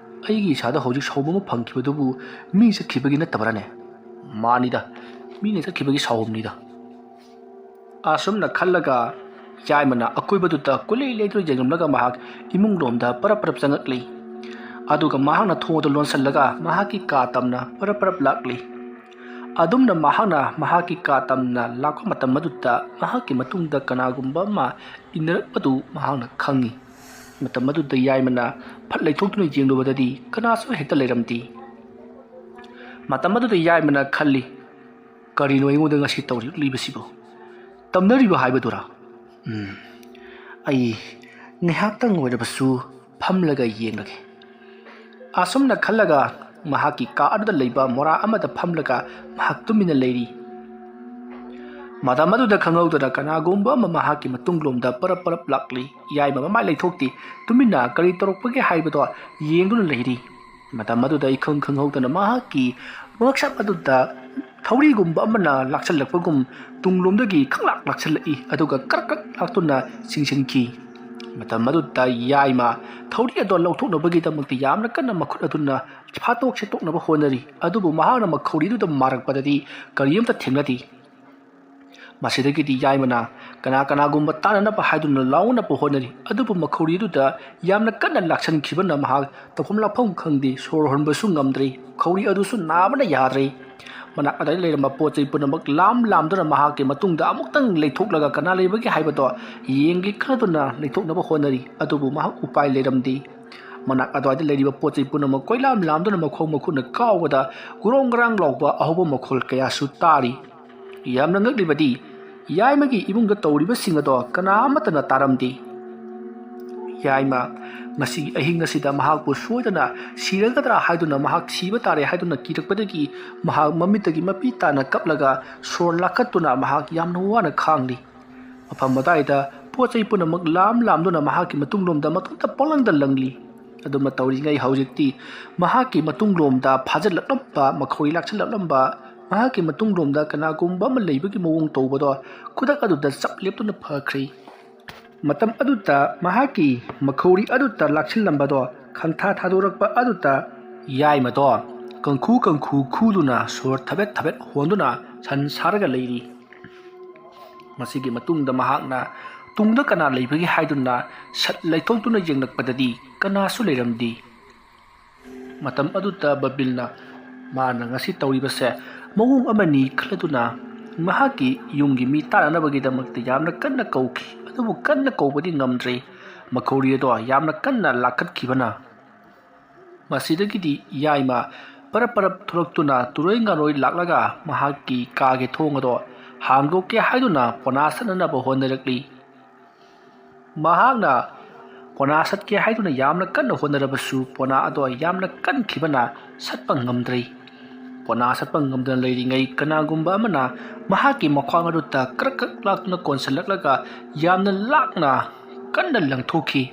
ꯑꯩꯒꯤ ꯏꯁꯥꯗ ꯍꯧꯖꯤꯛ ꯁꯥꯎꯍꯨꯝ ꯑꯃ ꯐꯪꯈꯤꯕꯗꯨꯕꯨ ꯃꯤ ꯆꯠꯈꯤꯕꯒꯤ ꯅꯠꯇꯕ꯭ꯔꯥꯅꯦ? ꯃꯥꯅꯤꯗ, ꯃꯤꯅ ꯆꯠꯈꯤꯕꯒꯤ ꯁꯥꯎꯍꯨꯝꯅꯤꯗ꯫" ꯑꯁꯨꯝꯅ ꯈꯜꯂꯒ ꯌꯥꯏꯃꯅ ꯑꯀꯣꯏꯕꯗꯨꯗ ꯀꯣꯏꯂꯩ ꯂꯩꯗꯨꯅ ꯌꯦꯡꯂꯝꯂꯒ ꯃꯍꯥꯛ ꯏꯃꯨꯡꯂꯣꯝꯗ ꯄꯔꯞ ꯄꯔꯞ ꯆꯪꯉꯛꯂꯤ꯫ ꯑꯗꯨꯒ ꯃꯍꯥꯛꯅ ꯊꯣꯡ ꯑꯗꯨ ꯂꯣꯟꯁꯤꯜꯂꯒ ꯃꯍꯥꯛꯀꯤ ꯀꯥ ꯇꯝꯅ ꯄꯔꯞ ꯄꯔꯞ ꯂꯥꯛꯂꯤ꯫ ꯑꯗꯨꯝꯅ ꯃꯍꯥꯛꯅ ꯃꯍꯥꯛꯀꯤ ꯀꯥ ꯇꯝꯅ ꯂꯥꯛꯄ ꯃꯇꯝ ꯑꯗꯨꯗ ꯃꯍꯥꯛꯀꯤ ꯃꯇꯨꯡꯗ ꯀꯅꯥꯒꯨꯝꯕ ꯑꯃ ꯏꯟꯅꯔꯛꯄꯗꯨ ꯃꯍꯥꯛꯅ ꯈꯪꯏ꯫ ꯃꯇꯝ ꯑꯗꯨꯗ ꯌꯥꯏꯃꯅ ꯐꯠ ꯂꯩꯊꯣꯛꯇꯨꯅ ꯌꯦꯡꯂꯨꯕꯗꯗꯤ ꯀꯅꯥꯁꯨ ꯍꯦꯛꯇ ꯂꯩꯔꯝꯗꯦ꯫ ꯃꯇꯝ ꯑꯗꯨꯗ ꯌꯥꯏꯃꯅ ꯈꯜꯂꯤ, "ꯀꯔꯤꯅꯣ ꯑꯩꯉꯣꯟꯗ ꯉꯁꯤ ꯇꯧꯔꯛꯂꯤꯕꯁꯤꯕꯨ? ꯇꯝꯅꯔꯤꯕ ꯍꯥꯏꯕꯗꯨꯔꯥ? ꯎꯝ, ꯑꯩ ꯉꯥꯏꯍꯥꯛꯇꯪ ꯑꯣꯏꯔꯕꯁꯨ ꯐꯝꯂꯒ ꯌꯦꯡꯂꯒꯦ꯫" ꯑꯁꯨꯝꯅ ꯈꯜꯂꯒ ꯃꯍꯥꯛꯀꯤ ꯀꯥ ꯑꯗꯨꯗ ꯂꯩꯕ ꯃꯣꯔꯥ ꯑꯃꯗ ꯐꯝꯂꯒ ꯃꯍꯥꯛ ꯇꯨꯃꯤꯟꯅ ꯂꯩꯔꯤ꯫ ꯃꯇꯝ ꯑꯗꯨꯗ ꯈꯪꯍꯧꯗꯅ ꯀꯅꯥꯒꯨꯝꯕ ꯑꯃ ꯃꯍꯥꯛꯀꯤ ꯃꯇꯨꯡꯂꯣꯝꯗ ꯄꯔꯞ ꯄꯔꯞ ꯂꯥꯛꯂꯤ꯫ ꯌꯥꯏꯃ ꯃꯃꯥꯏ ꯂꯩꯊꯣꯛꯇꯦ꯫ ꯇꯨꯃꯤꯟꯅ ꯀꯔꯤ ꯇꯧꯔꯛꯄꯒꯦ ꯍꯥꯏꯕꯗꯣ ꯌꯦꯡꯗꯨꯅ ꯂꯩꯔꯤ꯫ ꯃꯇꯝ ꯑꯗꯨꯗ ꯏꯈꯪ ꯈꯪꯍꯧꯗꯅ ꯃꯍꯥꯛꯀꯤ ꯉꯛꯁꯝ ꯑꯗꯨꯗ ꯊꯧꯔꯤꯒꯨꯝꯕ ꯑꯃꯅ ꯂꯥꯛꯁꯜꯂꯛꯄꯒꯨꯝ ꯇꯨꯡꯂꯣꯝꯗꯒꯤ ꯈꯪꯂꯥꯛ ꯂꯥꯛꯁꯜꯂꯛꯏ, ꯑꯗꯨꯒ ꯀ꯭ꯔꯛ ꯀ꯭ꯔꯛ ꯂꯥꯛꯇꯨꯅ ꯆꯤꯡꯁꯤꯟꯈꯤ꯫ ꯃꯇꯝ ꯑꯗꯨꯗ ꯌꯥꯏꯃ ꯊꯧꯔꯤ ꯑꯗꯣ ꯂꯧꯊꯣꯛꯅꯕꯒꯤꯗꯃꯛꯇ ꯌꯥꯝꯅ ꯀꯟꯅ ꯃꯈꯨꯠ ꯑꯗꯨꯅ ꯐꯥꯠꯇꯣꯛ ꯁꯦꯠꯇꯣꯛꯅꯕ ꯍꯣꯠꯅꯔꯤ, ꯑꯗꯨꯕꯨ ꯃꯍꯥꯛꯅ ꯃꯈꯧꯔꯤꯗꯨꯗ ꯃꯥꯔꯛꯄꯗꯗꯤ ꯀꯔꯤꯝꯇ ꯊꯦꯡꯅꯗꯦ꯫ ꯃꯁꯤꯗꯒꯤꯗꯤ ꯌꯥꯏꯃꯅ ꯀꯅꯥ ꯀꯅꯥꯒꯨꯝꯕ ꯇꯥꯅꯅꯕ ꯍꯥꯏꯗꯨꯅ ꯂꯥꯎꯅꯕ ꯍꯣꯠꯅꯔꯤ, ꯑꯗꯨꯕꯨ ꯃꯈꯧꯔꯤꯗꯨꯗ ꯌꯥꯝꯅ ꯀꯟꯅ ꯂꯥꯛꯁꯟꯈꯤꯕꯅ ꯃꯍꯥꯛ ꯇꯧꯐꯝ ꯂꯥꯛꯐꯝ ꯈꯪꯗꯦ, ꯁꯣꯔ ꯍꯣꯟꯕꯁꯨ ꯉꯝꯗ꯭ꯔꯦ, ꯈꯧꯔꯤ ꯑꯗꯨꯁꯨ ꯅꯥꯕꯅ ꯌꯥꯗ꯭ꯔꯦ꯫ ꯃꯅꯥꯛ ꯑꯗꯨꯋꯥꯏꯗ ꯂꯩꯔꯝꯕ ꯄꯣꯠ ꯆꯩ ꯄꯨꯝꯅꯃꯛ ꯂꯥꯝ ꯂꯥꯝꯗꯨꯅ ꯃꯍꯥꯛꯀꯤ ꯃꯇꯨꯡꯗ ꯑꯃꯨꯛꯇꯪ ꯂꯩꯊꯣꯛꯂꯒ ꯀꯅꯥ ꯂꯩꯕꯒꯦ ꯍꯥꯏꯕꯗꯣ ꯌꯦꯡꯒꯦ ꯈꯟꯗꯨꯅ ꯂꯩꯊꯣꯛꯅꯕ ꯍꯣꯠꯅꯔꯤ, ꯑꯗꯨꯕꯨ ꯃꯍꯥꯛ ꯎꯄꯥꯏ ꯂꯩꯔꯝꯗꯦ꯫ ꯃꯅꯥꯛ ꯑꯗꯨꯋꯥꯏꯗ ꯂꯩꯔꯤꯕ ꯄꯣꯠ ꯆꯩ ꯄꯨꯝꯅꯃꯛ ꯀꯣꯏꯂꯥꯝ ꯂꯥꯝꯗꯨꯅ ꯃꯈꯣꯡ ꯃꯈꯨꯠꯅ ꯀꯥꯎꯕꯗ ꯒꯨꯔꯣꯡ ꯒꯔꯥꯡ ꯂꯥꯎꯕ ꯑꯍꯧꯕ ꯃꯈꯣꯜ ꯀꯌꯥꯁꯨ ꯇꯥꯔꯤ꯫ ꯌꯥꯝꯅ ꯉꯛꯂꯤꯕꯗꯤ, ꯌꯥꯏꯃꯒꯤ ꯏꯃꯨꯡꯗ ꯇꯧꯔꯤꯕꯁꯤꯡ ꯑꯗꯣ ꯀꯅꯥ ꯑꯃꯠꯇꯅ ꯇꯥꯔꯝꯗꯦ꯫ ꯌꯥꯏꯃ ꯉꯁꯤꯒꯤ ꯑꯍꯤꯡ ꯑꯁꯤꯗ ꯃꯍꯥꯛꯄꯨ ꯁꯣꯏꯗꯅ ꯁꯤꯔꯒꯗ꯭ꯔꯥ ꯍꯥꯏꯗꯨꯅ, ꯃꯍꯥꯛ ꯁꯤꯕ ꯇꯥꯔꯦ ꯍꯥꯏꯗꯨꯅ ꯀꯤꯔꯛꯄꯗꯒꯤ ꯃꯍꯥꯛ ꯃꯃꯤꯠꯇꯒꯤ ꯃꯄꯤ ꯇꯥꯅ ꯀꯞꯂꯒ ꯁꯣꯔ ꯂꯥꯈꯠꯇꯨꯅ ꯃꯍꯥꯛ ꯌꯥꯝꯅ ꯋꯥꯅ ꯈꯥꯡꯂꯤ꯫ ꯃꯐꯝ ꯑꯗꯨꯋꯥꯏꯗ ꯄꯣꯠ ꯆꯩ ꯄꯨꯝꯅꯃꯛ ꯂꯥꯝ ꯂꯥꯝꯗꯨꯅ ꯃꯍꯥꯛꯀꯤ ꯃꯇꯨꯡꯂꯣꯝꯗ ꯃꯇꯣꯝꯇ ꯄꯪꯂꯪꯗ ꯂꯪꯂꯤ꯫ ꯑꯗꯨꯃ ꯇꯧꯔꯤꯉꯩ ꯍꯧꯖꯤꯛꯇꯤ ꯃꯍꯥꯛꯀꯤ ꯃꯇꯨꯡꯂꯣꯝꯗ ꯐꯥꯖꯤꯜꯂꯛꯂꯝꯕ, ꯃꯈꯧꯔꯤ ꯂꯥꯛꯁꯤꯜꯂꯛꯂꯝꯕ, ꯃꯍꯥꯛꯀꯤ ꯃꯇꯨꯡꯂꯣꯝꯗ ꯀꯅꯥꯒꯨꯝꯕ ꯑꯃ ꯂꯩꯕꯒꯤ ꯃꯑꯣꯡ ꯇꯧꯕꯗꯣ ꯈꯨꯗꯛ ꯑꯗꯨꯗ ꯆꯞ ꯂꯦꯞꯇꯨꯅ ꯐꯈ꯭ꯔꯦ꯫ ꯃꯇꯝ ꯑꯗꯨꯗ ꯃꯍꯥꯛꯀꯤ ꯃꯈꯧꯔꯤ ꯑꯗꯨꯗ ꯂꯥꯛꯁꯤꯜꯂꯝꯕꯗꯣ ꯈꯪꯊꯥ ꯊꯥꯗꯣꯔꯛꯄ ꯑꯗꯨꯗ ꯌꯥꯏꯃꯗꯣ ꯀꯪꯈꯨ ꯀꯪꯈꯨ ꯈꯨꯗꯨꯅ ꯁꯣꯔ ꯊꯕꯦꯠ ꯊꯕꯦꯠ ꯍꯣꯟꯗꯨꯅ ꯁꯟ ꯁꯥꯔꯒ ꯂꯩꯔꯤ꯫ ꯃꯁꯤꯒꯤ ꯃꯇꯨꯡꯗ ꯃꯍꯥꯛꯅ ꯇꯨꯡꯗ ꯀꯅꯥ ꯂꯩꯕꯒꯦ ꯍꯥꯏꯗꯨꯅ ꯁꯠ ꯂꯩꯊꯣꯛꯇꯨꯅ ꯌꯦꯡꯂꯛꯄꯗꯗꯤ ꯀꯅꯥꯁꯨ ꯂꯩꯔꯝꯗꯦ꯫ ꯃꯇꯝ ꯑꯗꯨꯗ ꯕꯕꯤꯜꯅ ꯃꯥꯅ ꯉꯁꯤ ꯇꯧꯔꯤꯕꯁꯦ ꯃꯑꯣꯡ ꯑꯃꯅꯤ ꯈꯜꯂꯗꯨꯅ ꯃꯍꯥꯛꯀꯤ ꯌꯨꯝꯒꯤ ꯃꯤ ꯇꯥꯅꯅꯕꯒꯤꯗꯃꯛꯇ ꯌꯥꯝꯅ ꯀꯟꯅ ꯀꯧꯈꯤ, ꯑꯗꯨꯕꯨ ꯀꯟꯅ ꯀꯧꯕꯗꯤ ꯉꯝꯗ꯭ꯔꯦ꯫ ꯃꯈꯧꯔꯤ ꯑꯗꯣ ꯌꯥꯝꯅ ꯀꯟꯅ ꯂꯥꯈꯠꯈꯤꯕꯅ ꯃꯁꯤꯗꯒꯤꯗꯤ ꯌꯥꯏꯃ ꯄꯔꯞ ꯄꯔꯞ ꯊꯣꯛꯂꯛꯇꯨꯅ ꯇꯨꯔꯣꯏ ꯉꯥꯔꯣꯏ ꯂꯥꯛꯂꯒ ꯃꯍꯥꯛꯀꯤ ꯀꯥꯒꯤ ꯊꯣꯡ ꯑꯗꯣ ꯍꯥꯡꯗꯣꯛꯀꯦ ꯍꯥꯏꯗꯨꯅ ꯄꯣꯅꯥ ꯁꯠꯅꯅꯕ ꯍꯣꯠꯅꯔꯛꯂꯤ꯫ ꯃꯍꯥꯛꯅ ꯄꯣꯅꯥ ꯁꯠꯀꯦ ꯍꯥꯏꯗꯨꯅ ꯌꯥꯝꯅ ꯀꯟꯅ ꯍꯣꯠꯅꯔꯕꯁꯨ ꯄꯣꯅꯥ ꯑꯗꯣ ꯌꯥꯝꯅ ꯀꯟꯈꯤꯕꯅ ꯁꯠꯄ ꯉꯝꯗ꯭ꯔꯦ꯫ ꯄꯣꯅꯥ ꯁꯠꯄ ꯉꯝꯗꯅ ꯂꯩꯔꯤꯉꯩ ꯀꯅꯥꯒꯨꯝꯕ ꯑꯃꯅ ꯃꯍꯥꯛꯀꯤ ꯃꯈ꯭ꯋꯥꯡ ꯑꯗꯨꯗ ꯀ꯭ꯔꯛ ꯀ꯭ꯔꯛ ꯂꯥꯛꯇꯨꯅ ꯀꯣꯟꯁꯤꯜꯂꯛꯂꯒ ꯌꯥꯝꯅ ꯂꯥꯛꯅ ꯀꯟꯅ ꯂꯪꯊꯣꯛꯈꯤ꯫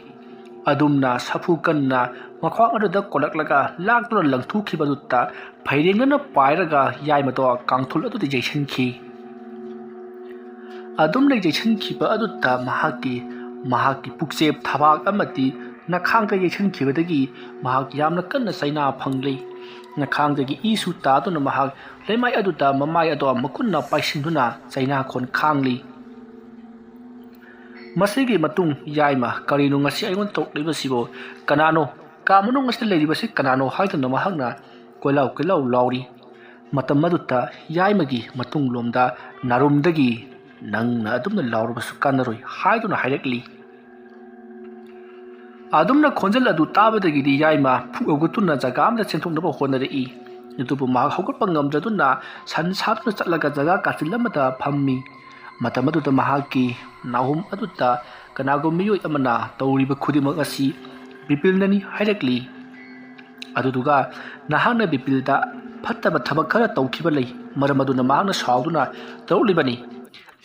ꯑꯗꯨꯝꯅ ꯁꯥꯐꯨ ꯀꯟꯅ ꯃꯈ꯭ꯋꯥꯡ ꯑꯗꯨꯗ ꯀꯣꯜꯂꯛꯂꯒ ꯂꯥꯛꯇꯨꯅ ꯂꯪꯊꯣꯛꯈꯤꯕꯗꯨꯗ ꯐꯩꯔꯦꯡꯅꯅ ꯄꯥꯏꯔꯒ ꯌꯥꯏꯃꯗꯣ ꯀꯥꯡꯊꯨꯜ ꯑꯗꯨꯗ ꯌꯩꯁꯟꯈꯤ꯫ ꯑꯗꯨꯝꯅ ꯌꯩꯁꯟꯈꯤꯕ ꯑꯗꯨꯗ ꯃꯍꯥꯛꯀꯤ, ꯃꯍꯥꯛꯀꯤ ꯄꯨꯛꯆꯦꯞ ꯊꯕꯥꯛ ꯑꯃꯗꯤ ꯅꯈꯥꯡꯗ ꯌꯩꯁꯟꯈꯤꯕꯗꯒꯤ ꯃꯍꯥꯛ ꯌꯥꯝꯅ ꯀꯟꯅ ꯆꯩꯅꯥ ꯐꯪꯂꯤ꯫ ꯅꯈꯥꯡꯗꯒꯤ ꯏꯁꯨ ꯇꯥꯗꯨꯅ ꯃꯍꯥꯛ ꯂꯩꯃꯥꯏ ꯑꯗꯨꯗ ꯃꯃꯥꯏ ꯑꯗꯣ ꯃꯈꯨꯠꯅ ꯄꯥꯏꯁꯤꯟꯗꯨꯅ ꯆꯩꯅꯥꯈꯣꯟ ꯈꯥꯡꯂꯤ꯫ ꯃꯁꯤꯒꯤ ꯃꯇꯨꯡ ꯌꯥꯏꯃ, "ꯀꯔꯤꯅꯣ ꯉꯁꯤ ꯑꯩꯉꯣꯟꯗ ꯇꯧꯔꯛꯂꯤꯕꯁꯤꯕꯨ? ꯀꯅꯥꯅꯣ? ꯀꯥ ꯃꯅꯨꯡ ꯑꯁꯤꯗ ꯂꯩꯔꯤꯕꯁꯤ ꯀꯅꯥꯅꯣ?" ꯍꯥꯏꯗꯨꯅ ꯃꯍꯥꯛꯅ ꯀꯣꯏꯂꯥꯎ ꯀꯣꯏꯂꯥꯎ ꯂꯥꯎꯔꯤ꯫ ꯃꯇꯝ ꯑꯗꯨꯗ ꯌꯥꯏꯃꯒꯤ ꯃꯇꯨꯡꯂꯣꯝꯗ ꯅꯥꯔꯨꯝꯗꯒꯤ, "ꯅꯪꯅ ꯑꯗꯨꯝꯅ ꯂꯥꯎꯔꯕꯁꯨ ꯀꯥꯟꯅꯔꯣꯏ" ꯍꯥꯏꯗꯨꯅ ꯍꯥꯏꯔꯛꯂꯤ꯫ ꯑꯗꯨꯝꯅ ꯈꯣꯟꯖꯦꯜ ꯑꯗꯨ ꯇꯥꯕꯗꯒꯤꯗꯤ ꯌꯥꯏꯃ ꯐꯨꯛ ꯍꯧꯒꯠꯇꯨꯅ ꯖꯒꯥ ꯑꯃꯗ ꯆꯦꯟꯊꯣꯛꯅꯕ ꯍꯣꯠꯅꯔꯛꯏ꯫ ꯑꯗꯨꯕꯨ ꯃꯍꯥꯛ ꯍꯧꯒꯠꯄ ꯉꯝꯗꯗꯨꯅ ꯁꯟ ꯁꯥꯗꯨꯅ ꯆꯠꯂꯒ ꯖꯒꯥ ꯀꯥꯆꯤꯜ ꯑꯃꯗ ꯐꯝꯃꯤ꯫ ꯃꯇꯝ ꯑꯗꯨꯗ ꯃꯍꯥꯛꯀꯤ ꯅꯥꯍꯨꯝ ꯑꯗꯨꯗ ꯀꯅꯥꯒꯨꯝꯕ ꯃꯤꯑꯣꯏ ꯑꯃꯅ ꯇꯧꯔꯤꯕ ꯈꯨꯗꯤꯡꯃꯛ ꯑꯁꯤ ꯕꯤꯄꯤꯜꯅꯅꯤ ꯍꯥꯏꯔꯛꯂꯤ꯫ ꯑꯗꯨꯗꯨꯒ ꯅꯍꯥꯛꯅ ꯕꯤꯄꯤꯜꯗ ꯐꯠꯇꯕ ꯊꯕꯛ ꯈꯔ ꯇꯧꯈꯤꯕ ꯂꯩ, ꯃꯔꯝ ꯑꯗꯨꯅ ꯃꯍꯥꯛꯅ ꯁꯥꯎꯗꯨꯅ ꯇꯧꯔꯛꯂꯤꯕꯅꯤ꯫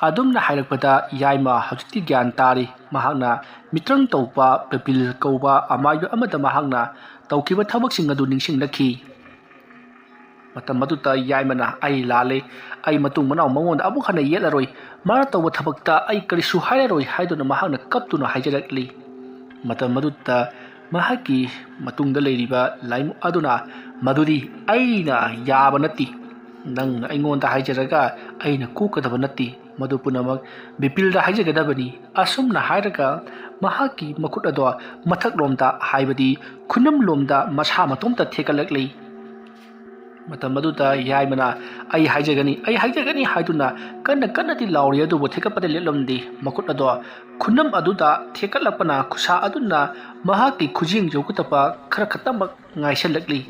ꯑꯗꯨꯝꯅ ꯍꯥꯏꯔꯛꯄꯗ ꯌꯥꯏꯃ ꯍꯧꯖꯤꯛꯇꯤ ꯒ꯭ꯌꯥꯟ ꯇꯥꯔꯤ꯫ ꯃꯍꯥꯛꯅ ꯃꯤꯇ꯭ꯔꯪ ꯇꯧꯕ ꯕꯤꯄꯤꯜ ꯀꯧꯕ ꯑꯃꯥꯏꯕ ꯑꯃꯗ ꯃꯍꯥꯛꯅ ꯇꯧꯈꯤꯕ ꯊꯕꯛꯁꯤꯡ ꯑꯗꯨ ꯅꯤꯡꯁꯤꯡꯂꯛꯈꯤ꯫ ꯃꯇꯝ ꯑꯗꯨꯗ ꯌꯥꯏꯃꯅ, "ꯑꯩ ꯂꯥꯜꯂꯦ, ꯑꯩ ꯃꯇꯨꯡ ꯃꯅꯥꯎ ꯃꯉꯣꯟꯗ ꯑꯃꯨꯛ ꯍꯟꯅ ꯌꯦꯠꯂꯔꯣꯏ, ꯃꯥꯅ ꯇꯧꯕ ꯊꯕꯛꯇ ꯑꯩ ꯀꯔꯤꯁꯨ ꯍꯥꯏꯔꯔꯣꯏ" ꯍꯥꯏꯗꯨꯅ ꯃꯍꯥꯛꯅ ꯀꯞꯇꯨꯅ ꯍꯥꯏꯖꯔꯛꯂꯤ꯫ ꯃꯇꯝ ꯑꯗꯨꯗ ꯃꯍꯥꯛꯀꯤ ꯃꯇꯨꯡꯗ ꯂꯩꯔꯤꯕ ꯂꯥꯏꯃꯨ ꯑꯗꯨꯅ, "ꯃꯗꯨꯗꯤ ꯑꯩꯅ ꯌꯥꯕ ꯅꯠꯇꯦ, ꯅꯪꯅ ꯑꯩꯉꯣꯟꯗ ꯍꯥꯏꯖꯔꯒ ꯑꯩꯅ ꯀꯣꯛꯀꯗꯕ ꯅꯠꯇꯦ, ꯃꯗꯨ ꯄꯨꯝꯅꯃꯛ ꯕꯤꯄꯤꯜꯗ ꯍꯥꯏꯖꯒꯗꯕꯅꯤ"꯫ ꯑꯁꯨꯝꯅ ꯍꯥꯏꯔꯒ ꯃꯍꯥꯛꯀꯤ ꯃꯈꯨꯠ ꯑꯗꯣ ꯃꯊꯛꯂꯣꯝꯗ, ꯍꯥꯏꯕꯗꯤ ꯈꯨꯅꯝꯂꯣꯝꯗ ꯃꯁꯥ ꯃꯇꯣꯝꯇ ꯊꯦꯛꯀꯠꯂꯛꯂꯤ꯫ ꯃꯇꯝ ꯑꯗꯨꯗ ꯌꯥꯏꯃꯅ, "ꯑꯩ ꯍꯥꯏꯖꯒꯅꯤ, ꯑꯩ ꯍꯥꯏꯖꯒꯅꯤ" ꯍꯥꯏꯗꯨꯅ ꯀꯟꯅ ꯀꯟꯅꯗꯤ ꯂꯥꯎꯔꯤ, ꯑꯗꯨꯕꯨ ꯊꯦꯛꯀꯠꯄꯗ ꯂꯦꯞꯂꯝꯗꯦ꯫ ꯃꯈꯨꯠ ꯑꯗꯣ ꯈꯨꯅꯝ ꯑꯗꯨꯗ ꯊꯦꯛꯀꯠꯂꯛꯄꯅ ꯈꯨꯠꯁꯥ ꯑꯗꯨꯅ ꯃꯍꯥꯛꯀꯤ ꯈꯨꯖꯦꯡ ꯌꯧꯒꯗꯕ ꯈꯔ ꯈꯛꯇꯃꯛ ꯉꯥꯏꯁꯜꯂꯛꯂꯤ꯫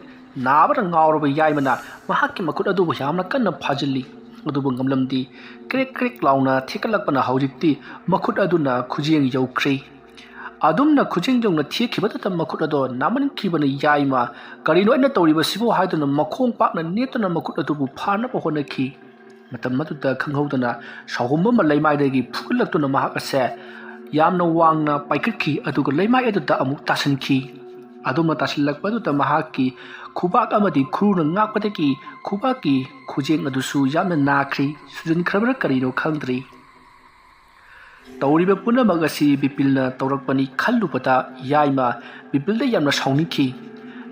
ꯅꯥꯕꯅ ꯉꯥꯎꯔꯕ ꯌꯥꯏꯃꯅ ꯃꯍꯥꯛꯀꯤ ꯃꯈꯨꯠ ꯑꯗꯨꯕꯨ ꯌꯥꯝꯅ ꯀꯟꯅ ꯐꯥꯖꯤꯜꯂꯤ, ꯑꯗꯨꯕꯨ ꯉꯝꯂꯝꯗꯦ꯫ ꯀ꯭ꯔꯦꯛ ꯀ꯭ꯔꯦꯛ ꯂꯥꯎꯅ ꯊꯦꯛꯀꯠꯂꯛꯄꯅ ꯍꯧꯖꯤꯛꯇꯤ ꯃꯈꯨꯠ ꯑꯗꯨꯅ ꯈꯨꯖꯦꯡ ꯌꯧꯈ꯭ꯔꯦ꯫ ꯑꯗꯨꯝꯅ ꯈꯨꯖꯦꯡ ꯌꯧꯅ ꯊꯦꯛꯈꯤꯕꯗꯨꯗ ꯃꯈꯨꯠ ꯑꯗꯣ ꯅꯥꯃꯟꯈꯤꯕꯅ ꯌꯥꯏꯃ, "ꯀꯔꯤꯅꯣ ꯑꯩꯅ ꯇꯧꯔꯤꯕꯁꯤꯕꯨ?" ꯍꯥꯏꯗꯨꯅ ꯃꯈꯣꯡ ꯄꯥꯛꯅ ꯅꯦꯠꯇꯨꯅ ꯃꯈꯨꯠ ꯑꯗꯨꯕꯨ ꯐꯥꯅꯕ ꯍꯣꯠꯅꯈꯤ꯫ ꯃꯇꯝ ꯑꯗꯨꯗ ꯈꯪꯍꯧꯗꯅ ꯁꯥꯍꯨꯝ ꯑꯃ ꯂꯩꯃꯥꯏꯗꯒꯤ ꯐꯨꯒꯠꯂꯛꯇꯨꯅ ꯃꯍꯥꯛ ꯑꯁꯦ ꯌꯥꯝꯅ ꯋꯥꯡꯅ ꯄꯥꯏꯈꯠꯈꯤ, ꯑꯗꯨꯒ ꯂꯩꯃꯥꯏ ꯑꯗꯨꯗ ꯑꯃꯨꯛ ꯇꯥꯁꯤꯟꯈꯤ꯫ ꯑꯗꯨꯝꯅ ꯇꯥꯁꯤꯜꯂꯛꯄ ꯑꯗꯨꯗ ꯃꯍꯥꯛꯀꯤ ꯈꯨꯕꯥꯛ ꯑꯃꯗꯤ ꯈꯨꯔꯨꯅ ꯉꯥꯛꯄꯗꯒꯤ ꯈꯨꯕꯥꯛꯀꯤ ꯈꯨꯖꯦꯡ ꯑꯗꯨꯁꯨ ꯌꯥꯝꯅ ꯅꯥꯈ꯭ꯔꯤ꯫ ꯁꯨꯖꯟꯈ꯭ꯔꯕ꯭ꯔꯥ ꯀꯔꯤꯅꯣ ꯈꯪꯗ꯭ꯔꯤ꯫ ꯇꯧꯔꯤꯕ ꯄꯨꯝꯅꯃꯛ ꯑꯁꯤ ꯕꯤꯄꯤꯜꯅ ꯇꯧꯔꯛꯄꯅꯤ ꯈꯜꯂꯨꯕꯗ ꯌꯥꯏꯃ ꯕꯤꯄꯤꯜꯗ ꯌꯥꯝꯅ ꯁꯥꯎꯅꯤꯡꯈꯤ꯫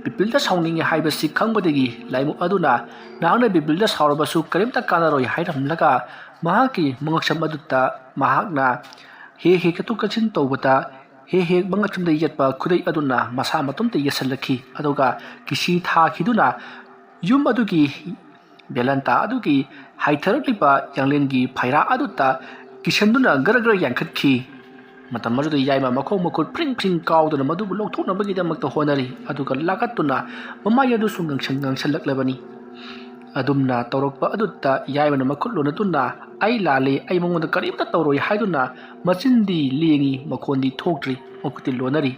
ꯕꯤꯄꯤꯜꯗ ꯁꯥꯎꯅꯤꯡꯉꯤ ꯍꯥꯏꯕꯁꯤ ꯈꯪꯕꯗꯒꯤ ꯂꯥꯏꯃꯨ ꯑꯗꯨꯅ, "ꯅꯍꯥꯛꯅ ꯕꯤꯄꯤꯜꯗ ꯁꯥꯎꯔꯕꯁꯨ ꯀꯔꯤꯝꯇ ꯀꯥꯟꯅꯔꯣꯏ" ꯍꯥꯏꯔꯝꯂꯒ ꯃꯍꯥꯛꯀꯤ ꯃꯉꯛꯁꯝ ꯑꯗꯨꯗ ꯃꯍꯥꯛꯅ ꯍꯦꯛ ꯍꯦꯛ ꯆꯠꯊꯣꯛ ꯆꯠꯁꯤꯟ ꯇꯧꯕꯗ ꯍꯦꯛ ꯍꯦꯛ ꯃꯉꯛꯁꯝꯗ ꯌꯦꯠꯄ ꯈꯨꯗꯩ ꯑꯗꯨꯅ ꯃꯁꯥ ꯃꯇꯣꯝꯇ ꯌꯦꯠꯁꯤꯜꯂꯛꯈꯤ꯫ ꯑꯗꯨꯒ ꯀꯤꯁꯤ ꯊꯥꯈꯤꯗꯨꯅ ꯌꯨꯝ ꯑꯗꯨꯒꯤ ꯕꯦꯂꯟꯇꯥ ꯑꯗꯨꯒꯤ ꯍꯥꯏꯊꯔꯛꯂꯤꯕ ꯌꯥꯡꯂꯦꯟꯒꯤ ꯐꯩꯔꯥ ꯑꯗꯨꯗ ꯀꯤꯁꯟꯗꯨꯅ ꯒꯔ ꯒꯔ ꯌꯥꯟꯈꯠꯈꯤ꯫ ꯃꯇꯝ ꯑꯗꯨꯗ ꯌꯥꯏꯃ ꯃꯈꯣꯡ ꯃꯈꯨꯠ ꯐ꯭ꯔꯤꯡ ꯐ꯭ꯔꯤꯡ ꯀꯥꯎꯗꯨꯅ ꯃꯗꯨꯕꯨ ꯂꯧꯊꯣꯛꯅꯕꯒꯤꯗꯃꯛꯇ ꯍꯣꯠꯅꯔꯤ꯫ ꯑꯗꯨꯒ ꯂꯥꯀꯠꯇꯨꯅ ꯃꯃꯥꯏ ꯑꯗꯨꯁꯨ ꯉꯥꯡꯁꯪ ꯉꯥꯡꯁꯜꯂꯛꯂꯕꯅꯤ꯫ ꯑꯗꯨꯝꯅ ꯇꯧꯔꯛꯄ ꯑꯗꯨꯗ ꯌꯥꯏꯃꯅ ꯃꯈꯨꯠ ꯂꯣꯟꯅꯗꯨꯅ, "ꯑꯩ ꯂꯥꯜꯂꯤ, ꯑꯩ ꯃꯉꯣꯟꯗ ꯀꯔꯤꯝꯇ ꯇꯧꯔꯣꯏ" ꯍꯥꯏꯗꯨꯅ ꯃꯆꯤꯟꯗꯤ ꯂꯦꯡꯉꯤ, ꯃꯈꯣꯟꯗꯤ ꯊꯣꯛꯇ꯭ꯔꯤ, ꯃꯈꯨꯠꯇꯤ ꯂꯣꯟꯅꯔꯤ꯫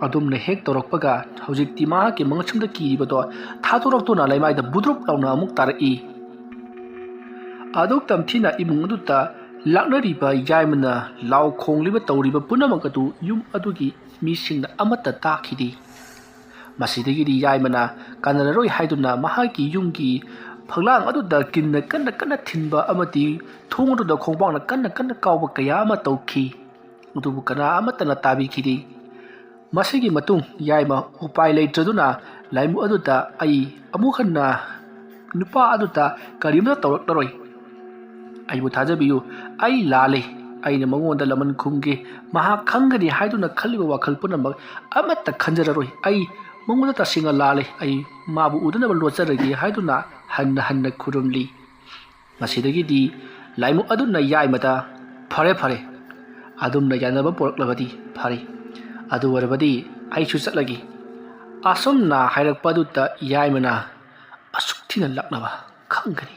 ꯑꯗꯨꯝꯅ ꯍꯦꯛ ꯇꯧꯔꯛꯄꯒ ꯍꯧꯖꯤꯛꯇꯤ ꯃꯍꯥꯛꯀꯤ ꯃꯉꯛꯁꯝꯗ ꯀꯤꯔꯤꯕꯗꯣ ꯊꯥꯗꯣꯔꯛꯇꯨꯅ ꯂꯩꯃꯥꯏꯗ ꯕꯨꯗ꯭ꯔꯨꯞ ꯂꯥꯎꯅ ꯑꯃꯨꯛ ꯇꯥꯔꯛꯏ꯫ ꯑꯗꯨꯛ ꯇꯝꯊꯤꯅ ꯏꯃꯨꯡ ꯑꯗꯨꯗ ꯂꯥꯛꯅꯔꯤꯕ ꯌꯥꯏꯃꯅ ꯂꯥꯎ ꯈꯣꯡꯂꯤꯕ ꯇꯧꯔꯤꯕ ꯄꯨꯝꯅꯃꯛ ꯑꯗꯨ ꯌꯨꯝ ꯑꯗꯨꯒꯤ ꯃꯤꯁꯤꯡꯅ ꯑꯃꯠꯇ ꯇꯥꯈꯤꯗꯦ꯫ ꯃꯁꯤꯗꯒꯤꯗꯤ ꯌꯥꯏꯃꯅ ꯀꯥꯟꯅꯔꯔꯣꯏ ꯍꯥꯏꯗꯨꯅ ꯃꯍꯥꯛꯀꯤ ꯌꯨꯝꯒꯤ ꯐꯛꯂꯥꯡ ꯑꯗꯨꯗ ꯀꯤꯟꯅ ꯀꯟꯅ ꯀꯟꯅ ꯊꯤꯟꯕ ꯑꯃꯗꯤ ꯊꯣꯡ ꯑꯗꯨꯗ ꯈꯣꯡꯄꯥꯛꯅ ꯀꯟꯅ ꯀꯟꯅ ꯀꯥꯎꯕ ꯀꯌꯥ ꯑꯃ ꯇꯧꯈꯤ꯫ ꯑꯗꯨꯕꯨ ꯀꯅꯥ ꯑꯃꯠꯇꯅ ꯇꯥꯕꯤꯈꯤꯗꯦ꯫ ꯃꯁꯤꯒꯤ ꯃꯇꯨꯡ ꯌꯥꯏꯃ ꯎꯄꯥꯏ ꯂꯩꯇ꯭ꯔꯗꯨꯅ ꯂꯥꯏꯃꯨ ꯑꯗꯨꯗ, "ꯑꯩ ꯑꯃꯨꯛ ꯍꯟꯅ ꯅꯨꯄꯥ ꯑꯗꯨꯗ ꯀꯔꯤꯝꯇ ꯇꯧꯔꯛꯂꯔꯣꯏ꯫ ꯑꯩꯕꯨ ꯊꯥꯖꯕꯤꯌꯨ, ꯑꯩ ꯂꯥꯜꯂꯦ꯫ ꯑꯩꯅ ꯃꯉꯣꯟꯗ ꯂꯃꯟ ꯈꯨꯝꯒꯦ, ꯃꯍꯥꯛ ꯈꯪꯒꯅꯤ ꯍꯥꯏꯗꯨꯅ ꯈꯜꯂꯤꯕ ꯋꯥꯈꯜ ꯄꯨꯝꯅꯃꯛ ꯑꯃꯠꯇ ꯈꯟꯖꯔꯔꯣꯏ꯫ ꯑꯩ ꯃꯉꯣꯟꯗ ꯇꯁꯦꯡꯅ ꯂꯥꯜꯂꯦ꯫ ꯑꯩ ꯃꯥꯕꯨ ꯎꯗꯅꯕ ꯂꯣꯠꯆꯔꯒꯦ" ꯍꯥꯏꯗꯨꯅ ꯍꯟꯅ ꯍꯟꯅ ꯈꯨꯔꯨꯝꯂꯤ꯫ ꯃꯁꯤꯗꯒꯤꯗꯤ ꯂꯥꯏꯃꯨ ꯑꯗꯨꯅ ꯌꯥꯏꯃꯗ, "ꯐꯔꯦ, ꯐꯔꯦ, ꯑꯗꯨꯝꯅ ꯌꯥꯅꯕ ꯄꯨꯔꯛꯂꯕꯗꯤ ꯐꯔꯦ꯫ ꯑꯗꯨ ꯑꯣꯏꯔꯕꯗꯤ ꯑꯩꯁꯨ ꯆꯠꯂꯒꯦ"꯫ ꯑꯁꯨꯝꯅ ꯍꯥꯏꯔꯛꯄ ꯑꯗꯨꯗ ꯌꯥꯏꯃꯅ ꯑꯁꯨꯛ ꯊꯤꯅ ꯂꯥꯛꯅꯕ ꯈꯪꯒꯅꯤ꯫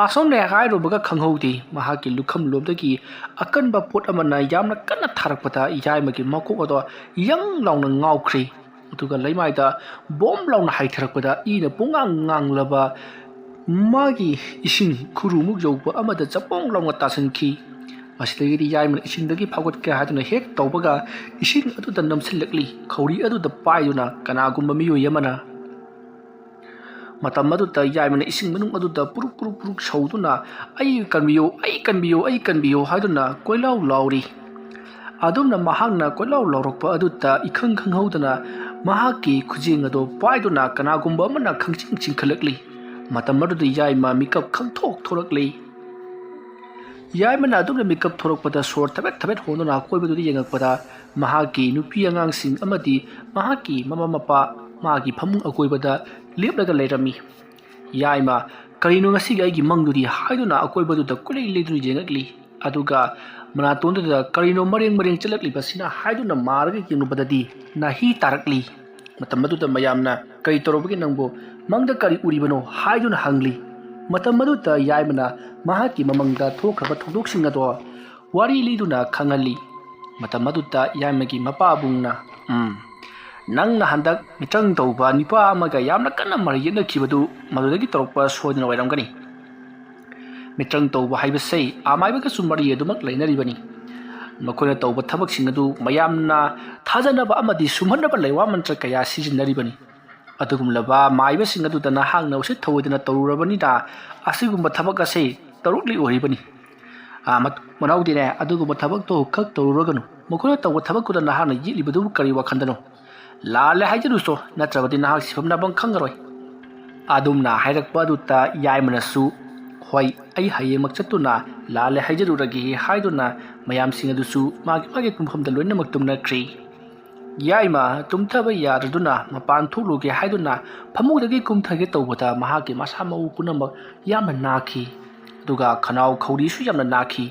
ꯑꯁꯨꯝꯅ ꯍꯥꯏꯔꯨꯕꯒ ꯈꯪꯍꯧꯗꯦ, ꯃꯍꯥꯛꯀꯤ ꯂꯨꯈꯝ ꯂꯣꯝꯗꯒꯤ ꯑꯀꯟꯕ ꯄꯣꯠ ꯑꯃꯅ ꯌꯥꯝꯅ ꯀꯟꯅ ꯊꯥꯔꯛꯄꯗ ꯌꯥꯏꯃꯒꯤ ꯃꯀꯣꯛ ꯑꯗꯣ ꯌꯪ ꯂꯥꯎꯅ ꯉꯥꯎꯈ꯭ꯔꯦ꯫ ꯑꯗꯨꯒ ꯂꯩꯃꯥꯏꯗ ꯕꯣꯝ ꯂꯥꯎꯅ ꯍꯥꯏꯊꯔꯛꯄꯗ ꯏꯅ ꯄꯨꯡꯉꯥꯡ ꯉꯥꯡꯂꯕ ꯃꯥꯒꯤ ꯏꯁꯤꯡ ꯈꯨꯔꯨꯃꯨꯛ ꯌꯧꯕ ꯑꯃꯗ ꯆꯄꯣꯡ ꯂꯥꯎꯅ ꯇꯥꯁꯤꯟꯈꯤ꯫ ꯃꯁꯤꯗꯒꯤꯗꯤ ꯌꯥꯏꯃꯅ ꯏꯁꯤꯡꯗꯒꯤ ꯐꯥꯎꯒꯠꯀꯦ ꯍꯥꯏꯗꯨꯅ ꯍꯦꯛ ꯇꯧꯕꯒ, ꯏꯁꯤꯡ ꯑꯗꯨꯗ ꯅꯝꯁꯤꯜꯂꯛꯂꯤ꯫ ꯈꯧꯔꯤ ꯑꯗꯨꯗ ꯄꯥꯏꯗꯨꯅ ꯀꯅꯥꯒꯨꯝꯕ ꯃꯤꯑꯣꯏ ꯑꯃꯅ꯫ ꯃꯇꯝ ꯑꯗꯨꯗ ꯌꯥꯏꯃꯅ ꯏꯁꯤꯡ ꯃꯅꯨꯡ ꯑꯗꯨꯗ ꯄꯨꯔꯨꯛ ꯄꯨꯔꯨꯛ ꯄꯨꯔꯨꯛ ꯁꯧꯗꯨꯅ, "ꯑꯩ ꯀꯟꯕꯤꯌꯨ, ꯑꯩ ꯀꯟꯕꯤꯌꯨ, ꯑꯩ ꯀꯟꯕꯤꯌꯨ" ꯍꯥꯏꯗꯨꯅ ꯀꯣꯏꯂꯥꯎ ꯂꯥꯎꯔꯤ꯫ ꯑꯗꯨꯝꯅ ꯃꯍꯥꯛꯅ ꯀꯣꯏꯂꯥꯎ ꯂꯥꯎꯔꯛꯄ ꯑꯗꯨꯗ ꯏꯈꯪ ꯈꯪꯍꯧꯗꯅ ꯃꯍꯥꯛꯀꯤ ꯈꯨꯖꯦꯡ ꯑꯗꯨ ꯄꯥꯏꯗꯨꯅ ꯀꯅꯥꯒꯨꯝꯕ ꯑꯃꯅ ꯈꯪꯆꯤꯡ ꯆꯤꯡꯈꯠꯂꯛꯂꯤ꯫ ꯃꯇꯝ ꯑꯗꯨꯗ ꯌꯥꯏꯃ ꯃꯤꯀꯞ ꯈꯪꯊꯣꯛ ꯊꯣꯔꯛꯂꯤ꯫ ꯌꯥꯏꯃꯅ ꯑꯗꯨꯝꯅ ꯃꯤꯀꯞ ꯊꯣꯔꯛꯄꯗ ꯁꯣꯔ ꯊꯕꯦꯠ ꯊꯕꯦꯠ ꯍꯣꯟꯗꯨꯅ ꯑꯀꯣꯏꯕꯗꯨꯗ ꯌꯦꯡꯉꯛꯄꯗ ꯃꯍꯥꯛꯀꯤ ꯅꯨꯄꯤ ꯑꯉꯥꯡꯁꯤꯡ ꯑꯃꯗꯤ ꯃꯍꯥꯛꯀꯤ ꯃꯃꯥ ꯃꯄꯥ ꯃꯥꯒꯤ ꯐꯃꯨꯡ ꯑꯀꯣꯏꯕꯗ ꯂꯦꯞꯂꯒ ꯂꯩꯔꯝꯃꯤ꯫ ꯌꯥꯏꯃ, "ꯀꯔꯤꯅꯣ ꯉꯁꯤꯒꯤ ꯑꯩꯒꯤ ꯃꯪꯗꯨꯗꯤ?" ꯍꯥꯏꯗꯨꯅ ꯑꯀꯣꯏꯕꯗꯨꯗ ꯀꯣꯏꯂꯩ ꯂꯩꯗꯨꯅ ꯌꯦꯡꯉꯛꯂꯤ꯫ ꯑꯗꯨꯒ ꯃꯅꯥꯇꯣꯟꯗꯨꯗ "ꯀꯔꯤꯅꯣ ꯃꯔꯦꯡ ꯃꯔꯦꯡ ꯆꯠꯂꯛꯂꯤꯕꯁꯤꯅ?" ꯍꯥꯏꯗꯨꯅ ꯃꯥꯔꯒ ꯌꯦꯡꯂꯨꯕꯗꯗꯤ ꯅꯥꯍꯤ ꯇꯥꯔꯛꯂꯤ꯫ ꯃꯇꯝ ꯑꯗꯨꯗ ꯃꯌꯥꯝꯅ, "ꯀꯔꯤ ꯇꯧꯔꯕꯒꯦ ꯅꯪꯕꯨ? ꯃꯪꯗ ꯀꯔꯤ ꯎꯔꯤꯕꯅꯣ?" ꯍꯥꯏꯗꯨꯅ ꯍꯪꯂꯤ꯫ ꯃꯇꯝ ꯑꯗꯨꯗ ꯌꯥꯏꯃꯅ ꯃꯍꯥꯛꯀꯤ ꯃꯃꯪꯗ ꯊꯣꯛꯈ꯭ꯔꯕ ꯊꯧꯗꯣꯛꯁꯤꯡ ꯑꯗꯣ ꯋꯥꯔꯤ ꯂꯤꯗꯨꯅ ꯈꯪꯍꯜꯂꯤ꯫ ꯃꯇꯝ ꯑꯗꯨꯗ ꯌꯥꯏꯃꯒꯤ ꯃꯄꯥꯕꯨꯡꯅ, "ꯎꯝ, ꯅꯪꯅ ꯍꯟꯗꯛ ꯃꯤꯇ꯭ꯔꯪ ꯇꯧꯕ ꯅꯨꯄꯥ ꯑꯃꯒ ꯌꯥꯝꯅ ꯀꯟꯅ ꯃꯔꯩ ꯌꯦꯠꯅꯈꯤꯕꯗꯨ ꯃꯗꯨꯗꯒꯤ ꯇꯧꯔꯛꯄ ꯁꯣꯏꯗꯅ ꯑꯣꯏꯔꯝꯒꯅꯤ꯫ ꯃꯤꯇ꯭ꯔꯪ ꯇꯧꯕ ꯍꯥꯏꯕꯁꯦ ꯑꯃꯥꯏꯕꯒꯁꯨ ꯃꯔꯤ ꯑꯗꯨꯃꯛ ꯂꯩꯅꯔꯤꯕꯅꯤ꯫ ꯃꯈꯣꯏꯅ ꯇꯧꯕ ꯊꯕꯛꯁꯤꯡ ꯑꯗꯨ ꯃꯌꯥꯝꯅ ꯊꯥꯖꯅꯕ ꯑꯃꯗꯤ ꯁꯨꯝꯍꯠꯅꯕ ꯂꯩꯋꯥ ꯃꯟꯇ꯭ꯔ ꯀꯌꯥ ꯁꯤꯖꯤꯟꯅꯔꯤꯕꯅꯤ꯫ ꯑꯗꯨꯒꯨꯝꯂꯕ ꯃꯥꯏꯕꯁꯤꯡ ꯑꯗꯨꯗ ꯅꯍꯥꯛꯅ ꯎꯁꯤꯠ ꯊꯑꯣꯏꯗꯅ ꯇꯧꯔꯨꯔꯕꯅꯤꯅ ꯑꯁꯤꯒꯨꯝꯕ ꯊꯕꯛ ꯑꯁꯤ ꯇꯧꯔꯛꯂꯤ ꯑꯣꯏꯔꯤꯕꯅꯤ꯫ ꯑꯥ, ꯃꯠ-, ꯃꯅꯥꯎꯗꯤꯅꯦ, ꯑꯗꯨꯒꯨꯝꯕ ꯊꯕꯛꯇꯣ ꯈꯛ ꯇꯧꯔꯨꯔꯒꯅꯨ꯫ ꯃꯈꯣꯏꯅ ꯇꯧꯕ ꯊꯕꯛꯇꯨꯗ ꯅꯍꯥꯛꯅ ꯌꯦꯠꯂꯤꯕꯗꯨꯕꯨ ꯀꯔꯤ ꯋꯥꯈꯜꯗꯅꯣ? ꯂꯥꯜꯂꯦ ꯍꯥꯏꯖꯔꯨꯁꯣ, ꯅꯠꯇ꯭ꯔꯕꯗꯤ ꯅꯍꯥꯛ ꯁꯤꯐꯝ ꯅꯥꯐꯝ ꯈꯪꯉꯔꯣꯏ꯫" ꯑꯗꯨꯝꯅ ꯍꯥꯏꯔꯛꯄ ꯑꯗꯨꯗ ꯌꯥꯏꯃꯅꯁꯨ, "ꯍꯣꯏ, ꯑꯩ ꯍꯌꯦꯡꯃꯛ ꯆꯠꯇꯨꯅ ꯂꯥꯜꯂꯦ ꯍꯥꯏꯖꯔꯨꯔꯒꯦ" ꯍꯥꯏꯗꯨꯅ ꯃꯌꯥꯝꯁꯤꯡ ꯑꯗꯨꯁꯨ ꯃꯥꯒꯤ ꯃꯥꯒꯤ ꯇꯨꯝꯐꯝꯗ ꯂꯣꯏꯅꯃꯛ ꯇꯨꯝꯅꯈ꯭ꯔꯤ꯫ ꯌꯥꯏꯃ ꯇꯨꯝꯊꯕ ꯌꯥꯗ꯭ꯔꯗꯨꯅ ꯃꯄꯥꯟ ꯊꯣꯛꯂꯨꯒꯦ ꯍꯥꯏꯗꯨꯅ ꯐꯃꯨꯡꯗꯒꯤ ꯀꯨꯝꯊꯒꯦ ꯇꯧꯕꯗ ꯃꯍꯥꯛꯀꯤ ꯃꯁꯥ ꯃꯎ ꯄꯨꯝꯅꯃꯛ ꯌꯥꯝꯅ ꯅꯥꯈꯤ꯫ ꯑꯗꯨꯒ ꯈꯅꯥꯎ ꯈꯧꯔꯤꯁꯨ ꯌꯥꯝꯅ ꯅꯥꯈꯤ꯫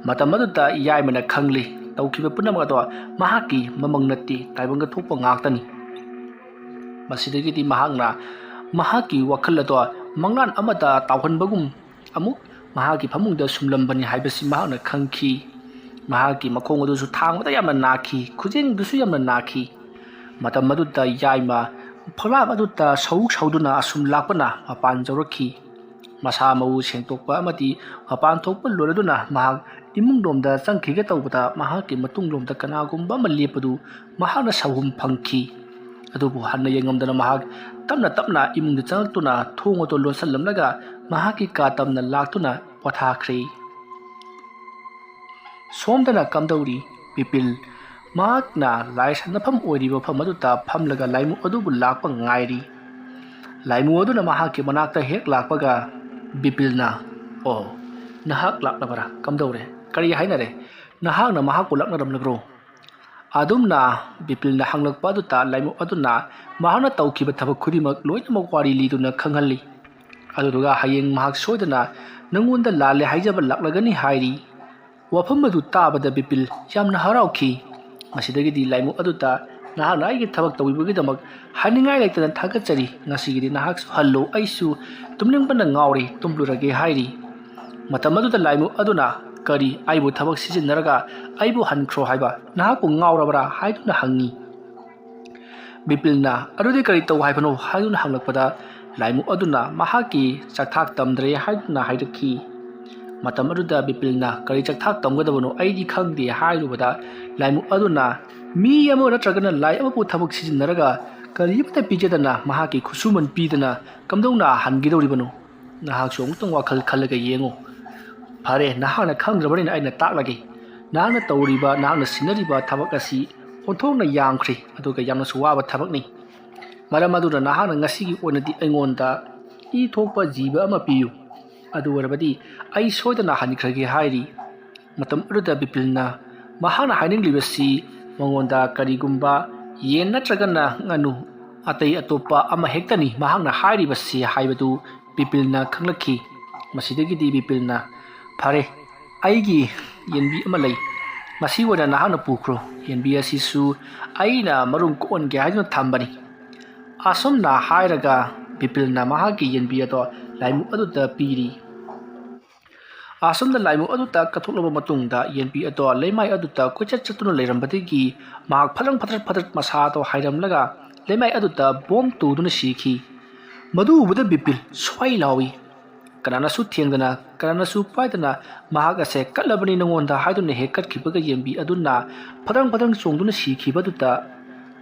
ꯃꯇꯝ ꯑꯗꯨꯗ ꯌꯥꯏꯃꯅ ꯈꯪꯂꯤ, ꯇꯧꯈꯤꯕ ꯄꯨꯝꯅꯃꯛ ꯑꯗꯣ ꯃꯍꯥꯛꯀꯤ ꯃꯃꯪ ꯅꯠꯇꯦ, ꯇꯥꯏꯕꯪꯗ ꯊꯣꯛꯄ ꯉꯥꯛꯇꯅꯤ꯫ ꯃꯁꯤꯗꯒꯤꯗꯤ ꯃꯍꯥꯛꯅ ꯃꯍꯥꯛꯀꯤ ꯋꯥꯈꯜ ꯑꯗꯣ ꯃꯪꯂꯥꯟ ꯑꯃꯗ ꯇꯥꯎꯍꯟꯕꯒꯨꯝ ꯑꯃꯨꯛ ꯃꯍꯥꯛꯀꯤ ꯐꯃꯨꯡꯗ ꯁꯨꯝꯂꯝꯕꯅꯤ ꯍꯥꯏꯕꯁꯤ ꯃꯍꯥꯛꯅ ꯈꯪꯈꯤ꯫ ꯃꯍꯥꯛꯀꯤ ꯃꯈꯣꯡ ꯑꯗꯨꯁꯨ ꯊꯥꯡꯕꯗ ꯌꯥꯝꯅ ꯅꯥꯈꯤ, ꯈꯨꯖꯦꯡꯗꯨꯁꯨ ꯌꯥꯝꯅ ꯅꯥꯈꯤ꯫ ꯃꯇꯝ ꯑꯗꯨꯗ ꯌꯥꯏꯃ ꯐꯛꯂꯥꯡ ꯑꯗꯨꯗ ꯁꯧ ꯁꯧꯗꯨꯅ ꯑꯁꯨꯝ ꯂꯥꯛꯄꯅ ꯃꯄꯥꯟ ꯌꯧꯔꯛꯈꯤ꯫ ꯃꯁꯥ ꯃꯎ ꯁꯦꯡꯗꯣꯛꯄ ꯑꯃꯗꯤ ꯃꯄꯥꯟ ꯊꯣꯛꯄ ꯂꯣꯏꯔꯗꯨꯅ ꯃꯍꯥꯛ ꯏꯃꯨꯡꯂꯣꯝꯗ ꯆꯪꯈꯤꯒꯦ ꯇꯧꯕꯗ, ꯃꯍꯥꯛꯀꯤ ꯃꯇꯨꯡꯂꯣꯝꯗ ꯀꯅꯥꯒꯨꯝꯕ ꯑꯃ ꯂꯦꯞꯄꯗꯨ ꯃꯍꯥꯛꯅ ꯁꯥꯎꯍꯨꯝ ꯐꯪꯈꯤ꯫ ꯑꯗꯨꯕꯨ ꯍꯟꯅ ꯌꯦꯡꯉꯝꯗꯅ ꯃꯍꯥꯛ ꯇꯞꯅ ꯇꯞꯅ ꯏꯃꯨꯡꯗ ꯆꯪꯂꯛꯇꯨꯅ ꯊꯣꯡ ꯑꯗꯨ ꯂꯣꯟꯁꯤꯜꯂꯝꯂꯒ ꯃꯍꯥꯛꯀꯤ ꯀꯥ ꯇꯝꯅ ꯂꯥꯛꯇꯨꯅ ꯄꯣꯊꯥꯈ꯭ꯔꯦ꯫ ꯁꯣꯝꯗꯅ ꯀꯝꯗꯧꯔꯤ? ꯕꯤꯄꯤꯜ ꯃꯍꯥꯛꯅ ꯂꯥꯏ ꯁꯥꯟꯅꯐꯝ ꯑꯣꯏꯔꯤꯕ ꯃꯐꯝ ꯑꯗꯨꯗ ꯐꯝꯂꯒ ꯂꯥꯏꯃꯨ ꯑꯗꯨꯕꯨ ꯂꯥꯛꯄ ꯉꯥꯏꯔꯤ꯫ ꯂꯥꯏꯃꯨ ꯑꯗꯨꯅ ꯃꯍꯥꯛꯀꯤ ꯃꯅꯥꯛꯇ ꯍꯦꯛ ꯂꯥꯛꯄꯒ ꯕꯤꯄꯤꯜꯅ, "ꯑꯣ, ꯅꯍꯥꯛ ꯂꯥꯛꯂꯕꯔꯥ? ꯀꯝꯗꯧꯔꯦ? ꯀꯔꯤ ꯍꯥꯏꯅꯔꯦ? ꯅꯍꯥꯛꯅ ꯃꯍꯥꯛꯄꯨ ꯂꯥꯛꯅꯔꯝꯂꯕ꯭ꯔꯣ?" ꯑꯗꯨꯝꯅ ꯕꯤꯄꯤꯜꯅ ꯍꯪꯂꯛꯄ ꯑꯗꯨꯗ ꯂꯥꯏꯃꯨ ꯑꯗꯨꯅ ꯃꯍꯥꯛꯅ ꯇꯧꯈꯤꯕ ꯊꯕꯛ ꯈꯨꯗꯤꯡꯃꯛ ꯂꯣꯏꯅꯃꯛ ꯋꯥꯔꯤ ꯂꯤꯗꯨꯅ ꯈꯪꯍꯜꯂꯤ꯫ ꯑꯗꯨꯗꯨꯒ ꯍꯌꯦꯡ ꯃꯍꯥꯛ ꯁꯣꯏꯗꯅ ꯅꯪꯉꯣꯟꯗ ꯂꯥꯜꯂꯦ ꯍꯥꯏꯖꯕ ꯂꯥꯛꯂꯒꯅꯤ ꯍꯥꯏꯔꯤ꯫ ꯋꯥꯐꯝ ꯑꯗꯨ ꯇꯥꯕꯗ ꯕꯤꯄꯤꯜ ꯌꯥꯝꯅ ꯍꯔꯥꯎꯈꯤ꯫ ꯃꯁꯤꯗꯒꯤꯗꯤ ꯂꯥꯏꯃꯨ ꯑꯗꯨꯗ, "ꯅꯍꯥꯛꯅ ꯑꯩꯒꯤ ꯊꯕꯛ ꯇꯧꯕꯤꯕꯒꯤꯗꯃꯛ ꯍꯥꯏꯅꯤꯡꯉꯥꯏ ꯂꯩꯇꯅ ꯊꯥꯒꯠꯆꯔꯤ꯫ ꯉꯁꯤꯒꯤꯗꯤ ꯅꯍꯥꯛꯁꯨ ꯍꯜꯂꯨ, ꯑꯩꯁꯨ ꯇꯨꯝꯅꯤꯡꯕꯅ ꯉꯥꯎꯔꯦ, ꯇꯨꯝꯂꯨꯔꯒꯦ" ꯍꯥꯏꯔꯤ꯫ ꯃꯇꯝ ꯑꯗꯨꯗ ꯂꯥꯏꯃꯨ ꯑꯗꯨꯅ, "ꯀꯔꯤ, ꯑꯩꯕꯨ ꯊꯕꯛ ꯁꯤꯖꯤꯟꯅꯔꯒ ꯑꯩꯕꯨ ꯍꯟꯈ꯭ꯔꯣ ꯍꯥꯏꯕ? ꯅꯍꯥꯛꯄꯨ ꯉꯥꯎꯔꯕ꯭ꯔꯥ?" ꯍꯥꯏꯗꯨꯅ ꯍꯪꯉꯤ꯫ ꯕꯤꯄꯤꯜꯅ, "ꯑꯗꯨꯗꯤ ꯀꯔꯤ ꯇꯧ ꯍꯥꯏꯕꯅꯣ?" ꯍꯥꯏꯗꯨꯅ ꯍꯪꯂꯛꯄꯗ, ꯂꯥꯏꯃꯨ ꯑꯗꯨꯅ ꯃꯍꯥꯛꯀꯤ ꯆꯥꯛꯊꯥꯛ ꯇꯝꯗ꯭ꯔꯦ ꯍꯥꯏꯗꯨꯅ ꯍꯥꯏꯔꯛꯈꯤ꯫ ꯃꯇꯝ ꯑꯗꯨꯗ ꯕꯤꯄꯤꯜꯅ, "ꯀꯔꯤ ꯆꯥꯛꯊꯥꯛ ꯇꯝꯒꯗꯕꯅꯣ ꯑꯩꯗꯤ ꯈꯪꯗꯦ" ꯍꯥꯏꯔꯨꯕꯗ, ꯂꯥꯏꯃꯨ ꯑꯗꯨꯅ, "ꯃꯤ ꯑꯃ ꯅꯠꯇ꯭ꯔꯒꯅ ꯂꯥꯏ ꯑꯃꯕꯨ ꯊꯕꯛ ꯁꯤꯖꯤꯟꯅꯔꯒ ꯀꯔꯤꯃꯠꯇ ꯄꯤꯖꯗꯅ ꯃꯍꯥꯛꯀꯤ ꯈꯨꯠꯁꯨꯃꯟ ꯄꯤꯗꯅ ꯀꯝꯗꯧꯅ ꯍꯟꯒꯗꯧꯔꯤꯕꯅꯣ? ꯅꯍꯥꯛꯁꯨ ꯑꯃꯨꯛꯇꯪ ꯋꯥꯈꯜ ꯈꯜꯂꯒ ꯌꯦꯡꯉꯨ꯫ ꯐꯔꯦ, ꯅꯍꯥꯛꯅ ꯈꯪꯗ꯭ꯔꯕꯅꯤꯅ ꯑꯩꯅ ꯇꯥꯛꯂꯒꯦ꯫ ꯅꯍꯥꯛꯅ ꯇꯧꯔꯤꯕ, ꯅꯍꯥꯛꯅ ꯁꯤꯟꯅꯔꯤꯕ ꯊꯕꯛ ꯑꯁꯤ ꯑꯣꯟꯊꯣꯛꯅ ꯌꯥꯝꯈ꯭ꯔꯦ, ꯑꯗꯨꯒ ꯌꯥꯝꯅꯁꯨ ꯋꯥꯕ ꯊꯕꯛꯅꯤ꯫ ꯃꯔꯝ ꯑꯗꯨꯅ ꯅꯍꯥꯛꯅ ꯉꯁꯤꯒꯤ ꯑꯣꯏꯅꯗꯤ ꯑꯩꯉꯣꯟꯗ ꯏ ꯊꯣꯛꯄ ꯖꯤꯕ ꯑꯃ ꯄꯤꯌꯨ꯫ ꯑꯗꯨ ꯑꯣꯏꯔꯕꯗꯤ ꯑꯩ ꯁꯣꯏꯗꯅ ꯍꯟꯈ꯭ꯔꯒꯦ" ꯍꯥꯏꯔꯤ꯫ ꯃꯇꯝ ꯑꯗꯨꯗ ꯕꯤꯄꯤꯜꯅ ꯃꯍꯥꯛꯅ ꯍꯥꯏꯅꯤꯡꯂꯤꯕꯁꯤ ꯃꯉꯣꯟꯗ ꯀꯔꯤꯒꯨꯝꯕ ꯌꯦꯟ ꯅꯠꯇ꯭ꯔꯒꯅ ꯉꯥꯅꯨ ꯑꯇꯩ ꯑꯇꯣꯞꯄ ꯑꯃ ꯍꯦꯛꯇꯅꯤ ꯃꯍꯥꯛꯅ ꯍꯥꯏꯔꯤꯕꯁꯤ ꯍꯥꯏꯕꯗꯨ ꯕꯤꯄꯤꯜꯅ ꯈꯪꯂꯛꯈꯤ꯫ ꯃꯁꯤꯗꯒꯤꯗꯤ ꯕꯤꯄꯤꯜꯅ, "ꯐꯔꯦ, ꯑꯩꯒꯤ ꯌꯦꯟꯕꯤ ꯑꯃ ꯂꯩ, ꯃꯁꯤ ꯑꯣꯏꯅ ꯅꯍꯥꯛꯅ ꯄꯨꯈ꯭ꯔꯣ꯫ ꯌꯦꯟꯕꯤ ꯑꯁꯤꯁꯨ ꯑꯩꯅ ꯃꯔꯨꯝ ꯀꯣꯛꯍꯟꯒꯦ ꯍꯥꯏꯗꯨꯅ ꯊꯝꯕꯅꯤ"꯫ ꯑꯁꯨꯝꯅ ꯍꯥꯏꯔꯒ ꯕꯤꯄꯤꯜꯅ ꯃꯍꯥꯛꯀꯤ ꯌꯦꯟꯕꯤ ꯑꯗꯣ ꯂꯥꯏꯃꯨ ꯑꯗꯨꯗ ꯄꯤꯔꯤ꯫ ꯑꯁꯨꯝꯅ ꯂꯥꯏꯃꯨ ꯑꯗꯨꯗ ꯀꯠꯊꯣꯛꯂꯕ ꯃꯇꯨꯡꯗ ꯌꯦꯟꯕꯤ ꯑꯗꯣ ꯂꯩꯃꯥꯏ ꯑꯗꯨꯗ ꯀꯣꯏꯆꯠ ꯆꯠꯇꯨꯅ ꯂꯩꯔꯝꯕꯗꯒꯤ ꯃꯍꯥꯛ ꯐꯗ꯭ꯔꯪ ꯐꯗ꯭ꯔꯛ ꯐꯗ꯭ꯔꯛ ꯃꯁꯥꯗꯣ ꯍꯥꯏꯔꯝꯂꯒ ꯂꯩꯃꯥꯏ ꯑꯗꯨꯗ ꯕꯣꯝ ꯇꯨꯗꯨꯅ ꯁꯤꯈꯤ꯫ ꯃꯗꯨ ꯎꯕꯗ ꯕꯤꯄꯤꯜ ꯁ꯭ꯋꯥꯏ ꯂꯥꯎꯏ꯫ ꯀꯅꯥꯅꯁꯨ ꯊꯦꯡꯗꯅ, ꯀꯅꯥꯅꯁꯨ ꯄꯥꯏꯗꯅ ꯃꯍꯥꯛ ꯑꯁꯦ ꯀꯠꯂꯕꯅꯤ ꯅꯉꯣꯟꯗ ꯍꯥꯏꯗꯨꯅ ꯍꯦꯛ ꯀꯠꯈꯤꯕꯒ ꯌꯦꯟꯕꯤ ꯑꯗꯨꯅ ꯐꯗꯪ ꯐꯗꯪ ꯆꯣꯡꯗꯨꯅ ꯁꯤꯈꯤꯕꯗꯨꯗ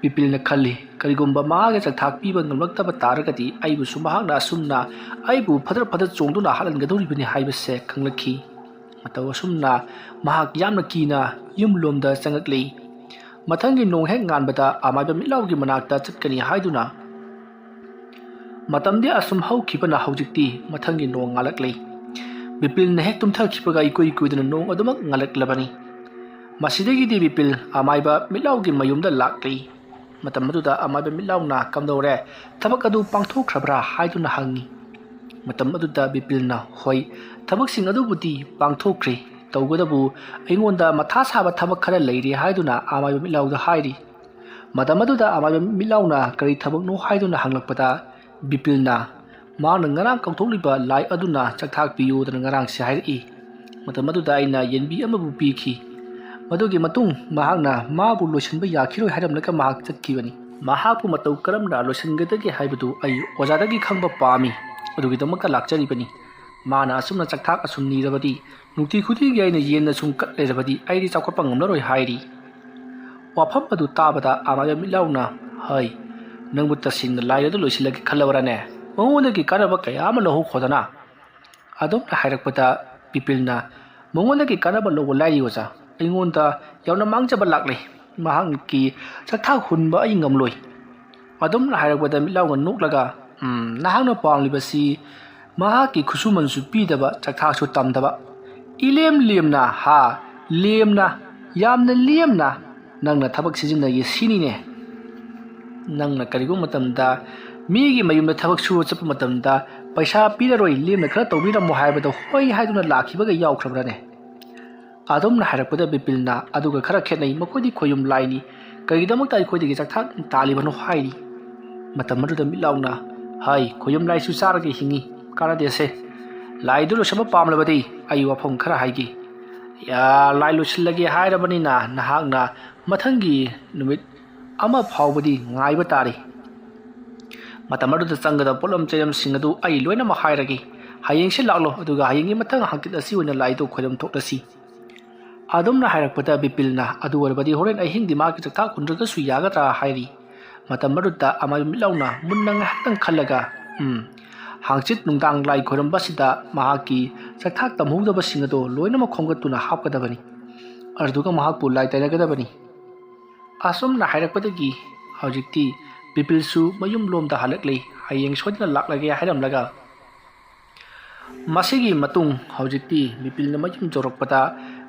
ꯕꯤꯄꯤꯜꯅ ꯈꯜꯂꯤ, "ꯀꯔꯤꯒꯨꯝꯕ ꯃꯍꯥꯛꯀꯤ ꯆꯥꯛꯊꯥꯛ ꯄꯤꯕ ꯉꯝꯂꯛꯇꯕ ꯇꯥꯔꯒꯗꯤ ꯑꯩꯕꯨꯁꯨ ꯃꯍꯥꯛꯅ ꯑꯁꯨꯝꯅ ꯑꯩꯕꯨ ꯐꯗꯔ ꯐꯗꯔ ꯆꯣꯡꯗꯨꯅ ꯍꯥꯠꯍꯟꯒꯗꯧꯔꯤꯕꯅꯤ" ꯍꯥꯏꯕꯁꯦ ꯈꯪꯂꯛꯈꯤ꯫ ꯃꯇꯧ ꯑꯁꯨꯝꯅ ꯃꯍꯥꯛ ꯌꯥꯝꯅ ꯀꯤꯅ ꯌꯨꯝꯂꯣꯝꯗ ꯆꯪꯂꯛꯂꯤ꯫ ꯃꯊꯪꯒꯤ ꯅꯣꯡ ꯍꯦꯛ ꯉꯥꯟꯕꯗ ꯑꯃꯥꯏꯕ ꯃꯤꯠꯂꯥꯎꯒꯤ ꯃꯅꯥꯛꯇ ꯆꯠꯀꯅꯤ ꯍꯥꯏꯗꯨꯅ ꯃꯇꯝꯗꯤ ꯑꯁꯨꯝ ꯍꯧꯈꯤꯕꯅ ꯍꯧꯖꯤꯛꯇꯤ ꯃꯊꯪꯒꯤ ꯅꯣꯡ ꯉꯥꯜꯂꯛꯂꯤ꯫ ꯕꯤꯄꯤꯜꯅ ꯍꯦꯛ ꯇꯨꯝꯊꯈꯤꯕꯒ ꯏꯀꯨꯏ ꯀꯨꯏꯗꯅ ꯅꯣꯡ ꯑꯗꯨꯃꯛ ꯉꯥꯜꯂꯛꯂꯕꯅꯤ꯫ ꯃꯁꯤꯗꯒꯤꯗꯤ ꯕꯤꯄꯤꯜ ꯑꯃꯥꯏꯕ ꯃꯤꯠꯂꯥꯎꯒꯤ ꯃꯌꯨꯝꯗ ꯂꯥꯛꯂꯤ꯫ ꯃꯇꯝ ꯑꯗꯨꯗ ꯑꯃꯥꯏꯕ ꯃꯤꯠꯂꯥꯎꯅ "ꯀꯝꯗꯧꯔꯦ? ꯊꯕꯛ ꯑꯗꯨ ꯄꯥꯡꯊꯣꯛꯈ꯭ꯔꯕ꯭ꯔꯥ?" ꯍꯥꯏꯗꯨꯅ ꯍꯪꯉꯤ꯫ ꯃꯇꯝ ꯑꯗꯨꯗ ꯕꯤꯄꯤꯜꯅ, "ꯍꯣꯏ, ꯊꯕꯛꯁꯤꯡ ꯑꯗꯨꯕꯨꯗꯤ ꯄꯥꯡꯊꯣꯛꯈ꯭ꯔꯦ꯫ ꯇꯧꯕꯇꯕꯨ ꯑꯩꯉꯣꯟꯗ ꯃꯊꯥ ꯁꯥꯕ ꯊꯕꯛ ꯈꯔ ꯂꯩꯔꯤ" ꯍꯥꯏꯗꯨꯅ ꯑꯃꯥꯏꯕ ꯃꯤꯠꯂꯥꯎꯗ ꯍꯥꯏꯔꯤ꯫ ꯃꯇꯝ ꯑꯗꯨꯗ ꯑꯃꯥꯏꯕ ꯃꯤꯠꯂꯥꯎꯅ "ꯀꯔꯤ ꯊꯕꯛꯅꯣ?" ꯍꯥꯏꯗꯨꯅ ꯍꯪꯂꯛꯄꯗ ꯕꯤꯄꯤꯜꯅ ꯃꯍꯥꯛꯅ ꯉꯔꯥꯡ ꯀꯧꯊꯣꯛꯂꯤꯕ ꯂꯥꯏ ꯑꯗꯨꯅ ꯆꯥꯛꯊꯥꯛ ꯄꯤꯌꯨꯗꯅ ꯉꯔꯥꯡꯁꯦ ꯍꯥꯏꯔꯛꯏ꯫ ꯃꯇꯝ ꯑꯗꯨꯗ ꯑꯩꯅ ꯌꯦꯟꯕꯤ ꯑꯃꯕꯨ ꯄꯤꯈꯤ꯫ ꯃꯗꯨꯒꯤ ꯃꯇꯨꯡ ꯃꯍꯥꯛꯅ ꯃꯥꯕꯨ ꯂꯣꯏꯁꯤꯟꯕ ꯌꯥꯈꯤꯔꯣꯏ ꯍꯥꯏꯔꯝꯂꯒ ꯃꯍꯥꯛ ꯆꯠꯈꯤꯕꯅꯤ꯫ ꯃꯍꯥꯛꯄꯨ ꯃꯇꯧ ꯀꯔꯝꯅ ꯂꯣꯏꯁꯤꯟꯒꯗꯒꯦ ꯍꯥꯏꯕꯗꯨ ꯑꯩ ꯑꯣꯖꯥꯗꯒꯤ ꯈꯪꯕ ꯄꯥꯝꯃꯤ꯫ ꯑꯗꯨꯒꯤꯗꯃꯛꯇ ꯂꯥꯛꯆꯔꯤꯕꯅꯤ꯫ ꯃꯥꯅ ꯑꯁꯨꯝꯅ ꯆꯥꯛꯊꯥꯛ ꯑꯁꯨꯝ ꯅꯤꯔꯕꯗꯤ, ꯅꯨꯡꯇꯤ ꯈꯨꯗꯤꯡꯒꯤ ꯑꯩꯅ ꯌꯦꯟꯅ ꯁꯨꯝ ꯀꯠ ꯂꯩꯔꯕꯗꯤ ꯑꯩꯗꯤ ꯆꯥꯎꯈꯠꯄ ꯉꯝꯂꯔꯣꯏ ꯍꯥꯏꯔꯤ꯫ ꯋꯥꯐꯝ ꯑꯗꯨ ꯇꯥꯕꯗ ꯑꯃꯥꯏꯕ ꯃꯤꯠꯂꯥꯎꯅ, "ꯍꯩ, ꯅꯪꯕꯨ ꯇꯁꯦꯡꯅ ꯂꯥꯏ ꯑꯗꯨ ꯂꯣꯏꯁꯤꯜꯂꯒꯦ ꯈꯜꯂꯕ꯭ꯔꯥꯅꯦ? ꯃꯉꯣꯟꯗꯒꯤ ꯀꯥꯟꯅꯕ ꯀꯌꯥ ꯑꯃ ꯂꯧꯍꯧꯈꯣꯗꯅ꯫ ꯑꯗꯨꯝꯅ ꯍꯥꯏꯔꯛꯄꯗ ꯕꯤꯄꯤꯜꯅ, "ꯃꯉꯣꯟꯗꯒꯤ ꯀꯥꯟꯅꯕ ꯂꯧꯕ ꯂꯥꯏꯔꯤ ꯑꯣꯖꯥ, ꯑꯩꯉꯣꯟꯗ ꯌꯥꯝꯅ ꯃꯥꯡꯖꯕ ꯂꯥꯛꯂꯦ꯫ ꯃꯍꯥꯛꯀꯤ ꯆꯥꯛꯊꯥꯛ ꯍꯨꯟꯕ ꯑꯩ ꯉꯝꯂꯣꯏ"꯫ ꯑꯗꯨꯝꯅ ꯍꯥꯏꯔꯛꯄꯗ ꯃꯤꯠꯂꯥꯎꯅ ꯅꯣꯛꯂꯒ, "ꯎꯝ, ꯅꯍꯥꯛꯅ ꯄꯥꯝꯂꯤꯕꯁꯤ ꯃꯍꯥꯛꯀꯤ ꯈꯨꯠꯁꯨꯃꯟꯁꯨ ꯄꯤꯗꯕ, ꯆꯥꯛꯊꯥꯛꯁꯨ ꯇꯝꯗꯕ, ꯏꯂꯦꯝ ꯂꯦꯝꯅ, ꯍꯥ, ꯂꯦꯝꯅ, ꯌꯥꯝꯅ ꯂꯦꯝꯅ ꯅꯪꯅ ꯊꯕꯛ ꯁꯤꯖꯤꯟꯅꯒꯦ ꯁꯤꯅꯤꯅꯦ꯫ ꯅꯪꯅ ꯀꯔꯤꯒꯨꯝꯕ ꯃꯇꯝꯗ ꯃꯤꯒꯤ ꯃꯌꯨꯝꯗ ꯊꯕꯛ ꯁꯨꯕ ꯆꯠꯄ ꯃꯇꯝꯗ ꯄꯩꯁꯥ ꯄꯤꯔꯔꯣꯏ, ꯂꯦꯝꯅ ꯈꯔ ꯇꯧꯕꯤꯔꯝꯃꯣ ꯍꯥꯏꯕꯗ ꯍꯣꯏ ꯍꯥꯏꯗꯨꯅ ꯂꯥꯛꯈꯤꯕꯒ ꯌꯥꯎꯈ꯭ꯔꯕ꯭ꯔꯥꯅꯦ?" ꯑꯗꯨꯝꯅ ꯍꯥꯏꯔꯛꯄꯗ ꯕꯤꯄꯤꯜꯅ, "ꯑꯗꯨꯒ ꯈꯔ ꯈꯦꯠꯅꯩ, ꯃꯈꯣꯏꯗꯤ ꯈꯣꯌꯨꯝ ꯂꯥꯏꯅꯤ, ꯀꯔꯤꯒꯤꯗꯃꯛꯇ ꯑꯩꯈꯣꯏꯗꯒꯤ ꯆꯥꯛꯊꯥꯛ ꯇꯥꯜꯂꯤꯕꯅꯣ?" ꯍꯥꯏꯔꯤ꯫ ꯃꯇꯝ ꯑꯗꯨꯗ ꯃꯤꯠꯂꯥꯎꯅ, "ꯍꯥꯏ, ꯈꯣꯌꯨꯝ ꯂꯥꯏꯁꯨ ꯆꯥꯔꯒ ꯍꯤꯡꯉꯤ, ꯀꯥꯟꯅꯗꯦꯁꯦ꯫ ꯂꯥꯏꯗꯨ ꯂꯣꯏꯁꯤꯟꯕ ꯄꯥꯝꯂꯕꯗꯤ ꯑꯩ ꯋꯥꯐꯝ ꯈꯔ ꯍꯥꯏꯒꯦ꯫ ꯌꯥ, ꯂꯥꯏ ꯂꯣꯏꯁꯤꯜꯂꯒꯦ ꯍꯥꯏꯔꯕꯅꯤꯅ ꯅꯍꯥꯛꯅ ꯃꯊꯪꯒꯤ ꯅꯨꯃꯤꯠ ꯑꯃ ꯐꯥꯎꯕꯗꯤ ꯉꯥꯏꯕ ꯇꯥꯔꯤ꯫ ꯃꯇꯝ ꯑꯗꯨꯗ ꯆꯪꯒꯗꯕ ꯄꯣꯠꯂꯝ ꯆꯩꯂꯝꯁꯤꯡ ꯑꯗꯨ ꯑꯩ ꯂꯣꯏꯅꯃꯛ ꯍꯥꯏꯔꯒꯦ꯫ "ꯍꯌꯦꯡꯁꯦ ꯂꯥꯛꯂꯣ, ꯑꯗꯨꯒ ꯍꯌꯦꯡꯒꯤ ꯃꯊꯪ ꯍꯥꯡꯆꯤꯠ ꯑꯁꯤ ꯑꯣꯏꯅ ꯂꯥꯏꯗꯣ ꯈꯣꯏꯔꯝ ꯊꯣꯛꯂꯁꯤ"꯫ ꯑꯗꯨꯝꯅ ꯍꯥꯏꯔꯛꯄꯗ ꯕꯤꯄꯤꯜꯅ, "ꯑꯗꯨ ꯑꯣꯏꯔꯕꯗꯤ ꯍꯣꯔꯦꯟ ꯑꯍꯤꯡꯗꯤ ꯃꯍꯥꯛꯀꯤ ꯆꯥꯛꯊꯥꯛ ꯍꯨꯟꯗ꯭ꯔꯒꯁꯨ ꯌꯥꯒꯗ꯭ꯔꯥ?" ꯍꯥꯏꯔꯤ꯫ ꯃꯇꯝ ꯑꯗꯨꯗ ꯑꯃꯥꯏꯕ ꯃꯤꯠꯂꯥꯎꯅ ꯃꯨꯟꯅ ꯉꯥꯏꯍꯥꯛꯇꯪ ꯈꯜꯂꯒ, "ꯎꯝ, ꯍꯥꯡꯆꯤꯠ ꯅꯨꯡꯗꯥꯡ ꯂꯥꯏ ꯈꯣꯏꯔꯝꯕꯁꯤꯗ ꯃꯍꯥꯛꯀꯤ ꯆꯥꯛꯊꯥꯛ ꯇꯝꯍꯧꯗꯕꯁꯤꯡ ꯑꯗꯣ ꯂꯣꯏꯅꯃꯛ ꯈꯣꯝꯒꯠꯇꯨꯅ ꯍꯥꯞꯀꯗꯕꯅꯤ꯫ ꯑꯗꯨꯒ ꯃꯍꯥꯛꯄꯨ ꯂꯥꯏ ꯇꯩꯅꯒꯗꯕꯅꯤ"꯫ ꯑꯁꯨꯝꯅ ꯍꯥꯏꯔꯛꯄꯗꯒꯤ ꯍꯧꯖꯤꯛꯇꯤ ꯕꯤꯄꯤꯜꯁꯨ ꯃꯌꯨꯝ ꯂꯣꯝꯗ ꯍꯜꯂꯛꯂꯦ꯫ "ꯍꯌꯦꯡ ꯁꯣꯏꯗꯅ ꯂꯥꯛꯂꯒꯦ" ꯍꯥꯏꯔꯝꯂꯒ ꯃꯁꯤꯒꯤ ꯃꯇꯨꯡ ꯍꯧꯖꯤꯛꯇꯤ ꯕꯤꯄꯤꯜꯅ ꯃꯌꯨꯝ ꯌꯧꯔꯛꯄꯗ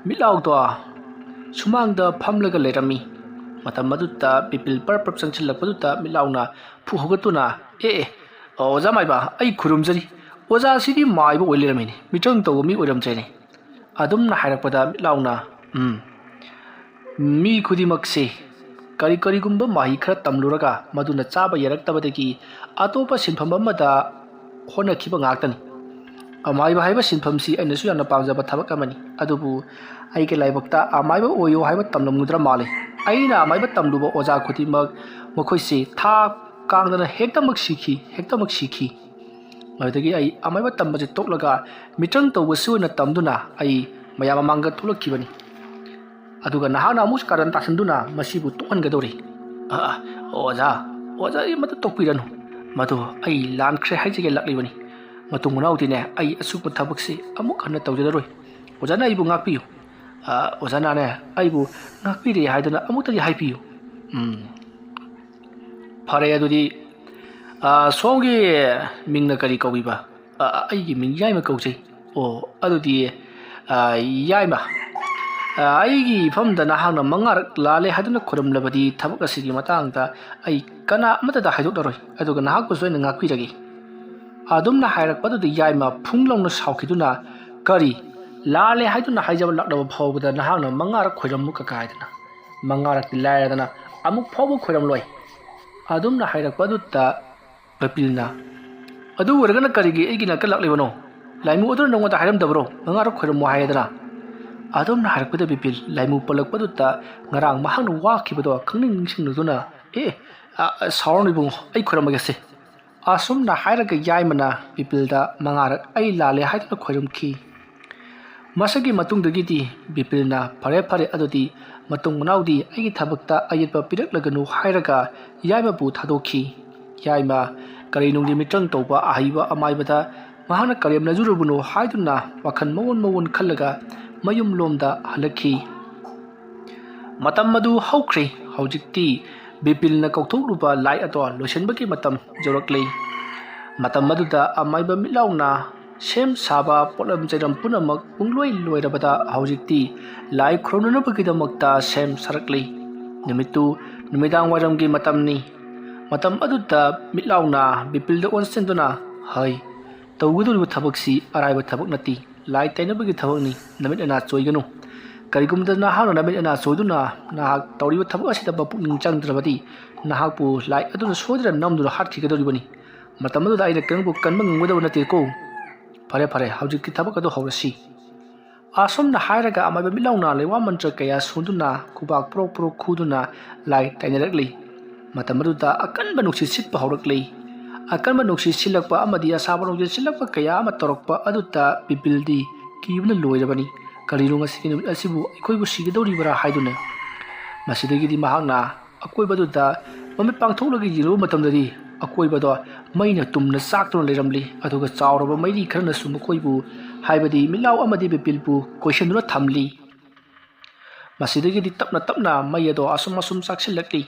ꯃꯤꯠꯂꯥꯎꯗꯣ ꯁꯨꯃꯥꯡꯗ ꯐꯝꯂꯒ ꯂꯩꯔꯝꯃꯤ꯫ ꯃꯇꯝ ꯑꯗꯨꯗ ꯕꯤꯄꯤꯜ ꯄꯔꯞ ꯄꯔꯞ ꯆꯪꯁꯤꯜꯂꯛꯄꯗꯨꯗ ꯃꯤꯠꯂꯥꯎꯅ ꯐꯨ ꯍꯧꯒꯠꯇꯨꯅ, "ꯑꯦ ꯑꯦ, ꯑꯣꯖꯥ ꯃꯥꯏꯕ, ꯑꯩ ꯈꯨꯔꯨꯝꯖꯔꯤ꯫ ꯑꯣꯖꯥꯁꯤꯗꯤ ꯃꯥꯏꯕ ꯑꯣꯏ ꯂꯩꯔꯝꯃꯤꯅꯦ, ꯃꯤꯇ꯭ꯔꯪ ꯇꯧꯕ ꯃꯤ ꯑꯣꯏꯔꯝꯗ꯭ꯔꯦꯅꯦ"꯫ ꯑꯗꯨꯝꯅ ꯍꯥꯏꯔꯛꯄꯗ ꯃꯤꯠꯂꯥꯎꯅ, "ꯎꯝ, ꯃꯤ ꯈꯨꯗꯤꯡꯃꯛꯁꯦ ꯀꯔꯤ ꯀꯔꯤꯒꯨꯝꯕ ꯃꯍꯩ ꯈꯔ ꯇꯝꯂꯨꯔꯒ ꯃꯗꯨꯅ ꯆꯥꯕ ꯌꯥꯔꯛꯇꯕꯗꯒꯤ ꯑꯇꯣꯞꯄ ꯁꯤꯟꯐꯝ ꯑꯃꯗ ꯍꯣꯠꯅꯈꯤꯕ ꯉꯥꯛꯇꯅꯤ꯫ ꯑꯃꯥꯏꯕ ꯍꯥꯏꯕ ꯁꯤꯟꯐꯝꯁꯤ ꯑꯩꯅꯁꯨ ꯌꯥꯝꯅ ꯄꯥꯝꯖꯕ ꯊꯕꯛ ꯑꯃꯅꯤ꯫ ꯑꯗꯨꯕꯨ ꯑꯩꯒꯤ ꯂꯥꯏꯕꯛꯇ ꯑꯃꯥꯏꯕ ꯑꯣꯏꯌꯨ ꯍꯥꯏꯕ ꯇꯝꯂꯝꯒꯗ꯭ꯔꯥ ꯃꯥꯜꯂꯤ꯫ ꯑꯩꯅ ꯑꯃꯥꯏꯕ ꯇꯝꯂꯨꯕ ꯑꯣꯖꯥ ꯈꯨꯗꯤꯡꯃꯛ ꯃꯈꯣꯏꯁꯤ ꯊꯥ ꯀꯥꯡꯗꯅ ꯍꯦꯛꯇꯃꯛ ꯁꯤꯈꯤ, ꯍꯦꯛꯇꯃꯛ ꯁꯤꯈꯤ꯫ ꯑꯗꯨꯗꯒꯤ ꯑꯩ ꯑꯃꯥꯏꯕ ꯇꯝꯕꯁꯦ ꯇꯣꯛꯂꯒ ꯃꯤꯇ꯭ꯔꯪ ꯇꯧꯕꯁꯤ ꯑꯣꯏꯅ ꯇꯝꯗꯨꯅ ꯑꯩ ꯃꯌꯥꯝ ꯃꯃꯥꯡꯗ ꯊꯣꯛꯂꯛꯈꯤꯕꯅꯤ꯫ ꯑꯗꯨꯒ ꯅꯍꯥꯛꯅ ꯑꯃꯨꯛ ꯀꯥꯔꯟ ꯇꯥꯁꯟꯗꯨꯅ ꯃꯁꯤꯕꯨ ꯇꯣꯛꯍꯟꯒꯗꯧꯔꯤ"꯫ "ꯑ, ꯑ, ꯑꯣꯖꯥ, ꯑꯣꯖꯥ, ꯑꯩ ꯃꯗꯨ ꯇꯣꯛꯄꯤꯔꯅꯨ꯫ ꯃꯗꯨ ꯑꯩ ꯂꯥꯟꯈ꯭ꯔꯦ ꯍꯥꯏꯖꯒꯦ ꯂꯥꯛꯂꯤꯕꯅꯤ꯫ ꯃꯇꯨꯡ ꯃꯅꯥꯎꯗꯤꯅꯦ ꯑꯩ ꯑꯁꯨꯝꯕ ꯊꯕꯛꯁꯤ ꯑꯃꯨꯛ ꯍꯟꯅ ꯇꯧꯖꯔꯔꯣꯏ꯫ ꯑꯣꯖꯥꯅ ꯑꯩꯕꯨ ꯉꯥꯛꯄꯤꯌꯨ꯫ ꯑ, ꯑꯣꯖꯥꯅꯅꯦ ꯑꯩꯕꯨ ꯉꯥꯛꯄꯤꯔꯦ ꯍꯥꯏꯗꯨꯅ ꯑꯃꯨꯛꯇꯗꯤ ꯍꯥꯏꯕꯤꯌꯨ"꯫ "ꯎꯝ, ꯐꯔꯦ ꯑꯗꯨꯗꯤ꯫ ꯑ, ꯁꯣꯝꯒꯤ ꯃꯤꯡꯅ ꯀꯔꯤ ꯀꯧꯕꯤꯕ?" "ꯑ, ꯑꯩꯒꯤ ꯃꯤꯡ ꯌꯥꯏꯃ ꯀꯧꯖꯩ"꯫ "ꯑꯣ, ꯑꯗꯨꯗꯤ, ꯑ, ꯌꯥꯏꯃ, ꯑ, ꯑꯩꯒꯤ ꯏꯐꯝꯗ ꯅꯍꯥꯛꯅ ꯃꯉꯥꯔꯛ ꯂꯥꯜꯂꯦ ꯍꯥꯏꯗꯨꯅ ꯈꯨꯔꯨꯝꯂꯕꯗꯤ ꯊꯕꯛ ꯑꯁꯤꯒꯤ ꯃꯇꯥꯡꯗ ꯑꯩ ꯀꯅꯥ ꯑꯃꯠꯇꯗ ꯍꯥꯏꯗꯣꯛꯂꯔꯣꯏ, ꯑꯗꯨꯒ ꯅꯍꯥꯛꯄꯨꯁꯨ ꯑꯩꯅ ꯉꯥꯛꯄꯤꯔꯒꯦ"꯫ ꯑꯗꯨꯝꯅ ꯍꯥꯏꯔꯛꯄꯗꯨꯗ ꯌꯥꯏꯃ ꯐꯨꯡ ꯂꯥꯎꯅ ꯁꯥꯎꯈꯤꯗꯨꯅ, "ꯀꯔꯤ? ꯂꯥꯜꯂꯦ ꯍꯥꯏꯗꯨꯅ ꯍꯥꯏꯖꯕ ꯂꯥꯛꯂꯕ ꯐꯥꯎꯕꯗ ꯅꯍꯥꯛꯅ ꯃꯉꯥꯔꯛ ꯈꯣꯏꯔꯝꯃꯨ ꯀꯀꯥ ꯍꯥꯏꯗꯅ? ꯃꯉꯥꯔꯛꯇꯤ ꯂꯥꯏꯔꯗꯅ ꯑꯃꯨꯛ ꯐꯥꯎꯕ ꯈꯣꯏꯔꯝꯂꯣꯏ"꯫ ꯑꯗꯨꯝꯅ ꯍꯥꯏꯔꯛꯄ ꯑꯗꯨꯗ ꯕꯤꯄꯤꯜꯅ, "ꯑꯗꯨ ꯑꯣꯏꯔꯒꯅ ꯀꯔꯤꯒꯤ ꯑꯩꯒꯤ ꯅꯥꯛꯇ ꯂꯥꯛꯂꯤꯕꯅꯣ? ꯂꯥꯏꯃꯨ ꯑꯗꯨꯅ ꯅꯉꯣꯟꯗ ꯍꯥꯏꯔꯝꯗꯕ꯭ꯔꯣ ꯃꯉꯥꯔꯛ ꯈꯣꯏꯔꯝꯃꯨ ꯍꯥꯏꯗꯅ?" ꯑꯗꯨꯝꯅ ꯍꯥꯏꯔꯛꯄꯗ ꯕꯤꯄꯤꯜ ꯂꯥꯏꯃꯨ ꯄꯜꯂꯛꯄꯗꯨꯗ ꯉꯔꯥꯡ ꯃꯍꯥꯛꯅ ꯋꯥꯈꯤꯕꯗꯣ ꯈꯪꯅꯤꯡ ꯅꯤꯡꯁꯤꯡꯂꯗꯨꯅ, "ꯑꯦ, ꯑ, ꯑ, ꯁꯥꯎꯔꯅꯨ ꯏꯕꯨꯡꯉꯣ, ꯑꯩ ꯈꯣꯏꯔꯝꯃꯒꯦꯁꯦ"꯫ ꯑꯁꯨꯝꯅ ꯍꯥꯏꯔꯒ ꯌꯥꯏꯃꯅ ꯕꯤꯄꯤꯜꯗ ꯃꯉꯥꯔꯛ "ꯑꯩ ꯂꯥꯜꯂꯦ" ꯍꯥꯏꯗꯨꯅ ꯈꯣꯏꯔꯝꯈꯤ꯫ ꯃꯁꯤꯒꯤ ꯃꯇꯨꯡꯗꯒꯤꯗꯤ ꯕꯤꯄꯤꯜꯅ "ꯐꯔꯦ ꯐꯔꯦ, ꯑꯗꯨꯗꯤ ꯃꯇꯨꯡ ꯃꯅꯥꯎꯗꯤ ꯑꯩꯒꯤ ꯊꯕꯛꯇ ꯑꯌꯦꯠꯄ ꯄꯤꯔꯛꯂꯒꯅꯨ" ꯍꯥꯏꯔꯒ ꯌꯥꯏꯃꯕꯨ ꯊꯥꯗꯣꯛꯈꯤ꯫ ꯌꯥꯏꯃ ꯀꯔꯤ ꯅꯨꯡꯒꯤ ꯃꯤꯇ꯭ꯔꯪ ꯇꯧꯕ ꯑꯍꯩꯕ ꯑꯃꯥꯏꯕꯗ ꯃꯍꯥꯛꯅ ꯀꯔꯦꯝꯅꯖꯔꯨꯕꯅꯣ ꯍꯥꯏꯗꯨꯅ ꯋꯥꯈꯜ ꯃꯑꯣꯟ ꯃꯑꯣꯟ ꯈꯜꯂꯒ ꯃꯌꯨꯝꯂꯣꯝꯗ ꯍꯜꯂꯛꯈꯤ꯫ ꯃꯇꯝ ꯑꯗꯨ ꯍꯧꯈ꯭ꯔꯦ꯫ ꯍꯧꯖꯤꯛꯇꯤ ꯕꯤꯄꯤꯜꯅ ꯀꯧꯊꯣꯛꯂꯨꯕ ꯂꯥꯏ ꯑꯗꯣ ꯂꯣꯏꯁꯤꯟꯕꯒꯤ ꯃꯇꯝ ꯌꯧꯔꯛꯂꯦ꯫ ꯃꯇꯝ ꯑꯗꯨꯗ ꯑꯃꯥꯏꯕ ꯃꯤꯠꯂꯥꯎꯅ ꯁꯦꯝ ꯁꯥꯕ ꯄꯣꯠꯂꯝ ꯆꯩꯔꯝ ꯄꯨꯝꯅꯃꯛ ꯄꯨꯡꯂꯣꯏ ꯂꯣꯏꯔꯕꯗ ꯍꯧꯖꯤꯛꯇꯤ ꯂꯥꯏ ꯈꯨꯔꯨꯝꯅꯅꯕꯒꯤꯗꯃꯛꯇ ꯁꯦꯝ ꯁꯥꯔꯛꯂꯤ꯫ ꯅꯨꯃꯤꯠꯇꯨ ꯅꯨꯃꯤꯗꯥꯡ ꯋꯥꯏꯔꯝꯒꯤ ꯃꯇꯝꯅꯤ꯫ ꯃꯇꯝ ꯑꯗꯨꯗ ꯃꯤꯠꯂꯥꯎꯅ ꯕꯤꯄꯤꯜꯗ ꯑꯣꯟꯁꯤꯟꯗꯨꯅ, "ꯍꯩ, ꯇꯧꯒꯗꯧꯔꯤꯕ ꯊꯕꯛꯁꯤ ꯑꯔꯥꯏꯕ ꯊꯕꯛ ꯅꯠꯇꯦ꯫ ꯂꯥꯏ ꯇꯩꯅꯕꯒꯤ ꯊꯕꯛꯅꯤ꯫ ꯅꯃꯤꯠ ꯅꯅꯥ ꯆꯣꯏꯒꯅꯨ꯫ ꯀꯔꯤꯒꯨꯝꯕꯗ ꯅꯍꯥꯛꯅ ꯅꯃꯤꯠ ꯅꯅꯥ ꯆꯣꯏꯗꯨꯅ ꯅꯍꯥꯛ ꯇꯧꯔꯤꯕ ꯊꯕꯛ ꯑꯁꯤꯗ ꯃꯄꯨꯛꯅꯤꯡ ꯆꯪꯗ꯭ꯔꯕꯗꯤ ꯅꯍꯥꯛꯄꯨ ꯂꯥꯏ ꯑꯗꯨꯅ ꯁꯣꯏꯗꯅ ꯅꯝꯗꯨꯅ ꯍꯥꯠꯈꯤꯒꯗꯧꯔꯤꯕꯅꯤ꯫ ꯃꯇꯝ ꯑꯗꯨꯗ ꯑꯩꯅ ꯅꯪꯕꯨ ꯀꯟꯕ ꯉꯝꯒꯗꯕ ꯅꯠꯇꯦꯀꯣ꯫ ꯐꯔꯦ, ꯐꯔꯦ, ꯍꯧꯖꯤꯛꯇꯤ ꯊꯕꯛ ꯑꯗꯨ ꯍꯧꯔꯁꯤ"꯫ ꯑꯁꯨꯝꯅ ꯍꯥꯏꯔꯒ ꯑꯃꯥꯏꯕ ꯃꯤꯠꯂꯥꯎꯅ ꯂꯩꯋꯥ ꯃꯟꯇ꯭ꯔ ꯀꯌꯥ ꯁꯣꯟꯗꯨꯅ ꯈꯨꯕꯥꯛ ꯄ꯭ꯔꯣꯛ ꯄ꯭ꯔꯣꯛ ꯈꯨꯗꯨꯅ ꯂꯥꯏ ꯇꯩꯅꯔꯛꯂꯤ꯫ ꯃꯇꯝ ꯑꯗꯨꯗ ꯑꯀꯟꯕ ꯅꯨꯡꯁꯤꯠ ꯁꯤꯠꯄ ꯍꯧꯔꯛꯂꯤ꯫ ꯑꯀꯟꯕ ꯅꯨꯡꯁꯤꯠ ꯁꯤꯠꯂꯛꯄ ꯑꯃꯗꯤ ꯑꯁꯥꯕ ꯅꯨꯡꯁꯤꯠ ꯁꯤꯠꯂꯛꯄ ꯀꯌꯥ ꯑꯃ ꯇꯧꯔꯛꯄ ꯑꯗꯨꯗ ꯕꯤꯄꯤꯜꯗꯤ ꯀꯤꯕꯅ ꯂꯣꯏꯔꯕꯅꯤ꯫ "ꯀꯔꯤꯅꯣ, ꯉꯁꯤꯒꯤ ꯅꯨꯃꯤꯠ ꯑꯁꯤꯕꯨ ꯑꯩꯈꯣꯏꯕꯨ ꯁꯤꯒꯗꯧꯔꯤꯕ꯭ꯔꯥ?" ꯍꯥꯏꯗꯨꯅ꯫ ꯃꯁꯤꯗꯒꯤꯗꯤ ꯃꯍꯥꯛꯅ ꯑꯀꯣꯏꯕꯗꯨꯗ ꯃꯃꯤꯠ ꯄꯥꯡꯊꯣꯛꯂꯒ ꯌꯦꯡꯂꯨꯕ ꯃꯇꯝꯗꯗꯤ ꯑꯀꯣꯏꯕꯗꯣ ꯃꯩꯅ ꯇꯨꯝꯅ ꯆꯥꯛꯇꯨꯅ ꯂꯩꯔꯝꯂꯤ꯫ ꯑꯗꯨꯒ ꯆꯥꯎꯔꯕ ꯃꯩꯔꯤ ꯈꯔꯅꯁꯨ ꯃꯈꯣꯏꯕꯨ, ꯍꯥꯏꯕꯗꯤ ꯃꯤꯠꯂꯥꯎ ꯑꯃꯗꯤ ꯕꯤꯄꯤꯜꯕꯨ ꯀꯣꯏꯁꯤꯟꯗꯨꯅ ꯊꯝꯂꯤ꯫ ꯃꯁꯤꯗꯒꯤꯗꯤ ꯇꯞꯅ ꯇꯞꯅ ꯃꯩ ꯑꯗꯣ ꯑꯁꯨꯝ ꯑꯁꯨꯝ ꯆꯥꯛꯁꯤꯜꯂꯛꯂꯤ꯫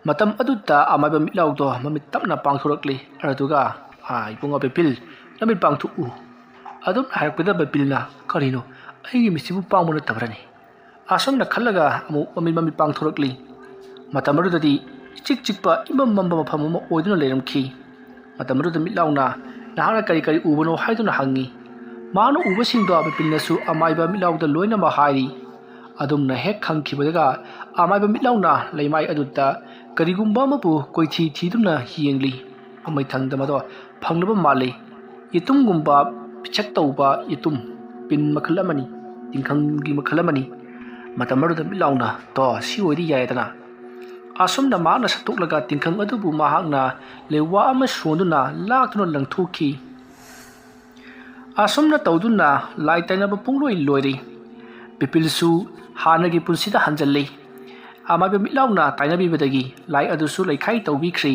ꯃꯇꯝ ꯑꯗꯨꯗ ꯑꯃꯥꯏꯕ ꯃꯤꯠꯂꯥꯎꯗꯣ ꯃꯃꯤꯠ ꯇꯞꯅ ꯄꯥꯡꯊꯣꯔꯛꯂꯤ꯫ ꯑꯗꯨꯒ, "ꯑꯥ, ꯏꯕꯨꯡꯉꯣ ꯕꯤꯄꯤꯜ, ꯅꯃꯤꯠ ꯄꯥꯡꯊꯣꯛꯎ"꯫ ꯑꯗꯨꯝꯅ ꯍꯥꯏꯔꯛꯄꯗ ꯕꯤꯄꯤꯜꯅ, "ꯀꯔꯤꯅꯣ, ꯑꯩꯒꯤ ꯃꯤꯠꯁꯤꯕꯨ ꯄꯥꯡꯕ ꯅꯠꯇꯕ꯭ꯔꯅꯦ?" ꯑꯁꯨꯝꯅ ꯈꯜꯂꯒ ꯑꯃꯨꯛ ꯃꯃꯤꯠ ꯃꯃꯤꯠ ꯄꯥꯡꯊꯣꯔꯛꯂꯤ꯫ ꯃꯇꯝ ꯑꯗꯨꯗꯗꯤ ꯏꯆꯤꯛ ꯆꯤꯛꯄ ꯏꯃꯝ ꯃꯝꯕ ꯃꯐꯝ ꯑꯃ ꯑꯣꯏꯗꯨꯅ ꯂꯩꯔꯝꯈꯤ꯫ ꯃꯇꯝ ꯑꯗꯨꯗ ꯃꯤꯠꯂꯥꯎꯅ, "ꯅꯍꯥꯛꯅ ꯀꯔꯤ ꯀꯔꯤ ꯎꯕꯅꯣ?" ꯍꯥꯏꯗꯨꯅ ꯍꯪꯉꯤ꯫ ꯃꯍꯥꯛꯅ ꯎꯕꯁꯤꯡꯗꯣ ꯕꯤꯄꯤꯜꯅꯁꯨ ꯑꯃꯥꯏꯕ ꯃꯤꯠꯂꯥꯎꯗ ꯂꯣꯏꯅꯃꯛ ꯍꯥꯏꯔꯤ꯫ ꯑꯗꯨꯝꯅ ꯍꯦꯛ ꯈꯪꯈꯤꯕꯗꯒ ꯑꯃꯥꯏꯕ ꯃꯤꯠꯂꯥꯎꯅ ꯂꯩꯃꯥꯏ ꯑꯗꯨꯗ ꯀꯔꯤꯒꯨꯝꯕ ꯑꯃꯕꯨ ꯀꯣꯏꯊꯤ ꯊꯤꯗꯨꯅ ꯌꯦꯡꯂꯤ꯫ ꯃꯃꯩꯊꯪꯗ ꯃꯗꯣ ꯐꯪꯂꯕ ꯃꯥꯜꯂꯤ꯫ ꯌꯦꯇꯨꯝꯒꯨꯝꯕ ꯄꯤꯛꯁꯛ ꯇꯧꯕ ꯌꯦꯇꯨꯝ, ꯄꯤꯟ ꯃꯈꯜ ꯑꯃꯅꯤ, ꯇꯤꯡꯈꯪꯒꯤ ꯃꯈꯜ ꯑꯃꯅꯤ꯫ ꯃꯇꯝ ꯑꯗꯨꯗ ꯃꯤꯠꯂꯥꯎꯅ, "ꯇꯣ, ꯁꯤ ꯑꯣꯏꯗꯤ ꯌꯥꯏꯗꯅ"꯫ ꯑꯁꯨꯝꯅ ꯃꯍꯥꯛꯅ ꯁꯠꯇꯣꯛꯂꯒ ꯇꯤꯡꯈꯪ ꯑꯗꯨꯕꯨ ꯃꯍꯥꯛꯅ ꯂꯩꯋꯥ ꯑꯃ ꯁꯣꯟꯗꯨꯅ ꯂꯥꯛꯇꯨꯅ ꯂꯪꯊꯣꯛꯈꯤ꯫ ꯑꯁꯨꯝꯅ ꯇꯧꯗꯨꯅ ꯂꯥꯏ ꯇꯥꯏꯅꯕ ꯄꯨꯡꯂꯣꯏ ꯂꯣꯏꯔꯦ꯫ ꯕꯤꯄꯤꯜꯁꯨ ꯍꯥꯟꯅꯒꯤ ꯄꯨꯟꯁꯤꯗ ꯍꯟꯖꯤꯜꯂꯤ꯫ ꯑꯃꯥꯏꯕ ꯃꯤꯠꯂꯥꯎꯅ ꯇꯥꯏꯅꯕꯤꯕꯗꯒꯤ ꯂꯥꯏ ꯑꯗꯨꯁꯨ ꯂꯩꯈꯥꯏ ꯇꯧꯕꯤꯈ꯭ꯔꯦ꯫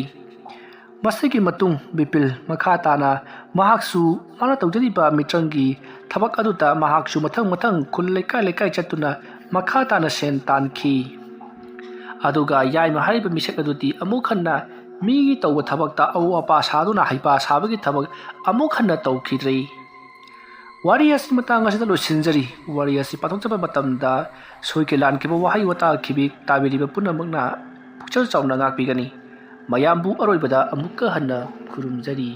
ꯃꯁꯤꯒꯤ ꯃꯇꯨꯡ ꯕꯤꯄꯤꯜ ꯃꯈꯥ ꯇꯥꯅ ꯃꯍꯥꯛꯁꯨ ꯃꯥꯅ ꯇꯧꯖꯔꯤꯕ ꯃꯤꯇ꯭ꯔꯪꯒꯤ ꯊꯕꯛ ꯑꯗꯨꯗ ꯃꯍꯥꯛꯁꯨ ꯃꯊꯪ ꯃꯊꯪ ꯈꯨꯜ ꯂꯩꯀꯥꯏ ꯂꯩꯀꯥꯏ ꯆꯠꯇꯨꯅ ꯃꯈꯥ ꯇꯥꯅ ꯁꯦꯟ ꯇꯥꯟꯈꯤ꯫ ꯑꯗꯨꯒ ꯌꯥꯏꯃ ꯍꯥꯏꯔꯤꯕ ꯃꯤꯁꯛ ꯑꯗꯨꯗꯤ ꯑꯃꯨꯛ ꯍꯟꯅ ꯃꯤꯒꯤ ꯇꯧꯕ ꯊꯕꯛꯇ ꯑꯑꯣ ꯑꯄꯥ ꯁꯥꯗꯨꯅ ꯍꯩꯄꯥ ꯁꯥꯕꯒꯤ ꯊꯕꯛ ꯑꯃꯨꯛ ꯍꯟꯅ ꯇꯧꯈꯤꯗ꯭ꯔꯦ꯫ ꯋꯥꯔꯤ ꯑꯁꯤ ꯃꯇꯥꯡ ꯑꯁꯤꯗ ꯂꯣꯏꯁꯤꯟꯖꯔꯤ꯫ ꯋꯥꯔꯤ ꯑꯁꯤ ꯄꯥꯊꯣꯛꯆꯕ ꯃꯇꯝꯗ ꯁꯣꯏꯈꯤ ꯂꯥꯟꯈꯤꯕ ꯋꯥꯍꯩ ꯋꯥꯇꯥ ꯈꯤꯕꯤ ꯇꯥꯕꯤꯔꯤꯕ ꯄꯨꯝꯅꯃꯛꯅ ꯄꯨꯛꯆꯦꯜ ꯆꯥꯎꯅ ꯉꯥꯛꯄꯤꯒꯅꯤ꯫ ꯃꯌꯥꯝꯕꯨ ꯑꯔꯣꯏꯕꯗ ꯑꯃꯨꯛꯀ ꯍꯟꯅ ꯈꯨꯔꯨꯝꯖꯔꯤ꯫